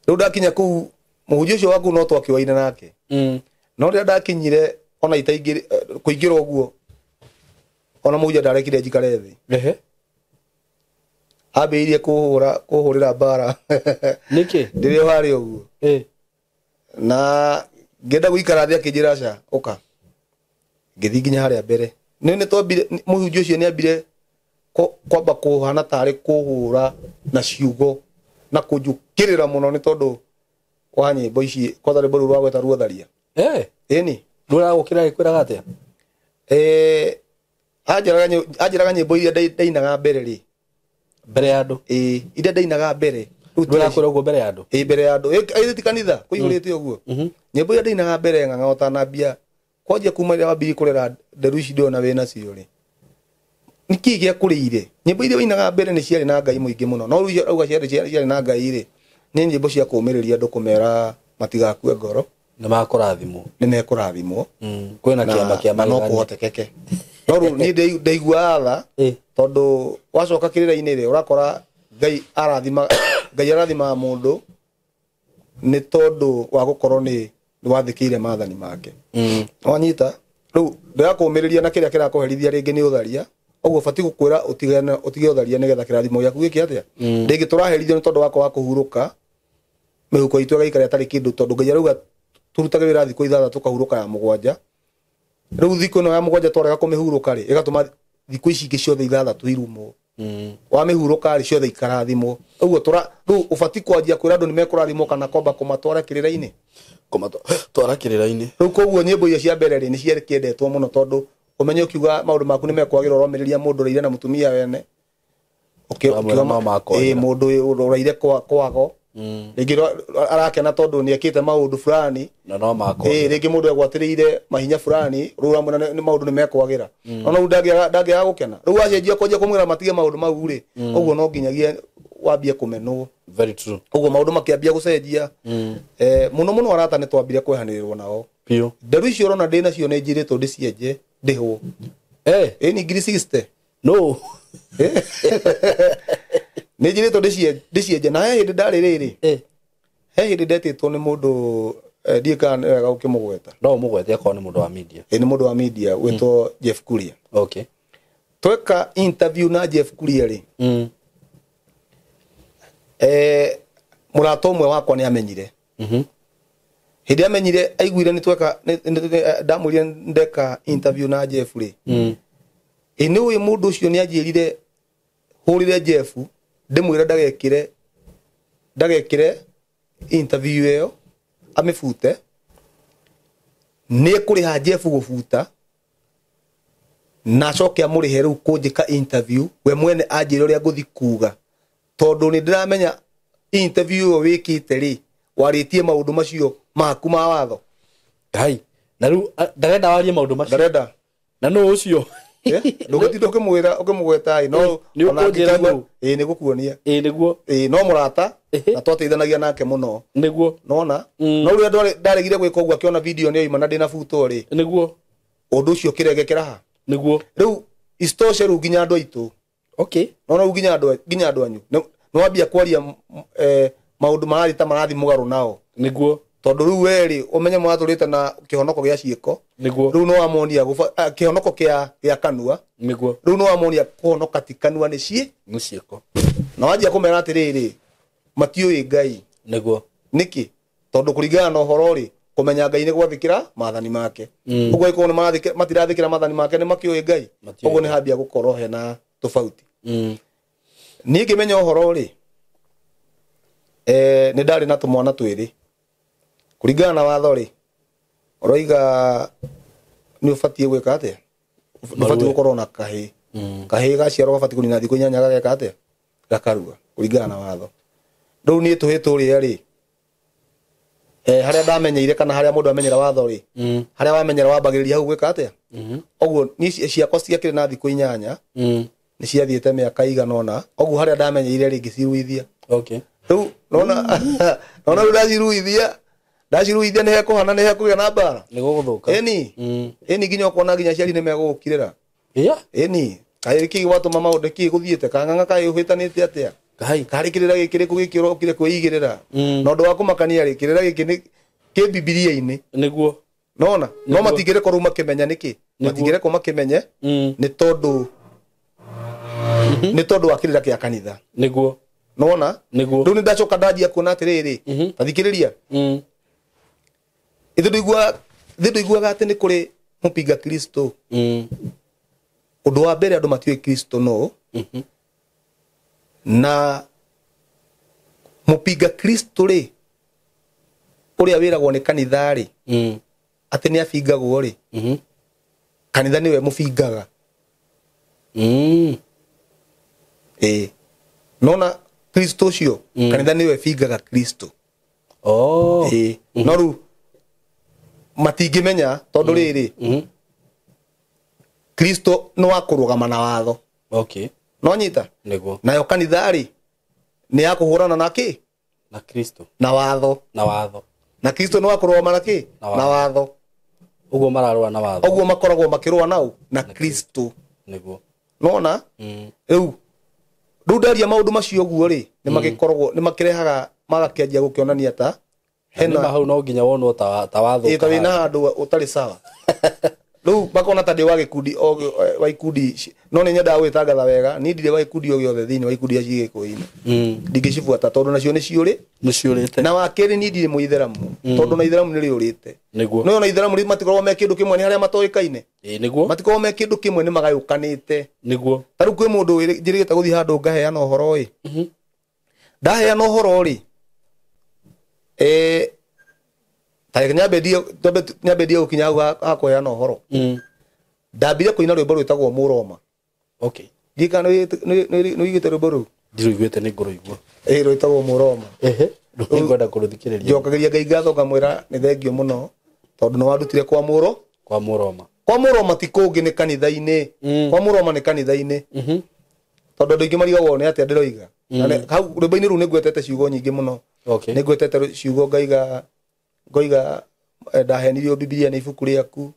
Rĩu ndakinya kũu, mũhunjia ũcio waku no twakĩoaine nake. No rĩrĩa ndakinyire, ona kũingĩra ũguo, ona mũhunjia ndarekire njikare thĩ. Ambĩrĩirie kũhũrĩra mbara. Nĩkĩ? Ndĩrĩ o harĩa ũguo. Na ngĩenda gũikara thĩ akĩnjĩra aca, ũka. Ngĩthiĩ nginya harĩa mbere. Nĩ nĩ twambire, mũhunjia ũcio nĩ ambire kwamba kũhana tarĩ kũhũra na ciugo na kũnjũkĩrĩra mũno nĩ tondũ wa nyĩmbo ici, kwanza rwĩmbo rũu rwa gweta ruotharia. Ĩni. Rũragũkĩra gĩkwĩraga atĩa? Anjĩraga nyĩmbo iria ndainaga mbere rĩ. Mbere ya andũ? Ĩĩ, iria ndainaga mbere. Rĩu ti Rũrakwĩra ũguo mbere ya andũ? Ĩĩ, mbere ya andũ. Ĩĩ, ti kanitha, kũihũrĩte ũguo. Nyĩmbo iria ndainaga mbere ng'ang'a ũtanambia. Kwanjia kuma rĩrĩa wambirie kũrera nderu ici ndĩrona wĩ nacio rĩ. Nĩkĩ gĩakũrĩire? Nyĩmbo iria wainaga mbere nĩ ciarĩ na Ngai mũingĩ mũno. No rĩu auga ciarĩ na Ngai rĩ, nĩ nyĩmbo cia kũũmĩrĩria andũ kũmera matigakue ngoro. Nĩ makũrathimwo. Nĩ mekũrathimwo. Kwĩna kĩama kĩa na no magegania. kũhotekeke. No rĩu niĩ ndaiguaga tha tondũ wacoka kĩrĩra-inĩ rĩ, ũrakora Ngai arathima, Ngai arathimaga mũndũ nĩ tondũ wa gũkorwo nĩ wathĩkĩire maathani make. Wanyita? Rĩu ndĩrakũũmĩrĩria na kĩrĩa kĩrakũherithia rĩngĩ nĩ ũtharia. Ũguo ũbatiĩ gũkwĩra ũtige ũtharia nĩgetha kĩrathimo gĩaku gĩke atĩa? Rĩngĩ tũraherithio nĩ tondũ wa kwaga kũhurũka, mĩhuko itũ ĩgaikara ĩtarĩ kĩndũ tondũ Ngai arauga tũrutage wĩra thikũ 6 tũkahurũka ya 7. Rĩu thikũ ĩno ya 7 twarega kũmĩhurũka rĩ, ĩgatũma thikũ ici ingĩ ciothe 6 irumwo. Wamĩhurũka rĩ, ciothe ikarathimwo. Ũguo rĩu ũbatiĩ kwanjia kwĩra andũ nĩ mekũrathimwo kana kwamba kũmatwara kĩrĩra-inĩ. Kũmatwara kĩrĩra-inĩ. Rĩu koguo nyĩmbo iria cia mbere rĩ, nĩ ciakĩendetwo mũno tondũ ũmenye ũkiuga maũndũ maku nĩ mekwagĩra ũromĩrĩria mũndũ ũraire na mũtumia wene. Ũramwĩra no makwagĩra. Mũndũ ũraire kwago. Rĩngĩ arakena tondũ nĩ ekĩte maũndũ fulani. Na no makwagĩra. Rĩngĩ mũndũ egwatĩrĩire mahinya fulani, rĩu ũramwĩra nĩ maũndũ nĩ mekwagĩra. No rĩu ndangĩaga gũkena. Rĩu wacenjia kwanjia kũmwĩra matige maũndũ mau rĩ, ũguo no nginyagia wambie kũmenwo. Very true. Ũguo maũndũ makĩambia gũcenjia. Mũno mũno arata nĩ twambire kwehanĩrĩrwo nao. Biũ. Nderu icio ũrona ndĩ nacio nĩ njirĩtwo ndĩcienje, ndĩhwo. Nĩ ngiri 60. No. Nĩ njirĩtwo ndĩcienje. Na he hĩndĩ ndarĩ rĩrĩ. He hĩndĩ ndetĩtwo nĩ mũndũ, ndiũĩ kana nĩ wega gũkĩmũgweta. No ũmũgwete akorwo nĩ mũndũ wa media. Nĩ mũndũ wa media wĩtwo Jeff Kuria. Tweka interview na Jeff Kuria rĩ. Mũrata ũmwe wakwa nĩ amenyire. Hĩndĩ amenyire aiguire nĩ tweka, ndamwĩrire ndeka interview na Jeff rĩ. Nĩ ũĩ mũndũ ũcio nĩ anjĩrire hũrĩre Jeff ndĩmwĩre ndagekĩre interview ĩyo amĩbute. Nĩ ekũrĩha Jeff gũbuta na acoke amũrĩhe rĩu kũnjĩka interview we mwene anjĩre ũrĩa ngũthi kuga tondũ nĩ ndĩramenya interview ĩyo wĩkĩte rĩ warĩtie maũndũ macio maku ma watho. Ngai, na rĩu, ndarenda warie maũndũ macio. Ndarenda. Na nũ ũcio? Ndũgĩtinda ũkĩmũgweta ĩ, no Nĩ ona ũkũnjĩra angĩkĩigua, nũ? nĩ gũkuonia. Nĩguo. No mũrata, na twateithanagia nake mũno. Nĩguo. Nona? No rĩrĩa ndaregire gwĩka ũguo akĩona video nĩ yoima na ndĩna buto rĩ. Nĩguo. Ũndũ ũcio ũkĩregekera ha? Nĩguo. Rĩu isitoshe rĩu nginya andũ aitũ. Nona rĩu nginya andũ anyu. Nĩ wambia kwaria maũndũ marathiĩ ta marathiĩ mũgarũ nao. Nĩguo. Tondũ rĩu we rĩ, ũmenye mũratũrĩte na kĩhonoko gĩa ciĩko. Nĩguo. Rĩu nĩ wamonia kĩhonoko gĩa kanua. Nĩguo. Rĩu nĩ wamonia kũhonoka ti kanua nĩ ciĩ. Nĩ ciĩko. Na wanjia kũmera atĩrĩrĩ, matiũĩ Ngai. Nĩguo. Nĩkĩ? Tondũ kũringana na ũhoro rĩ, kũmenya Ngai nĩ gwathĩkĩra maathani make. Ũguo angĩkorwo nĩ matirathĩkĩra maathani make nĩ makĩũĩ Ngai. Matiũĩ Ũguo nĩ Ngai. hambia gũkorwo hena tofauti. Niĩ ngĩmenya ũhoro rĩ, nĩ ndarĩ na tũmwana twĩrĩ. Kũringana na watho rĩ, ũroiga nĩ ũbatiĩ gwĩka atĩa? Nĩ ũbatiĩ Marue. gũkorwo na kahĩĩ. Kahĩĩ gaciarwo gabatiĩ kũnina thikũ 8 gageka atĩa? Gakarua, kũringana na watho. Rĩu niĩ tũhĩĩ tũrĩa rĩ, harĩa ndamenyeire kana harĩa mũndũ amenyera watho rĩ, harĩa wamenyera wambagĩrĩria hau gwĩka atĩa? Ũguo niĩ ciakwa ciakĩrĩ na thikũ 8, nĩ ciathiĩte mĩaka igana ũna, ũguo harĩa ndamenyeire rĩ, ngĩciruithia. Rĩu, nona rĩu ndaciruithia nĩ hekũhana, nĩ hekũgĩa na mbara. Nĩ gũgũthũka. Ĩni. Ĩni nginya ũkona nginya aciari nĩ megũgũkirĩra. Ĩni. Kaĩ kĩ gwatũma maũndũ kĩ gũthiĩte? Kang'ang'a kaĩ ũhĩtanĩte atĩa? Kai. Karĩ kĩrĩra gĩkĩ rĩkũ gĩkĩ ũrokire kwĩigĩrĩra? Na ũndũ wa kũmakania rĩ, kĩrĩra gĩkĩ nĩ kĩ Bibilia-inĩ. Nĩguo. Nona? No Nĩguo. matingĩrekwo rĩu makĩmenya nĩkĩ? Nĩguo. Matingĩrekwo makĩmenye nĩ tondũ nĩ tondũ wa kĩrĩra kĩa kanitha. Nĩguo. Nona? Nĩguo. Rĩu nĩ ndacoka ndanjia kuona atĩrĩrĩ, ta thikĩrĩria. Ithuĩ ndũiguaga atĩ nĩ kũrĩ mũpinga Kristo. Ũndũ wa mbere andũ matiũĩ Kristo no. Na mũpinga Kristo rĩ, ũrĩa wĩragwo nĩ kanitha rĩ, atĩ nĩ abingagwo rĩ, kanitha nĩwe mũbingaga. Nona Kristo ũcio, kanitha nĩwe bingaga Kristo. No rĩu matingĩmenya tondũ rĩrĩ, Kristo nĩ wa kũrũgama na watho. Okay. No nyita niguo nayo kanitha rĩ nĩ ya kũhũrana na kĩ na Kristo na watho na watho na Kristo nĩ wa kũrũgama na kĩ na watho uguo mararũa na watho ũguo makoragwo makĩrũa nau na Kristo niguo nona rĩu ndaria maũndũ macio ũguo rĩ nĩ magĩkoragwo nĩ makĩrehaga magakĩanjia gũkĩonania ta hena hau no nginya wonwo ta watho ta wĩna handũ ũtarĩ sawa rĩu makona ta ndĩ wa gĩkundi wa ikundi no nĩ nyendaga gwĩtangatha wega niĩ ndirĩ wa gĩkundi o gĩothe thĩinĩ wa ikundi iria ciĩ Gĩkũyũ-inĩ ndingĩcibuata tondũ nacio nĩ ciũrĩ nĩciũrĩte na wa kerĩ niĩ ndirĩ mũithĩramu tondũ na ithĩramu nĩ rĩũrĩte nĩguo no ona ithĩramu matikoragwo me kĩndũ kĩmwe nĩ harĩa matoĩkaine nĩguo matikoragwo me kĩndũ kĩmwe nĩ magayũkanĩte nĩguo ta rĩu kwĩ mũndũ njĩrĩgĩte gũthiĩ handũ ngaheana ũhoro ĩ ndaheana ũhoro rĩ ta nyambe ndie gũkinya hau ha kũheana ũhoro ndambire kũina rwĩmbo rwĩtagwo Mũroma. Okay. Ndiũĩ kana nĩ ũiguĩte rwĩmbo rũu ndirũiguĩte nĩ ngũrũigua ĩ rwĩtagwo Mũroma. Ehe nĩngwenda kũrũthikĩrĩria. Njokagĩria Ngai ngatho ngamwĩra nĩ thengio mũno tondũ nĩ wandutire kwa Mũro kwa Mũroma kwa Mũroma ti kũngĩ nĩ kanitha-inĩ kwa Mũroma nĩ kanitha-inĩ tondũ andũ aingĩ marigagwo nĩ atĩa ndĩroiga hau rwĩmbo-inĩ rũu nĩ ngwetete ciugo nyingĩ mũno Okay. nĩ ngwetete ciugo ngaiga ngoiga ndahenirio Bibilia nĩ ibuku rĩaku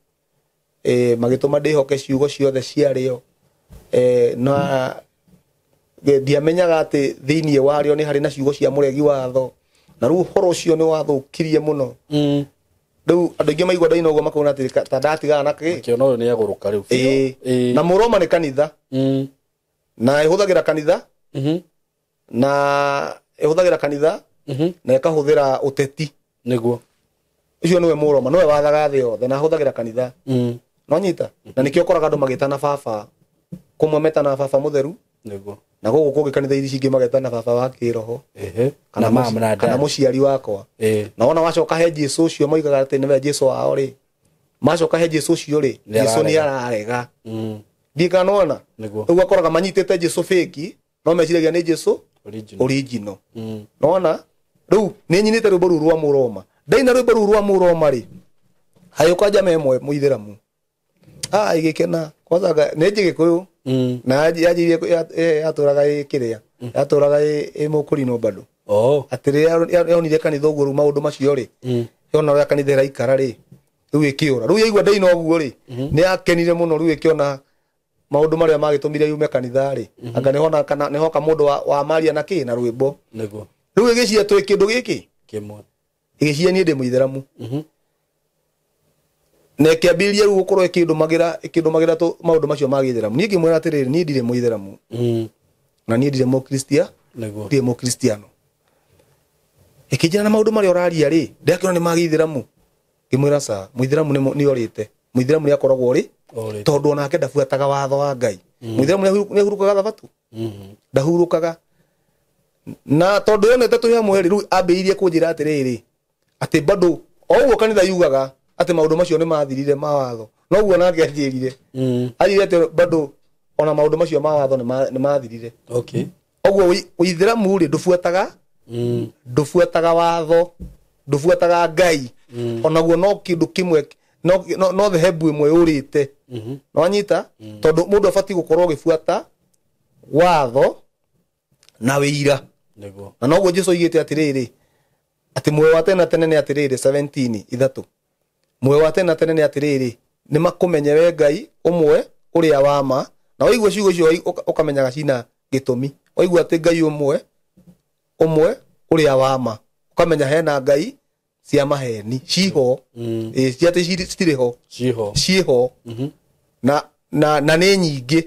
magĩtũma ndĩhoke ciugo ciothe ciarĩo na ndiamenyaga atĩ thĩinĩ warĩo nĩ harĩ na ciugo cia mũregi watho na rĩu ũhoro ũcio nĩ wathũkirie mũno rĩu andũ aingĩ maigua ndaina ũguo makona atĩ ta ndatigana na kĩ kĩona ũyũ nĩ agũrũka rĩu na Mũroma nĩ kanitha na ĩhũthagĩra kanitha na ĩhũthagĩra kanitha na ĩkahũthĩra ũteti nĩguo ucio niwe Mũroma niwe wathaga thĩ yothe na ahũthagĩra kanitha no nyita na nĩkĩo ũkoraga andũ magĩtana baba kũmwe metana baba mũtheru nĩguo na gũkũ kũngĩ kanitha iria cingĩ magetana baba wa kĩroho kana mama na kana mũciari wakwa na wona wacoka he Jesũ ũcio moigaga atĩ nĩwe Jesũ wao rĩ macoka he Jesũ ũcio rĩ Jesũ nĩ ararega ndiĩ kana nĩwona rĩu akoraga manyitĩte Jesũ fake no meciragia nĩ Jesũ original nĩwona rĩu nĩ nyinĩte rwĩmbo rũu rwa Mũroma ndaina rwĩmbo rũu rwa Mũroma rĩ hayũka njama ĩmwe mũithĩramu ĩgĩkena kwanza nĩ njĩgĩkũyũ na yanjĩrĩirie yatũraga ĩ kĩrĩa yatũraga ĩ mũkũrinũ bado atĩ rĩrĩa yonire kanitha ũguo rĩu maũndũ macio rĩ yona ũrĩa kanitha ĩraikara rĩ rĩu ĩkĩũra rĩu yaigua ndaina ũguo rĩ nĩ yakenire mũno rĩu ĩkĩona maũndũ marĩa magĩtũmire yume kanitha rĩ anga nĩhona kana nĩhoka mũndũ wa maria na kĩ na rwĩmbo nĩguo rĩu ĩgĩciria twĩ kĩndũ gĩkĩ kĩmwe ĩgĩciria niĩ ndĩ mũithĩramu na ĩkĩambĩrĩria rĩu gũkorwo ĩkĩndũmagĩra maũndũ macio ma gĩithĩramu niĩ ngĩmwĩra atĩrĩrĩ niĩ ndirĩ mũithĩramu na niĩ ndirĩ mũkristia ndirĩ mũkristiano ĩkĩnjĩra na maũndũ marĩa ũraria rĩ ndĩrakĩona nĩ ma gĩithĩramu ngĩmwĩra ca mũithĩramu nĩ orĩte mũithĩramu nĩ akoragwo rĩ tondũ onake ndabuataga watho wa Ngai mũithĩramu nĩ ahurũkaga thabatũ ndahurũkaga na tondũ yonete twĩ hamwe rĩ rĩu ambĩrĩirie kũnjĩra atĩrĩrĩ atĩ bado o ũguo kanitha yugaga atĩ maũndũ macio nĩ mathirire ma watho noguo nake anjĩrire anjĩrire atĩ bado ona maũndũ macio ma watho nĩ mathirire okay ũguo ũithĩramu rĩ ndũbuataga ndũbuataga watho ndũbuataga Ngai onaguo no kĩndũ kĩmwe no dhehebu ĩmwe yũrĩte nĩwanyita tondũ mũndũ abatiĩ gũkorwo ũgĩbuata watho na wĩira nĩguo na noguo Jesũ oigĩte atĩrĩrĩ atĩ muoyo wa tene na tene nĩ atĩrĩrĩ 17 ithatũ muoyo wa tene na tene nĩ atĩrĩrĩ nĩ makũmenye we Ngai ũmwe ũrĩa wa ma na waigua ciugo icio ũkamenyaga cina gĩtũmi waigua atĩ Ngai ũmwe ũmwe ũrĩa wa ma ũkamenya hena Ngai cia maheni ciho cia atĩ citirĩ ho ciĩho na nĩ nyingĩ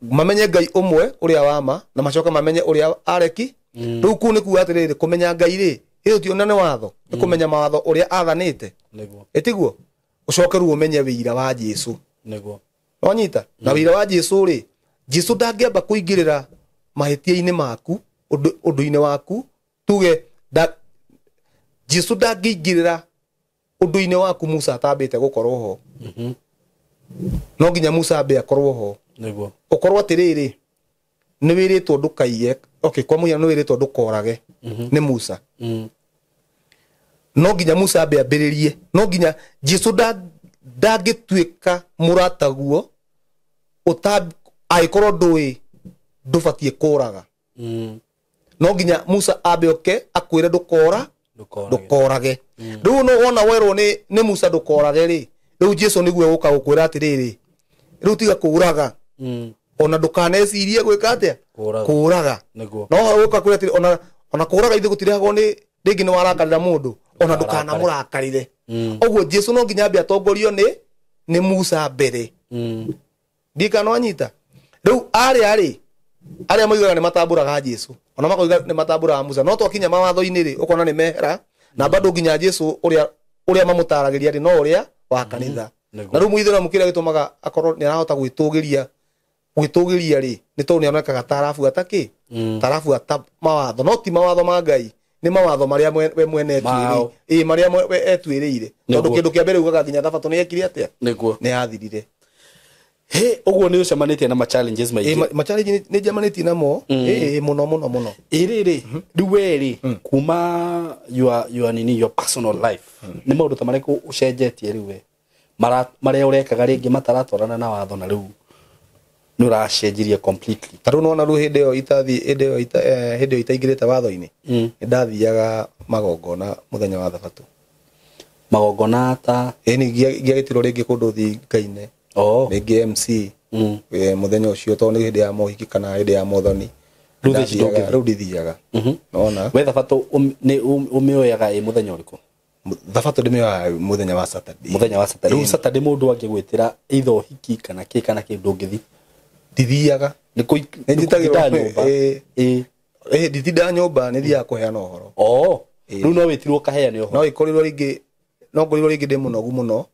mamenye Ngai ũmwe ũrĩa wa ma na macoka mamenye ũrĩa areki rĩu kũu nĩ kuga atĩrĩrĩ kũmenya Ngai rĩ ĩyo ti ona nĩ watho nĩ kũmenya mawatho ũrĩa athanĩte nĩguo ĩtiguo ũcoke rĩu ũmenye wĩira wa Jesũ nĩguo wanyita na wĩira wa Jesũ rĩ Jesũ ndangĩamba kũingĩrĩra mahĩtia-inĩ maku ũndũ-inĩ waku tuge Jesũ ndangĩingĩrĩra ũndũ-inĩ waku Musa atambĩte gũkorwo ho no nginya Musa ambe akorwo ho nĩguo ũkorwo atĩrĩrĩ nĩ wĩrĩtwo ndũkaiye okay kwa mũhiano nĩ wĩrĩtwo ndũkorage nĩ Musa no nginya Musa ambe ambĩrĩrie no nginya Jesũ ndangĩtuĩka mũrataguo Angĩkorwo ndũĩ ndũbatiĩ kũraga. No nginya Musa ambe oke akwĩre ndũkora ndũkorage. Rĩu no wona werwo nĩ Musa ndũkorage rĩ, rĩu Jesu nĩguo gũka gũkwĩra atĩrĩrĩ, rĩu tiga kũraga. Ona ndũkanecirie gwĩka atĩa? Kũraga. No gũka kwĩra atĩrĩ ona kũraga ithe gũtirehagwo nĩ rĩngĩ nĩ warakarĩra mũndũ, ona ndũkanamũrakarĩre. Ũguo Jesu no nginya ambe atongorio nĩ Musa mbere. Ndikana wanyita. Rĩu arĩa rĩ arĩa moigaga nĩ matambũraga Jesu, ona makoiga nĩ matambũraga Musa, no twakinya mawatho-inĩ rĩ ũkona nĩ mehera na bado nginya Jesu ũrĩa mamũtaragĩria rĩ no ũrĩa wa kanitha. Na rĩu mũithĩramu kĩrĩa gĩtũmaga akorwo nĩ arahota gwĩtũgĩria rĩ nĩ tondũ nĩ onekaga ta arabuata kĩ tarabuata mawatho, no ti mawatho ma Ngai, nĩ mawatho marĩa we mwene etuĩrĩire. Ĩĩ marĩa we etuĩrĩire, tondũ kĩndũ kĩa mbere ugaga nginya thabatũ nĩ yekire atĩa? Nĩ yathirire. He ũguo nĩ ũcemanĩtie na ma challenges maingĩ. Ma challenge nĩ njemanĩtie namo ĩĩ mũno mũno mũno. Ĩrĩ rĩ rĩu we rĩ kuma your nini your personal life nĩ maũndũ ta marĩkũ ũcenjetie rĩu we marĩa ũrekaga rĩngĩ mataratwarana na watho na rĩu nĩ ũracenjirie completely? Ta rĩu nĩwona rĩu hĩndĩ ĩyo hĩndĩ ĩyo itaingĩrĩte watho-inĩ nĩ ndathiaga magongona mũthenya wa thabatũ. Magongona ta? Ĩĩ nĩ ngiagĩtirwo rĩngĩ kũndũ thiĩ ngaine. Rĩngĩ MC mũthenya ũcio tondũ nĩ hĩndĩ ya mohiki kana hĩndĩ ya mothoni. Rĩu ndithiaga. Nona we thabatũ nĩ ũmĩoyaga ĩ mũthenya ũrĩkũ? Thabatũ ndĩmĩoyaga mũthenya wa Saturday. Mũthenya wa Saturday. Rĩu Saturday mũndũ angĩgwĩtĩra either ũhiki kana kĩ kana kĩ ndũngĩthiĩ? Ndithiaga. Nĩ njĩtagĩrwo nyũmba. Ĩĩ nditindaga nyũmba, nĩ thiaga kũheana ũhoro. Rĩu no wĩtirwo ũkaheane ũhoro? No ĩkorirwo rĩngĩ no ngorirwo rĩngĩ ndĩ mũnogu mũno,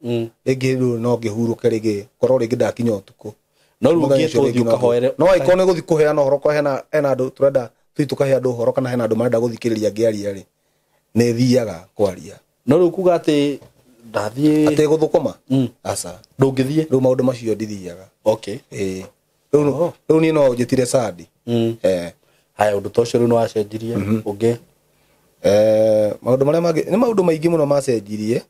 rĩngĩ rĩu no ngĩhurũke rĩngĩ korwo rĩngĩ ndakinya ũtukũ. No rĩu ũngĩtwo ũthiĩ ũkahoere. No angĩkorwo nĩ gũthiĩ kũheana ũhoro kwa hena andũ tũrenda tũthiĩ tũkahe andũ ũhoro kana hena andũ marenda gũthikĩrĩria ngĩaria rĩ, nĩ thiaga kwaria. No rĩu kuga atĩ ndathiĩ atĩ gũthũkũma? Aca. Ndũngĩthiĩ? Rĩu maũndũ macio ndithiaga. Okay. Ĩĩ. Rĩu niĩ no njĩtire Sandi. Haya ũndũ ta ũcio rĩu nĩ wacenjirie ũngĩ? Maũndũ marĩa mangĩ nĩ maũndũ maingĩ mũno macenjirie.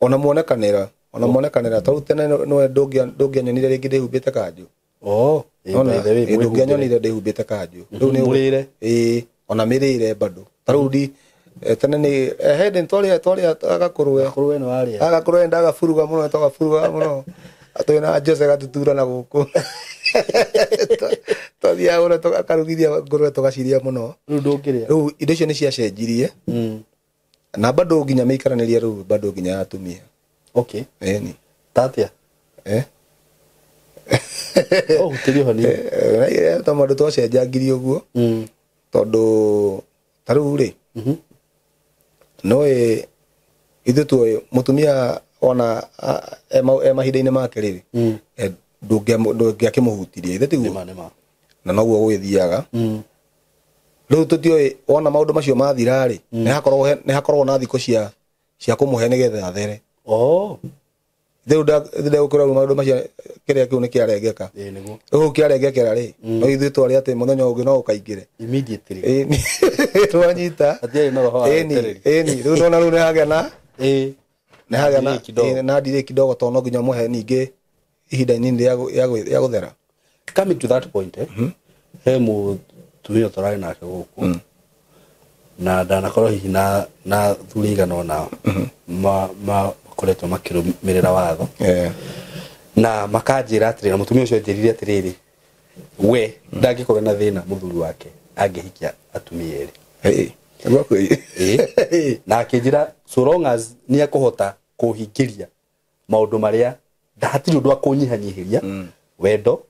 Ona muonekanĩra tondũ tene nĩwe ndũngĩanyonire rĩngĩ ndĩhumbĩte kanjũ. Ndũngĩanyonire ndĩhumbĩte kanjũ. Rĩu nĩ mũrĩre? Ĩĩ ona mĩrĩre bado. Ta rĩu tene nĩ hĩndĩ twarĩa agakũrwe. Gakũrwe nĩ warĩa. Agakũrwe ndagaburuga mũno twagaburuga mũno. Twĩ na Jose gatutura na gũkũ. Twathiaga ũrĩa tũkarugithia ngũrwe tũgaciria mũno. Rĩu ndũngĩrĩa? Rĩu indo icio nĩ ciacenjirie. Na bado nginya mĩikaranĩrie rĩu bado nginya ya atumia. Okay. Ĩni. Ta atĩa? Ũhutĩrie ho nini. Ta maũndũ twacenjangirie ũguo. Tondũ ta rĩu rĩ no ithuĩ tuoĩ mũtumia ona e mahinda-inĩ make rĩ ndũngĩakĩmũhutirie ithe tiguo? Na noguo gũgĩthiaga. Rĩu tũtiũĩ wona maũndũ macio mathira rĩ nĩ hakoragwo na thikũ cia kũmũhe nĩgetha athere. Rĩu ndegũkĩra rĩu maũndũ macio kĩrĩa kĩu nĩ kĩarengeka. Rĩu kĩarengekera rĩ no ithuĩ twarĩ atĩ mũthenya ũngĩ no ũkaingĩre. Immediately. Ĩĩ twanyita. Hatiarĩ na roho wa wetereri. Ĩni rĩu nona rĩu nĩ hagĩa na nĩ hagĩa na delay kidogo tondũ no nginya mũhe ningĩ ihinda inini rĩa gũthera. Coming to that point he mũtumia tũrarĩ nake gũkũ na ndanakorwo hihi na thuri igana ũna makoretwo makĩrũmĩrĩra watho na makanjĩra atĩrĩrĩ, na mũtumia ũcio anjĩrire atĩrĩrĩ, we ndangĩkorwo na thĩna mũthuri wake angĩhikia atumia erĩ. Na akĩnjĩra so long as nĩ ekũhota kũhingĩria maũndũ marĩa hatirĩ ũndũ akũnyihanyihĩria wendo,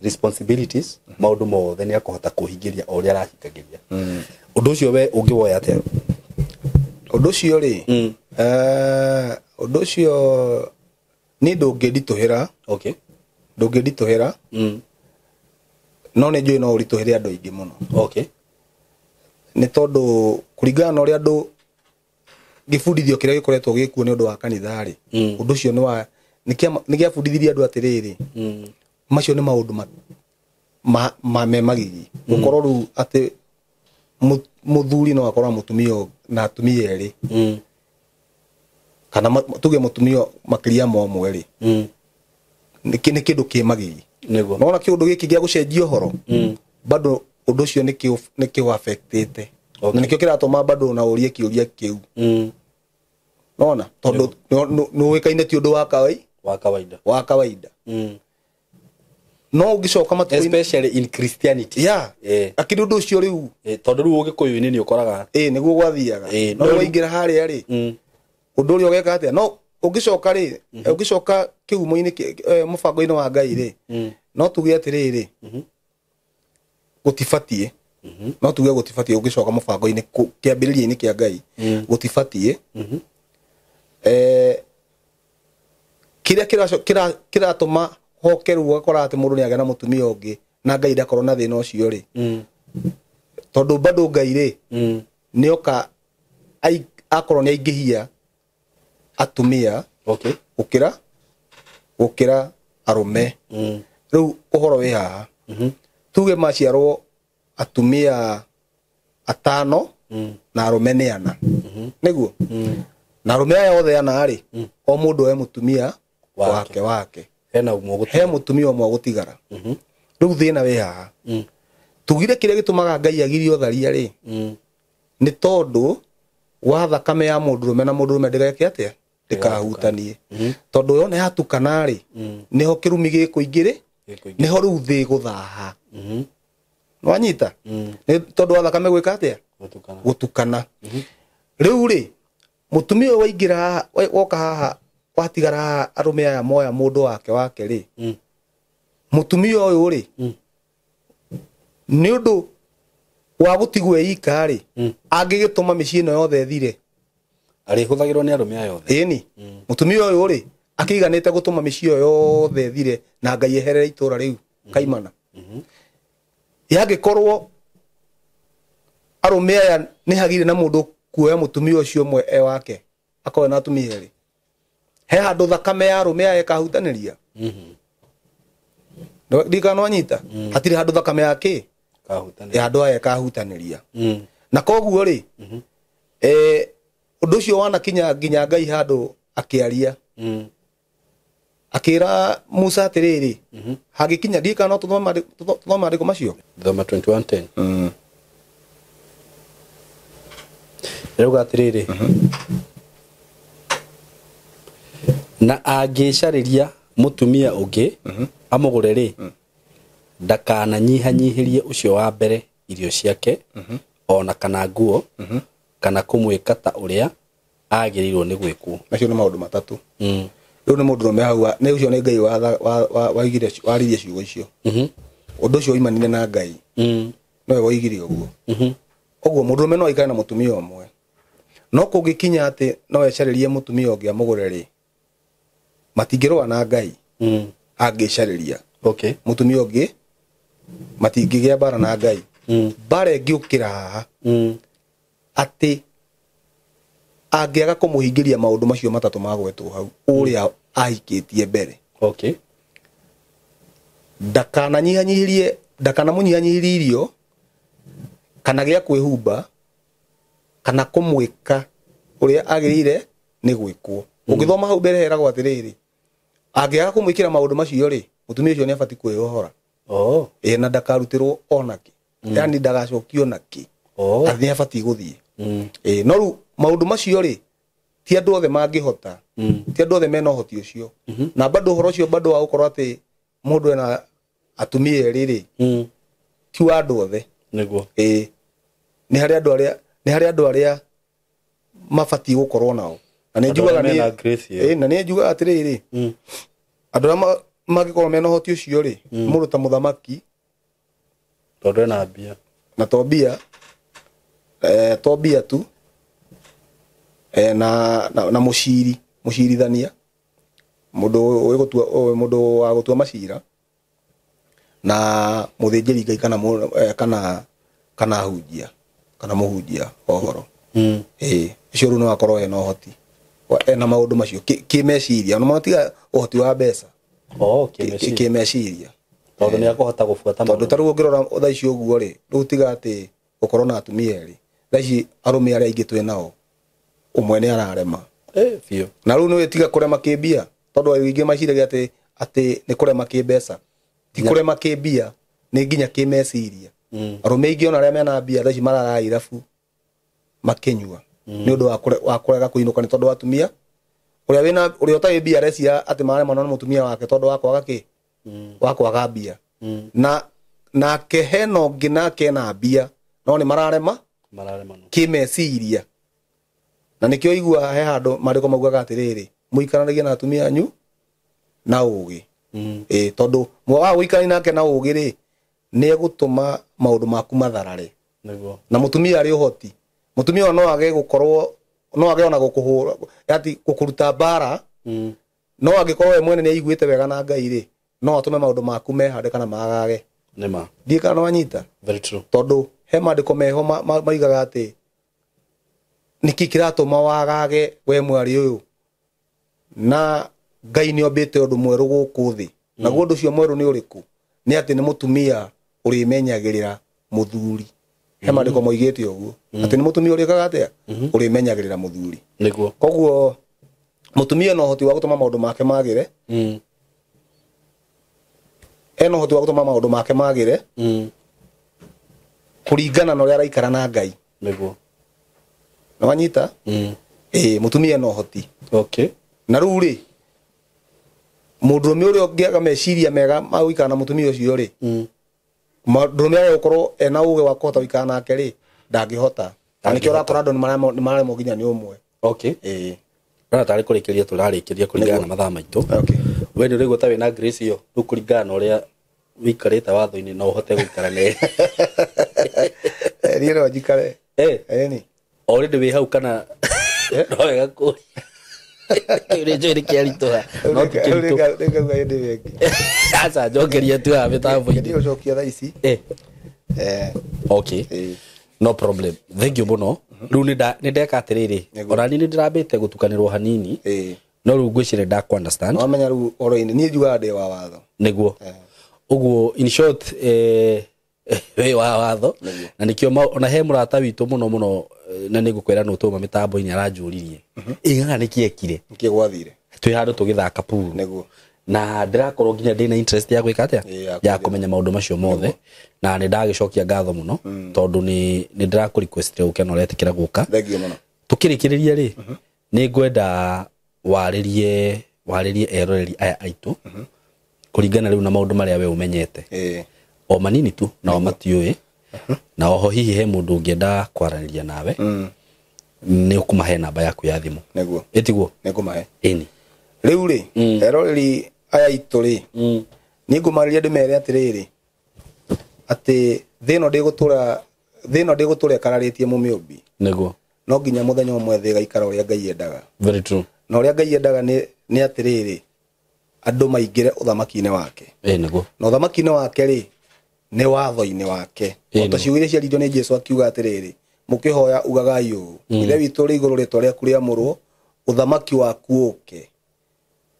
responsibilities, maũndũ mothe nĩ akũhota kũhingĩria o ũrĩa arahingagĩria. Ũndũ ũcio we ũngĩwoya atĩa? Ũndũ ũcio rĩ, ũndũ ũcio niĩ ndũngĩnditũhĩra. Okay. Ndũngĩnditũhĩra. No nĩ njũĩ no ũritũhĩre andũ aingĩ mũno. Okay. Nĩ tondũ kũringana na ũrĩa andũ gĩbundithio kĩrĩa gĩkoretwo gĩkuo nĩ ũndũ wa kanitha rĩ, ũndũ ũcio nĩ gĩabundithirie andũ atĩrĩrĩ, macio nĩ maũndũ me magigi. Gũkorwo rĩu atĩ mũthuri no akorwo mũtumia na atumia erĩ, kana tuge mũtumia makĩria ma ũmwe rĩ, Nĩ kĩndũ kĩ magigi. Nĩguo. Nona kĩũndũ gĩkĩ gĩa gũcenjia ũhoro bado ũndũ ũcio nĩkĩo affectĩte. Okay. Na nĩkĩo kĩratũma bado na ũrie kĩũria kĩu. Nona tondũ nĩũĩkaine ti ũndũ wa Wa kawaida. Wa kawaida. No ũngĩcoka matukũ-inĩ Especially in Christianity. Yeah. Akĩrĩ ũndũ ũcio rĩu. Tondũ rĩu ũgĩkũyũ-inĩ nĩ ũkoraga Ĩ nĩguo gwathiaga. No no rĩu- waingĩra harĩa rĩ, ũndũ ũrĩa ũgeka atĩa? No ũngĩcoka rĩ, ũngĩcoka kĩhumo-inĩ mũbango-inĩ wa Ngai rĩ, no tuge atĩrĩrĩ, gũtibatiĩ. No tuge gũtibatiĩ ũngĩcoka mũbango-inĩ kĩambĩrĩria-inĩ kĩa Ngai, gũtibatiĩ. Kĩrĩa kĩratũma hoke rĩu ũgakora atĩ mũndũ nĩagĩa na mũtumia ũngĩ na Ngai ndakorwo na thĩna ũcio rĩ, tondũ bado Ngai rĩ, nĩoka akorwo nĩaingĩhia atumia gũkĩra arũme. Rĩu ũhoro wĩ haha, tuge maciarwo atumia 5 na arũme nĩ 4. Nĩguo? Na arũme aya othe 4 rĩ, o mũndũ oe mũtumia Wake. wake wake. Hena ũmwe ũgũtigara. He mũtumia ũmwe ũgũtigara. Rĩu thĩna wĩ haha. Tugire kĩrĩa gĩtũmaga Ngai agirie ũtharia rĩ, nĩ tondũ wa thakame ya mũndũrũme na mũndũrũme ndĩgeke atĩa? Ndĩkahutanie. Tondũ yona yatukana rĩ, nĩho kĩrumi gĩkũingĩrĩ, nĩho rĩu thĩ gũthaha. Nĩwanyita? Nĩ tondũ wa thakame gwĩka atĩa? Gũtukana. Gũtukana. Rĩu rĩ, mũtumia ũyũ waingĩra haha, woka haha, watigara haha arũme aya moya mũndũ wake wake rĩ, mũtumia ũyũ rĩ, nĩ ũndũ wa gũtigwo ika rĩ, angĩgĩtũma mĩciĩ ĩno yothe ĩthire. Arĩhũthagĩrwo nĩ arũme aya othe. Ĩni. Mũtumia ũyũ rĩ, akĩiganĩte gũtũma mĩciĩ ĩyo yothe ĩthire na Ngai eherere itũra rĩu kaimana. Yangĩkorwo arũme aya nĩ hagire na mũndũ kuoya mũtumia ũcio ũmwe e wake, akorwo na atumia erĩ, he handũ thakame ya arũme aya ĩkahutanĩria. Ndikana wanyita? Hatirĩ handũ thakame ya kĩ? Kahutanĩria. Ya andũ aya ĩkahutanĩria. Na koguo rĩ, ũndũ ũcio wanakinya nginya Ngai handũ akĩaria. Akĩra Musa atĩrĩrĩ, hagĩkinya ndikana no tũthome maandĩko macio. Thoma 21:10. Rĩuga atĩrĩrĩ, na angĩcarĩria mũtumia ũngĩ amũgũre rĩ, ndakananyihanyihĩrie ũcio wa mbere irio ciake, ona kana nguo, kana kũmwĩka ta ũrĩa agĩrĩirwo nĩ gwĩkwo. Macio nĩ maũndũ matatũ. Rĩu nĩ mũndũrũme hau, nĩ ũcio nĩ Ngai waigire waririe ciugo icio. Ũndũ ũcio oimanire na Ngai. Nowe woigire ũguo. Ũguo mũndũrũme no aikare na mũtumia ũmwe. No kũngĩkinya atĩ no ecarĩrie mũtumia ũngĩ amũgũre rĩ, matingĩrũa na Ngai. Angĩcarĩria. Mũtumia ũngĩ matingĩgĩa mbara na Ngai. Mbara ĩngĩũkĩra haha, atĩ angĩaga kũmũhingĩria maũndũ macio matatũ magwetwo hau, ũrĩa ahikĩtie mbere. Ndakananyihanyihĩrie, ndakanamũnyihanyihĩrie irio, kana gĩa kwĩhumba, kana kũmwĩka ũrĩa agĩrĩire nĩ gwĩkwo. Ũngĩthoma hau mbere heragwo atĩrĩrĩ, angĩaga kũmwĩkĩra maũndũ macio rĩ, mũtumia ũcio nĩ abatiĩ kwĩyohora. Ĩ, na ndakarutĩrwo onakĩ. Yaani ndagacokio nakĩ. Atĩ nĩ abatiĩ gũthiĩ. Ĩ, no rĩu maũndũ macio rĩ, ti andũ othe mangĩhota. Ti andũ othe mena ũhoti ũcio. Na bado ũhoro ũcio bado wa gũkorwo atĩ mũndũ ena atumia erĩ rĩ, ti wa andũ othe. Nĩguo. Ĩ, nĩ harĩ andũ arĩa, nĩ harĩ andũ arĩa mabatiĩ gũkorwo nao. Na nĩ Andũ njugaga arĩa mena nĩ grace ĩyo. Ĩ, na nĩ njugaga atĩrĩrĩ, andũ arĩa mangĩkorwo mena ũhoti ũcio rĩ, mũndũ ta mũthamaki, Tondũ ena mbia. Na to mbia, to mbia tu, na mũciri, mũcirithania, mũndũ ũĩ gũtua, ũĩ mũndũ wa gũtua macira, na mũthĩnjĩri Ngai kana kana, kana hunjia, kana mũhunjia wa ũhoro. Ĩ, ũcio rĩu no akorwo ena ũhoti, ena maũndũ macio kĩmeciria, ona tiga ũhoti wa mbeca. Kĩmeciria. Kĩmeciria. Tondũ nĩ akũhota gũbuata Tondũ maũndũ. ta rĩu ũngĩrora thaa ici ũguo rĩ, rĩu tiga atĩ gũkorwo na atumia erĩ, thaa ici arũme arĩa aingĩ twĩ nao, ũmwe nĩ ararema. Biũ. Na rĩu nĩwe tiga kũrema kĩmbia, tondũ aingĩ maciragia atĩ Atĩ nĩ kũrema kĩmbeca, ti kũrema kĩmbia, nĩ nginya kĩmeciria. Arũme aingĩ ona arĩa mena mbia thaa ici marara irabu makĩnyua nĩ ũndũ wa kũrega kũinũka nĩ tondũ wa atumia. Ũrĩa wĩna ũrĩa ũtarĩ mbia arecia atĩ maremwo nĩ mũtumia wake tondũ wa kwaga kĩ? Wa kwaga mbia. Na nake hena ũngĩ nake ena mbia no nĩ mararema kĩmeciria. Na nĩkĩo igua he handũ maandĩko maugaga atĩrĩrĩ, mũikaranagie na atumia anyu na ũgĩ. Tondũ mwaga gũikarania nake na ũgĩ rĩ, nĩ egũtũma maũndũ maku matharare. Na mũtumia arĩ ũhoti, mũtumia no age gũkorwo, no age ona gũkũhũra, ati gũkũruta mbara, no angĩkorwo we mwene nĩ aiguĩte wega na Ngai rĩ, no atũme maũndũ maku mehande kana magage. Nĩma. Ndiĩ kana wanyita? Very true. Tondũ he maandĩko meho maigaga atĩ nĩkĩ kĩratũma wagage we mwarĩ ũyũ, na Ngai nĩ ombĩte ũndũ mwerũ gũkũ thĩ. Naguo ũndũ ũcio mwerũ nĩ ũrĩkũ? Nĩ atĩ nĩ mũtumia ũrĩmenyagĩrĩra mũthuri. He maandĩko moigĩte ũguo, atĩ nĩ mũtumia ũrĩkaga atĩa? Ũrĩmenyagĩrĩra mũthuri. Nĩguo. Koguo mũtumia na ũhoti wa gũtũma maũndũ make magĩre. Ena ũhoti wa gũtũma maũndũ make magĩre. Kũringana na ũrĩa araikara na Ngai. Nĩguo. Na wanyita? Mũtumia na ũhoti. Okay. Na rĩu rĩ, mũndũrũme ũrĩa ũngĩaga meciria mega ma gũikara na mũtumia ũcio rĩ, mũndũrũme age gũkorwo ena ũgĩ wa kũhota gũikara nake rĩ, ndangĩhota. Na nĩkĩo ũrakora andũ nĩ maremwo nginya nĩ ũmwe. Okay. Rora tarĩ kũrĩkĩria tũrarĩkĩria kũringana na mathaa maitũ. Okay. We nĩ ũraigua ta wĩna grace ĩyo, rĩu kũringana na ũrĩa wĩikarĩte watho-inĩ no ũhote gũikara ne. Niĩ no njikare. Ĩni. Already wĩ hau kana no wega kũria. Kĩũria njũĩ nĩ kĩaritũha. No ti kĩritũ. Nĩngauga hĩndĩ ĩyo ĩngĩ. Aca, njokeria tu haha mĩtambo-inĩ. Nĩ ũcokia thaa ici. Okay. No problem. Thank you mũno. Rĩu nĩ ndeka atĩrĩrĩ, ona niĩ nĩ ndĩrambĩte gũtukanĩrwo hanini. No rĩu ngwĩciria ndakũ understand. Wamenya rĩu ũhoro-inĩ, niĩ njugaga ndĩ wa watho. Nĩguo. Ũguo in short, wĩ wa watho. Na nĩkĩo ona he mũrata witũ mũno mũno, na nĩ ngũkwĩra nĩ ũtũma mĩtambo-inĩ aranjũririe. Ĩng'ang'a nĩkĩ ekire? Nĩkĩ gwathire? Twĩ handũ tũgĩthaka pool. Nĩguo. Na ndĩrakorwo nginya ndĩna interest ya gwĩka atĩa? Ya kũmenya maũndũ macio mothe. Na nĩ ndagĩcokia ngatho mũno, tondũ nĩ ndĩrakũ request ũke na ũretĩkĩra gũka. Thank you mũno. Tũkĩrĩkĩrĩria rĩ, nĩ ngwenda warĩrie eroreri aya aitũ, kũringana rĩu na maũndũ marĩa we ũmenyete. O manini tu, nao matiũĩ. Na oho hihi he mũndũ ũngĩenda kwaranĩria nawe, nĩ ũkũmahe namba yaku ya thimũ. Nĩguo. Ĩtiguo? Nĩ ngũmahe. Ĩni. Rĩu rĩ, eroreri aya aitũ rĩ, niĩ ngũmarĩria ndĩmere atĩrĩrĩ, atĩ thĩ ĩno ndĩgũtũra ĩkararĩtie mũmĩũmbi. Nĩguo. No nginya mũthenya ũmwe thĩ ĩgaikara ũrĩa Ngai endaga. Very true. Na ũrĩa Ngai endaga nĩ atĩrĩrĩ, andũ maingĩre ũthamaki-inĩ wake. Nĩguo. Na ũthamaki-inĩ wake rĩ, nĩ watho-inĩ wake. O ta ciugo iria ciaririo nĩ Jesũ akiuga atĩrĩrĩ, mũkĩhoya ugagai ũũ, Ithe witũ ũrĩ igũrũ rĩtwa rĩaku rĩamũrwo, ũthamaki waku ũke.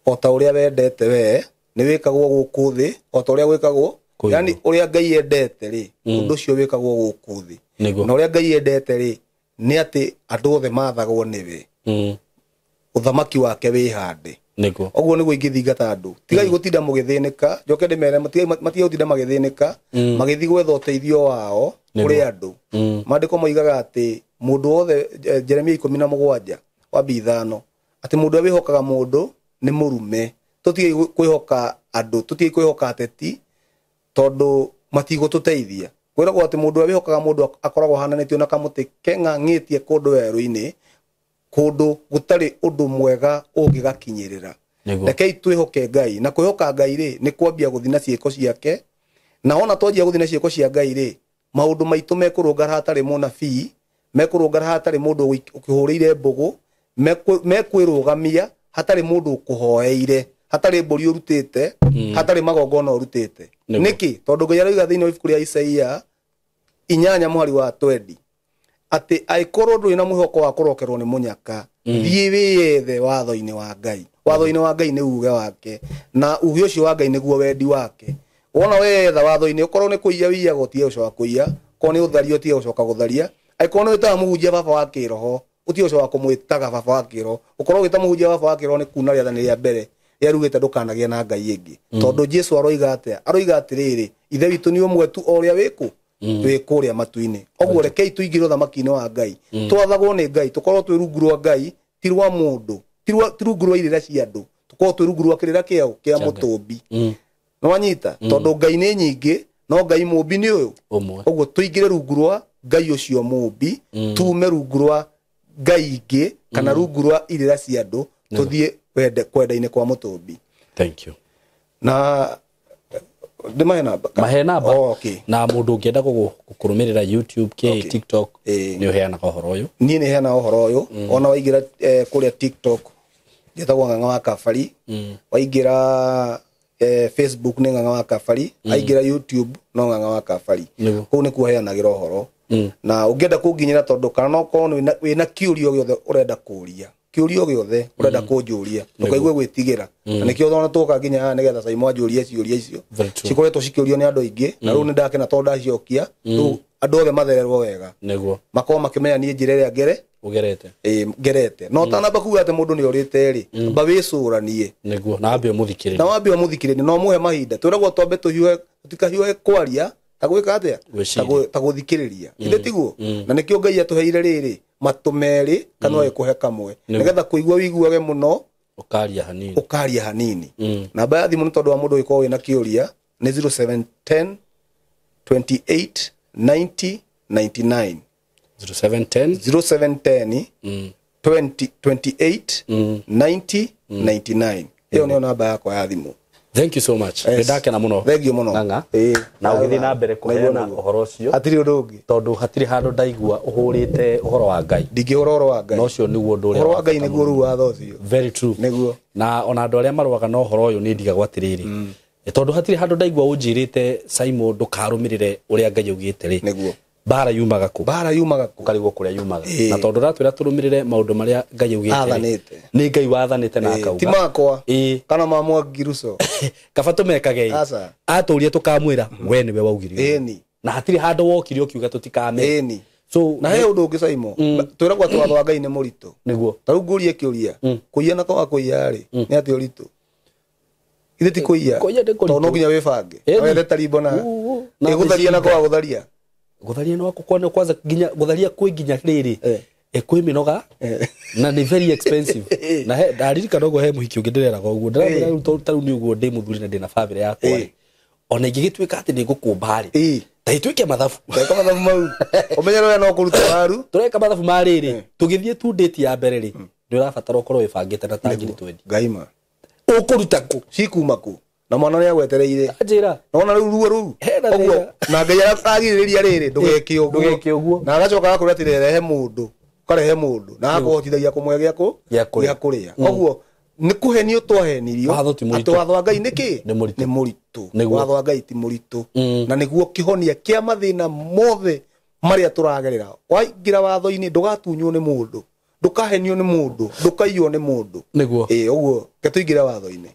O ta ũrĩa wendete we, nĩ wĩkagwo gũkũ thĩ, o ta ũrĩa gwĩkagwo, yani ũrĩa Ngai endete rĩ, ũndũ ũcio wĩkagwo gũkũ thĩ. Na ũrĩa Ngai endete rĩ, nĩ atĩ andũ othe mathagwo nĩwe. Ũthamaki wake wĩhande. Nĩguo. Ũguo nĩguo ingĩthingata andũ. Tigai gũtinda mũgĩthĩnĩka, njoke ndĩmere matige gũtinda magĩthĩnĩka, magĩthiĩ gwetha ũteithio wao kũrĩ andũ. Maandĩko moigaga atĩ mũndũ wothe, Jeremia 17 wa 5, atĩ mũndũ ũrĩa wĩhokaga mũndũ nĩ mũrume. Tũtige kwĩhoka andũ, tũtige kwĩhoka ateti, tondũ matigũtũteithia. Kwĩragwo atĩ mũndũ ũrĩa wĩhokaga mũndũ akoragwo ahananĩtio na kamũtĩ keng'ang'ĩtie kũndũ werũ-inĩ, kũndũ gũtarĩ ũndũ mwega ũngĩgakinyĩrĩra. Rekei twĩhoke Ngai, na kwĩhoka Ngai rĩ, nĩ kwambia gũthiĩ na ciĩko ciake. Na ona twanjia gũthiĩ na ciĩko cia Ngai rĩ, maũndũ maitũ mekũrũngara hatarĩ mũnabii, mekũrũngara hatarĩ mũndũ ũkĩhũrĩire mbũgũ, mekwĩrũgamia hatarĩ mũndũ ũkũhoeire, hatarĩ mbũri ũrutĩte, hatarĩ magongona ũrutĩte. Nĩkĩ? Tondũ Ngai arauga thĩinĩ wa ibuku rĩa Isaia 8 mũhari wa 20 atĩ angĩkorwo ndũrĩ na mwĩhoko wa kũrokerwo nĩ mũnyaka, thiĩ wĩyethe watho-inĩ wa Ngai. Watho-inĩ wa Ngai nĩ uge wake, na uge ũcio wa Ngai nĩguo wendi wake. Wona weyetha watho-inĩ, ũkorwo nĩ kũiya wĩiyaga ũtige gũcoka kũiya, korwo nĩ ũtharia ũtige gũcoka gũtharia, angĩkorwo nĩ wĩtaga mũhunjia baba wa kĩroho, ũtige gũcoka kũmwĩtaga baba wa kĩroho. Ũkorwo ũgĩta mũhunjia baba wa kĩroho nĩ kuna rĩathani rĩa mbere Yarugĩte ndũkanagĩe na ngai ĩngĩ. Tondũ Jesu aroiga atĩa? Aroiga atĩrĩrĩ, ithe witũ nĩ ũmwe tu o ũrĩa wĩkũ wĩ kũrĩa matu-inĩ. Ũguo rekei tũingĩre ũthamaki-inĩ wa Ngai, twathagwo nĩ Ngai, tũkorwo twĩ rungu rwa Ngai, ti rwa mũndũ, ti rungu rwa irĩra cia andũ, tũkorwo twĩ rungu rwa kĩrĩra kĩao kĩa mũtũmbi. Nĩwanyita? Tondũ Ngai nĩ nyingĩ, no Ngai mũmbi nĩ ũyũ ũmwe. Ũguo tũingĩre rungu rwa Ngai ũcio mũmbi, tume rungu rwa ngai ingĩ kana rungu rwa irĩra cia andũ, tũthiĩ kwenda-inĩ kwa mũtũmbi. Thank you. Na ndĩmahe namba? Mahe namba. Oh, okay. Na mũndũ ũngĩenda gũkũrũmĩrĩra YouTube kĩ, Okay. TikTok, nĩ ũheanaga ũhoro ũyũ? Niĩ nĩ heanaga ũhoro ũyũ. Ona waingĩra kũrĩa TikTok njĩtagwo Ng'ang'a wa Kabari. Waingĩra Facebook nĩ Ng'ang'a wa Kabari. Aingĩra YouTube no Ng'ang'a wa Kabari. Nĩguo. Kũu nĩkuo heanagĩra ũhoro. Na ũngĩenda kũnginyĩra, tondũ kana no ũkorwo wĩna kĩũria gĩothe ũrenda kũũria, kĩũria gĩothe ũrenda kũnjũria, ndũkaigue gwĩtigĩra. Na nĩkĩo ona tũka nginya haha nĩgetha Saimo anjũrie ciũria icio Very true. cikoretwo cikĩũrio nĩ andũ aingĩ, na rĩu nĩ ndakena tondũ ndaciokia, rĩu andũ othe mathererwo wega, Nĩguo. makorwo makĩmenya niĩ njĩra ĩrĩa ngere Ũgerete. Ngerete. No ũtanamba kuga atĩ mũndũ nĩ orĩte rĩ, amba wĩcũranie. Nĩguo, na ambe ũmũthikĩrĩrie. Na wambe ũmũthikĩrĩrie na ũmũhe mahinda. Twĩragwo twambe tũhiũhe, tũtikahiũhe kwaria, ta gwĩka atĩa? Gwĩciria. Ta gũthikĩrĩria. Ithe tiguo? Na nĩkĩo Ngai atũheire rĩrĩ matũ merĩ, kanua gĩkũhe kamwe, nĩgetha kũigua wĩiguage mũno, Ũkaria hanini. Ũkaria hanini. Namba ya thimũ, nĩ tondũ wa mũndũ ũgĩkorwo wĩna kĩũria, nĩ 0710 28 90 99. 0710 0710 20 28 90 99. Ĩyo nĩyo namba yakwa ya thimũ. Thank you so much. Yes. Nĩ ndakena mũno. Thank you mũno. Ng'ang'a. Ĩĩ. Na ũgĩthiĩ na mbere kũheana Nĩguo, nĩguo. ũhoro ũcio. Hatirĩ ũndũ ũngĩ. Tondũ hatirĩ handũ ndaigua ũhũrĩte ũhoro wa Ngai. Ndingĩhũra ũhoro wa Ngai. Na ũcio nĩguo ũndũ ũrĩa Ũhoro wa Ngai bata nĩguo mũno. rĩu watho ũcio. Very true. Nĩguo. Na ona andũ arĩa marũaga na ũhoro ũyũ nĩ ndigagwo atĩrĩrĩ, tondũ hatirĩ handũ ndaigua ũnjĩrĩte Simon ndũkarũmĩrĩre ũrĩa Ngai augĩte rĩ, Nĩguo. Mbara yumaga kũ? Mbara yumaga kũ? Ũkarigwo kũrĩa yumaga. Ĩĩ. Na tondũ ũratwĩra tũrũmĩrĩre maũndũ marĩa Ngai augĩte rĩ, Athanĩte. nĩ Ngai wathanĩte na Ĩĩ, akauga ti makwa Ĩĩ. kana ma Mwangi Ruco. Kaba tũmekage ĩ. Aca. Atũrie tũkamwĩra we nĩwe waugire ũguo. Ĩni. Na hatirĩ handũ wokire ũkiuga tũtikame. Ĩni. So Na he ũndũ ũngĩ Saimo, twĩragwo atĩ watho wa Ngai nĩ mũritũ. Nĩguo. Ta rĩu ngũrie kĩũria, kũiya na kwaga kũiya rĩ, nĩ atĩa ũritũ? Ithe ti kũiya? Kũiya nĩ kũritũ. Tondũ no nginya wĩbange. Ĩni. Na wethe tarimbo na Uu, na Ĩ, gũtharia na mĩcinga. kwaga gũtharia. Gũtharia no kwanza kwanza nginya gũtharia kwĩ nginya rĩrĩ, kwĩ mĩnoga na nĩ very expensive. Na he ndaririkana ũguo he mũhiki ũngĩ ndĩreraga ũguo, ndĩramwĩra rĩu tondũ ta rĩu nĩ ũguo ndĩ mũthuri na ndĩna bamĩrĩ yakwa rĩ, ona ingĩgĩtuĩka atĩ nĩ ngũkũmba rĩ, ta ituĩke mathabu. Ndeka mathabu mau ũmenye ũrĩa no kũruta waru. Tũreka mathabu ma rĩrĩ, tũgĩthiĩ tu date ya mbere rĩ, nĩ ũrabatara ũkorwo wĩbangĩte na ta ngiri 20. Ngaima. Ũkũruta kũ? Cikuma kũ na mwana nĩ agwetereire? Anjĩra. Nona rĩu ruo rũu. Hena Ũguo thĩna. na Ngai aragirĩrĩria rĩrĩ, ndũgeke ũguo. Ndũgeke ũguo. Na agacoka agakwĩra atĩ rehe mũndũ, ũkarehe mũndũ na agakũhotithagia kũmũhe gĩa kũ Gĩa kũrĩa. Gĩa kũrĩa. Ũguo nĩ kũhenio twahenirio Watho ti mũritũ. atĩ watho wa Ngai nĩ kĩ? Nĩ mũritũ. Nĩ mũritũ. Nĩguo. Watho wa Ngai ti mũritũ, na nĩguo kĩhonia kĩa mathĩna mothe marĩa tũragerera. Waingĩra watho-inĩ, ndũgatunywo nĩ mũndũ, ndũkahenio nĩ mũndũ, ndũkaiywo nĩ mũndũ. Nĩguo. Ĩĩ, ũguo ke tũingĩre watho-inĩ.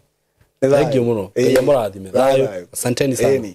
Nĩ Thank you thayũ. mũno. Ĩĩ. Ngai amũrathime. Thayũ, Thayũ. thayũ. Asanteni sana. Ĩni.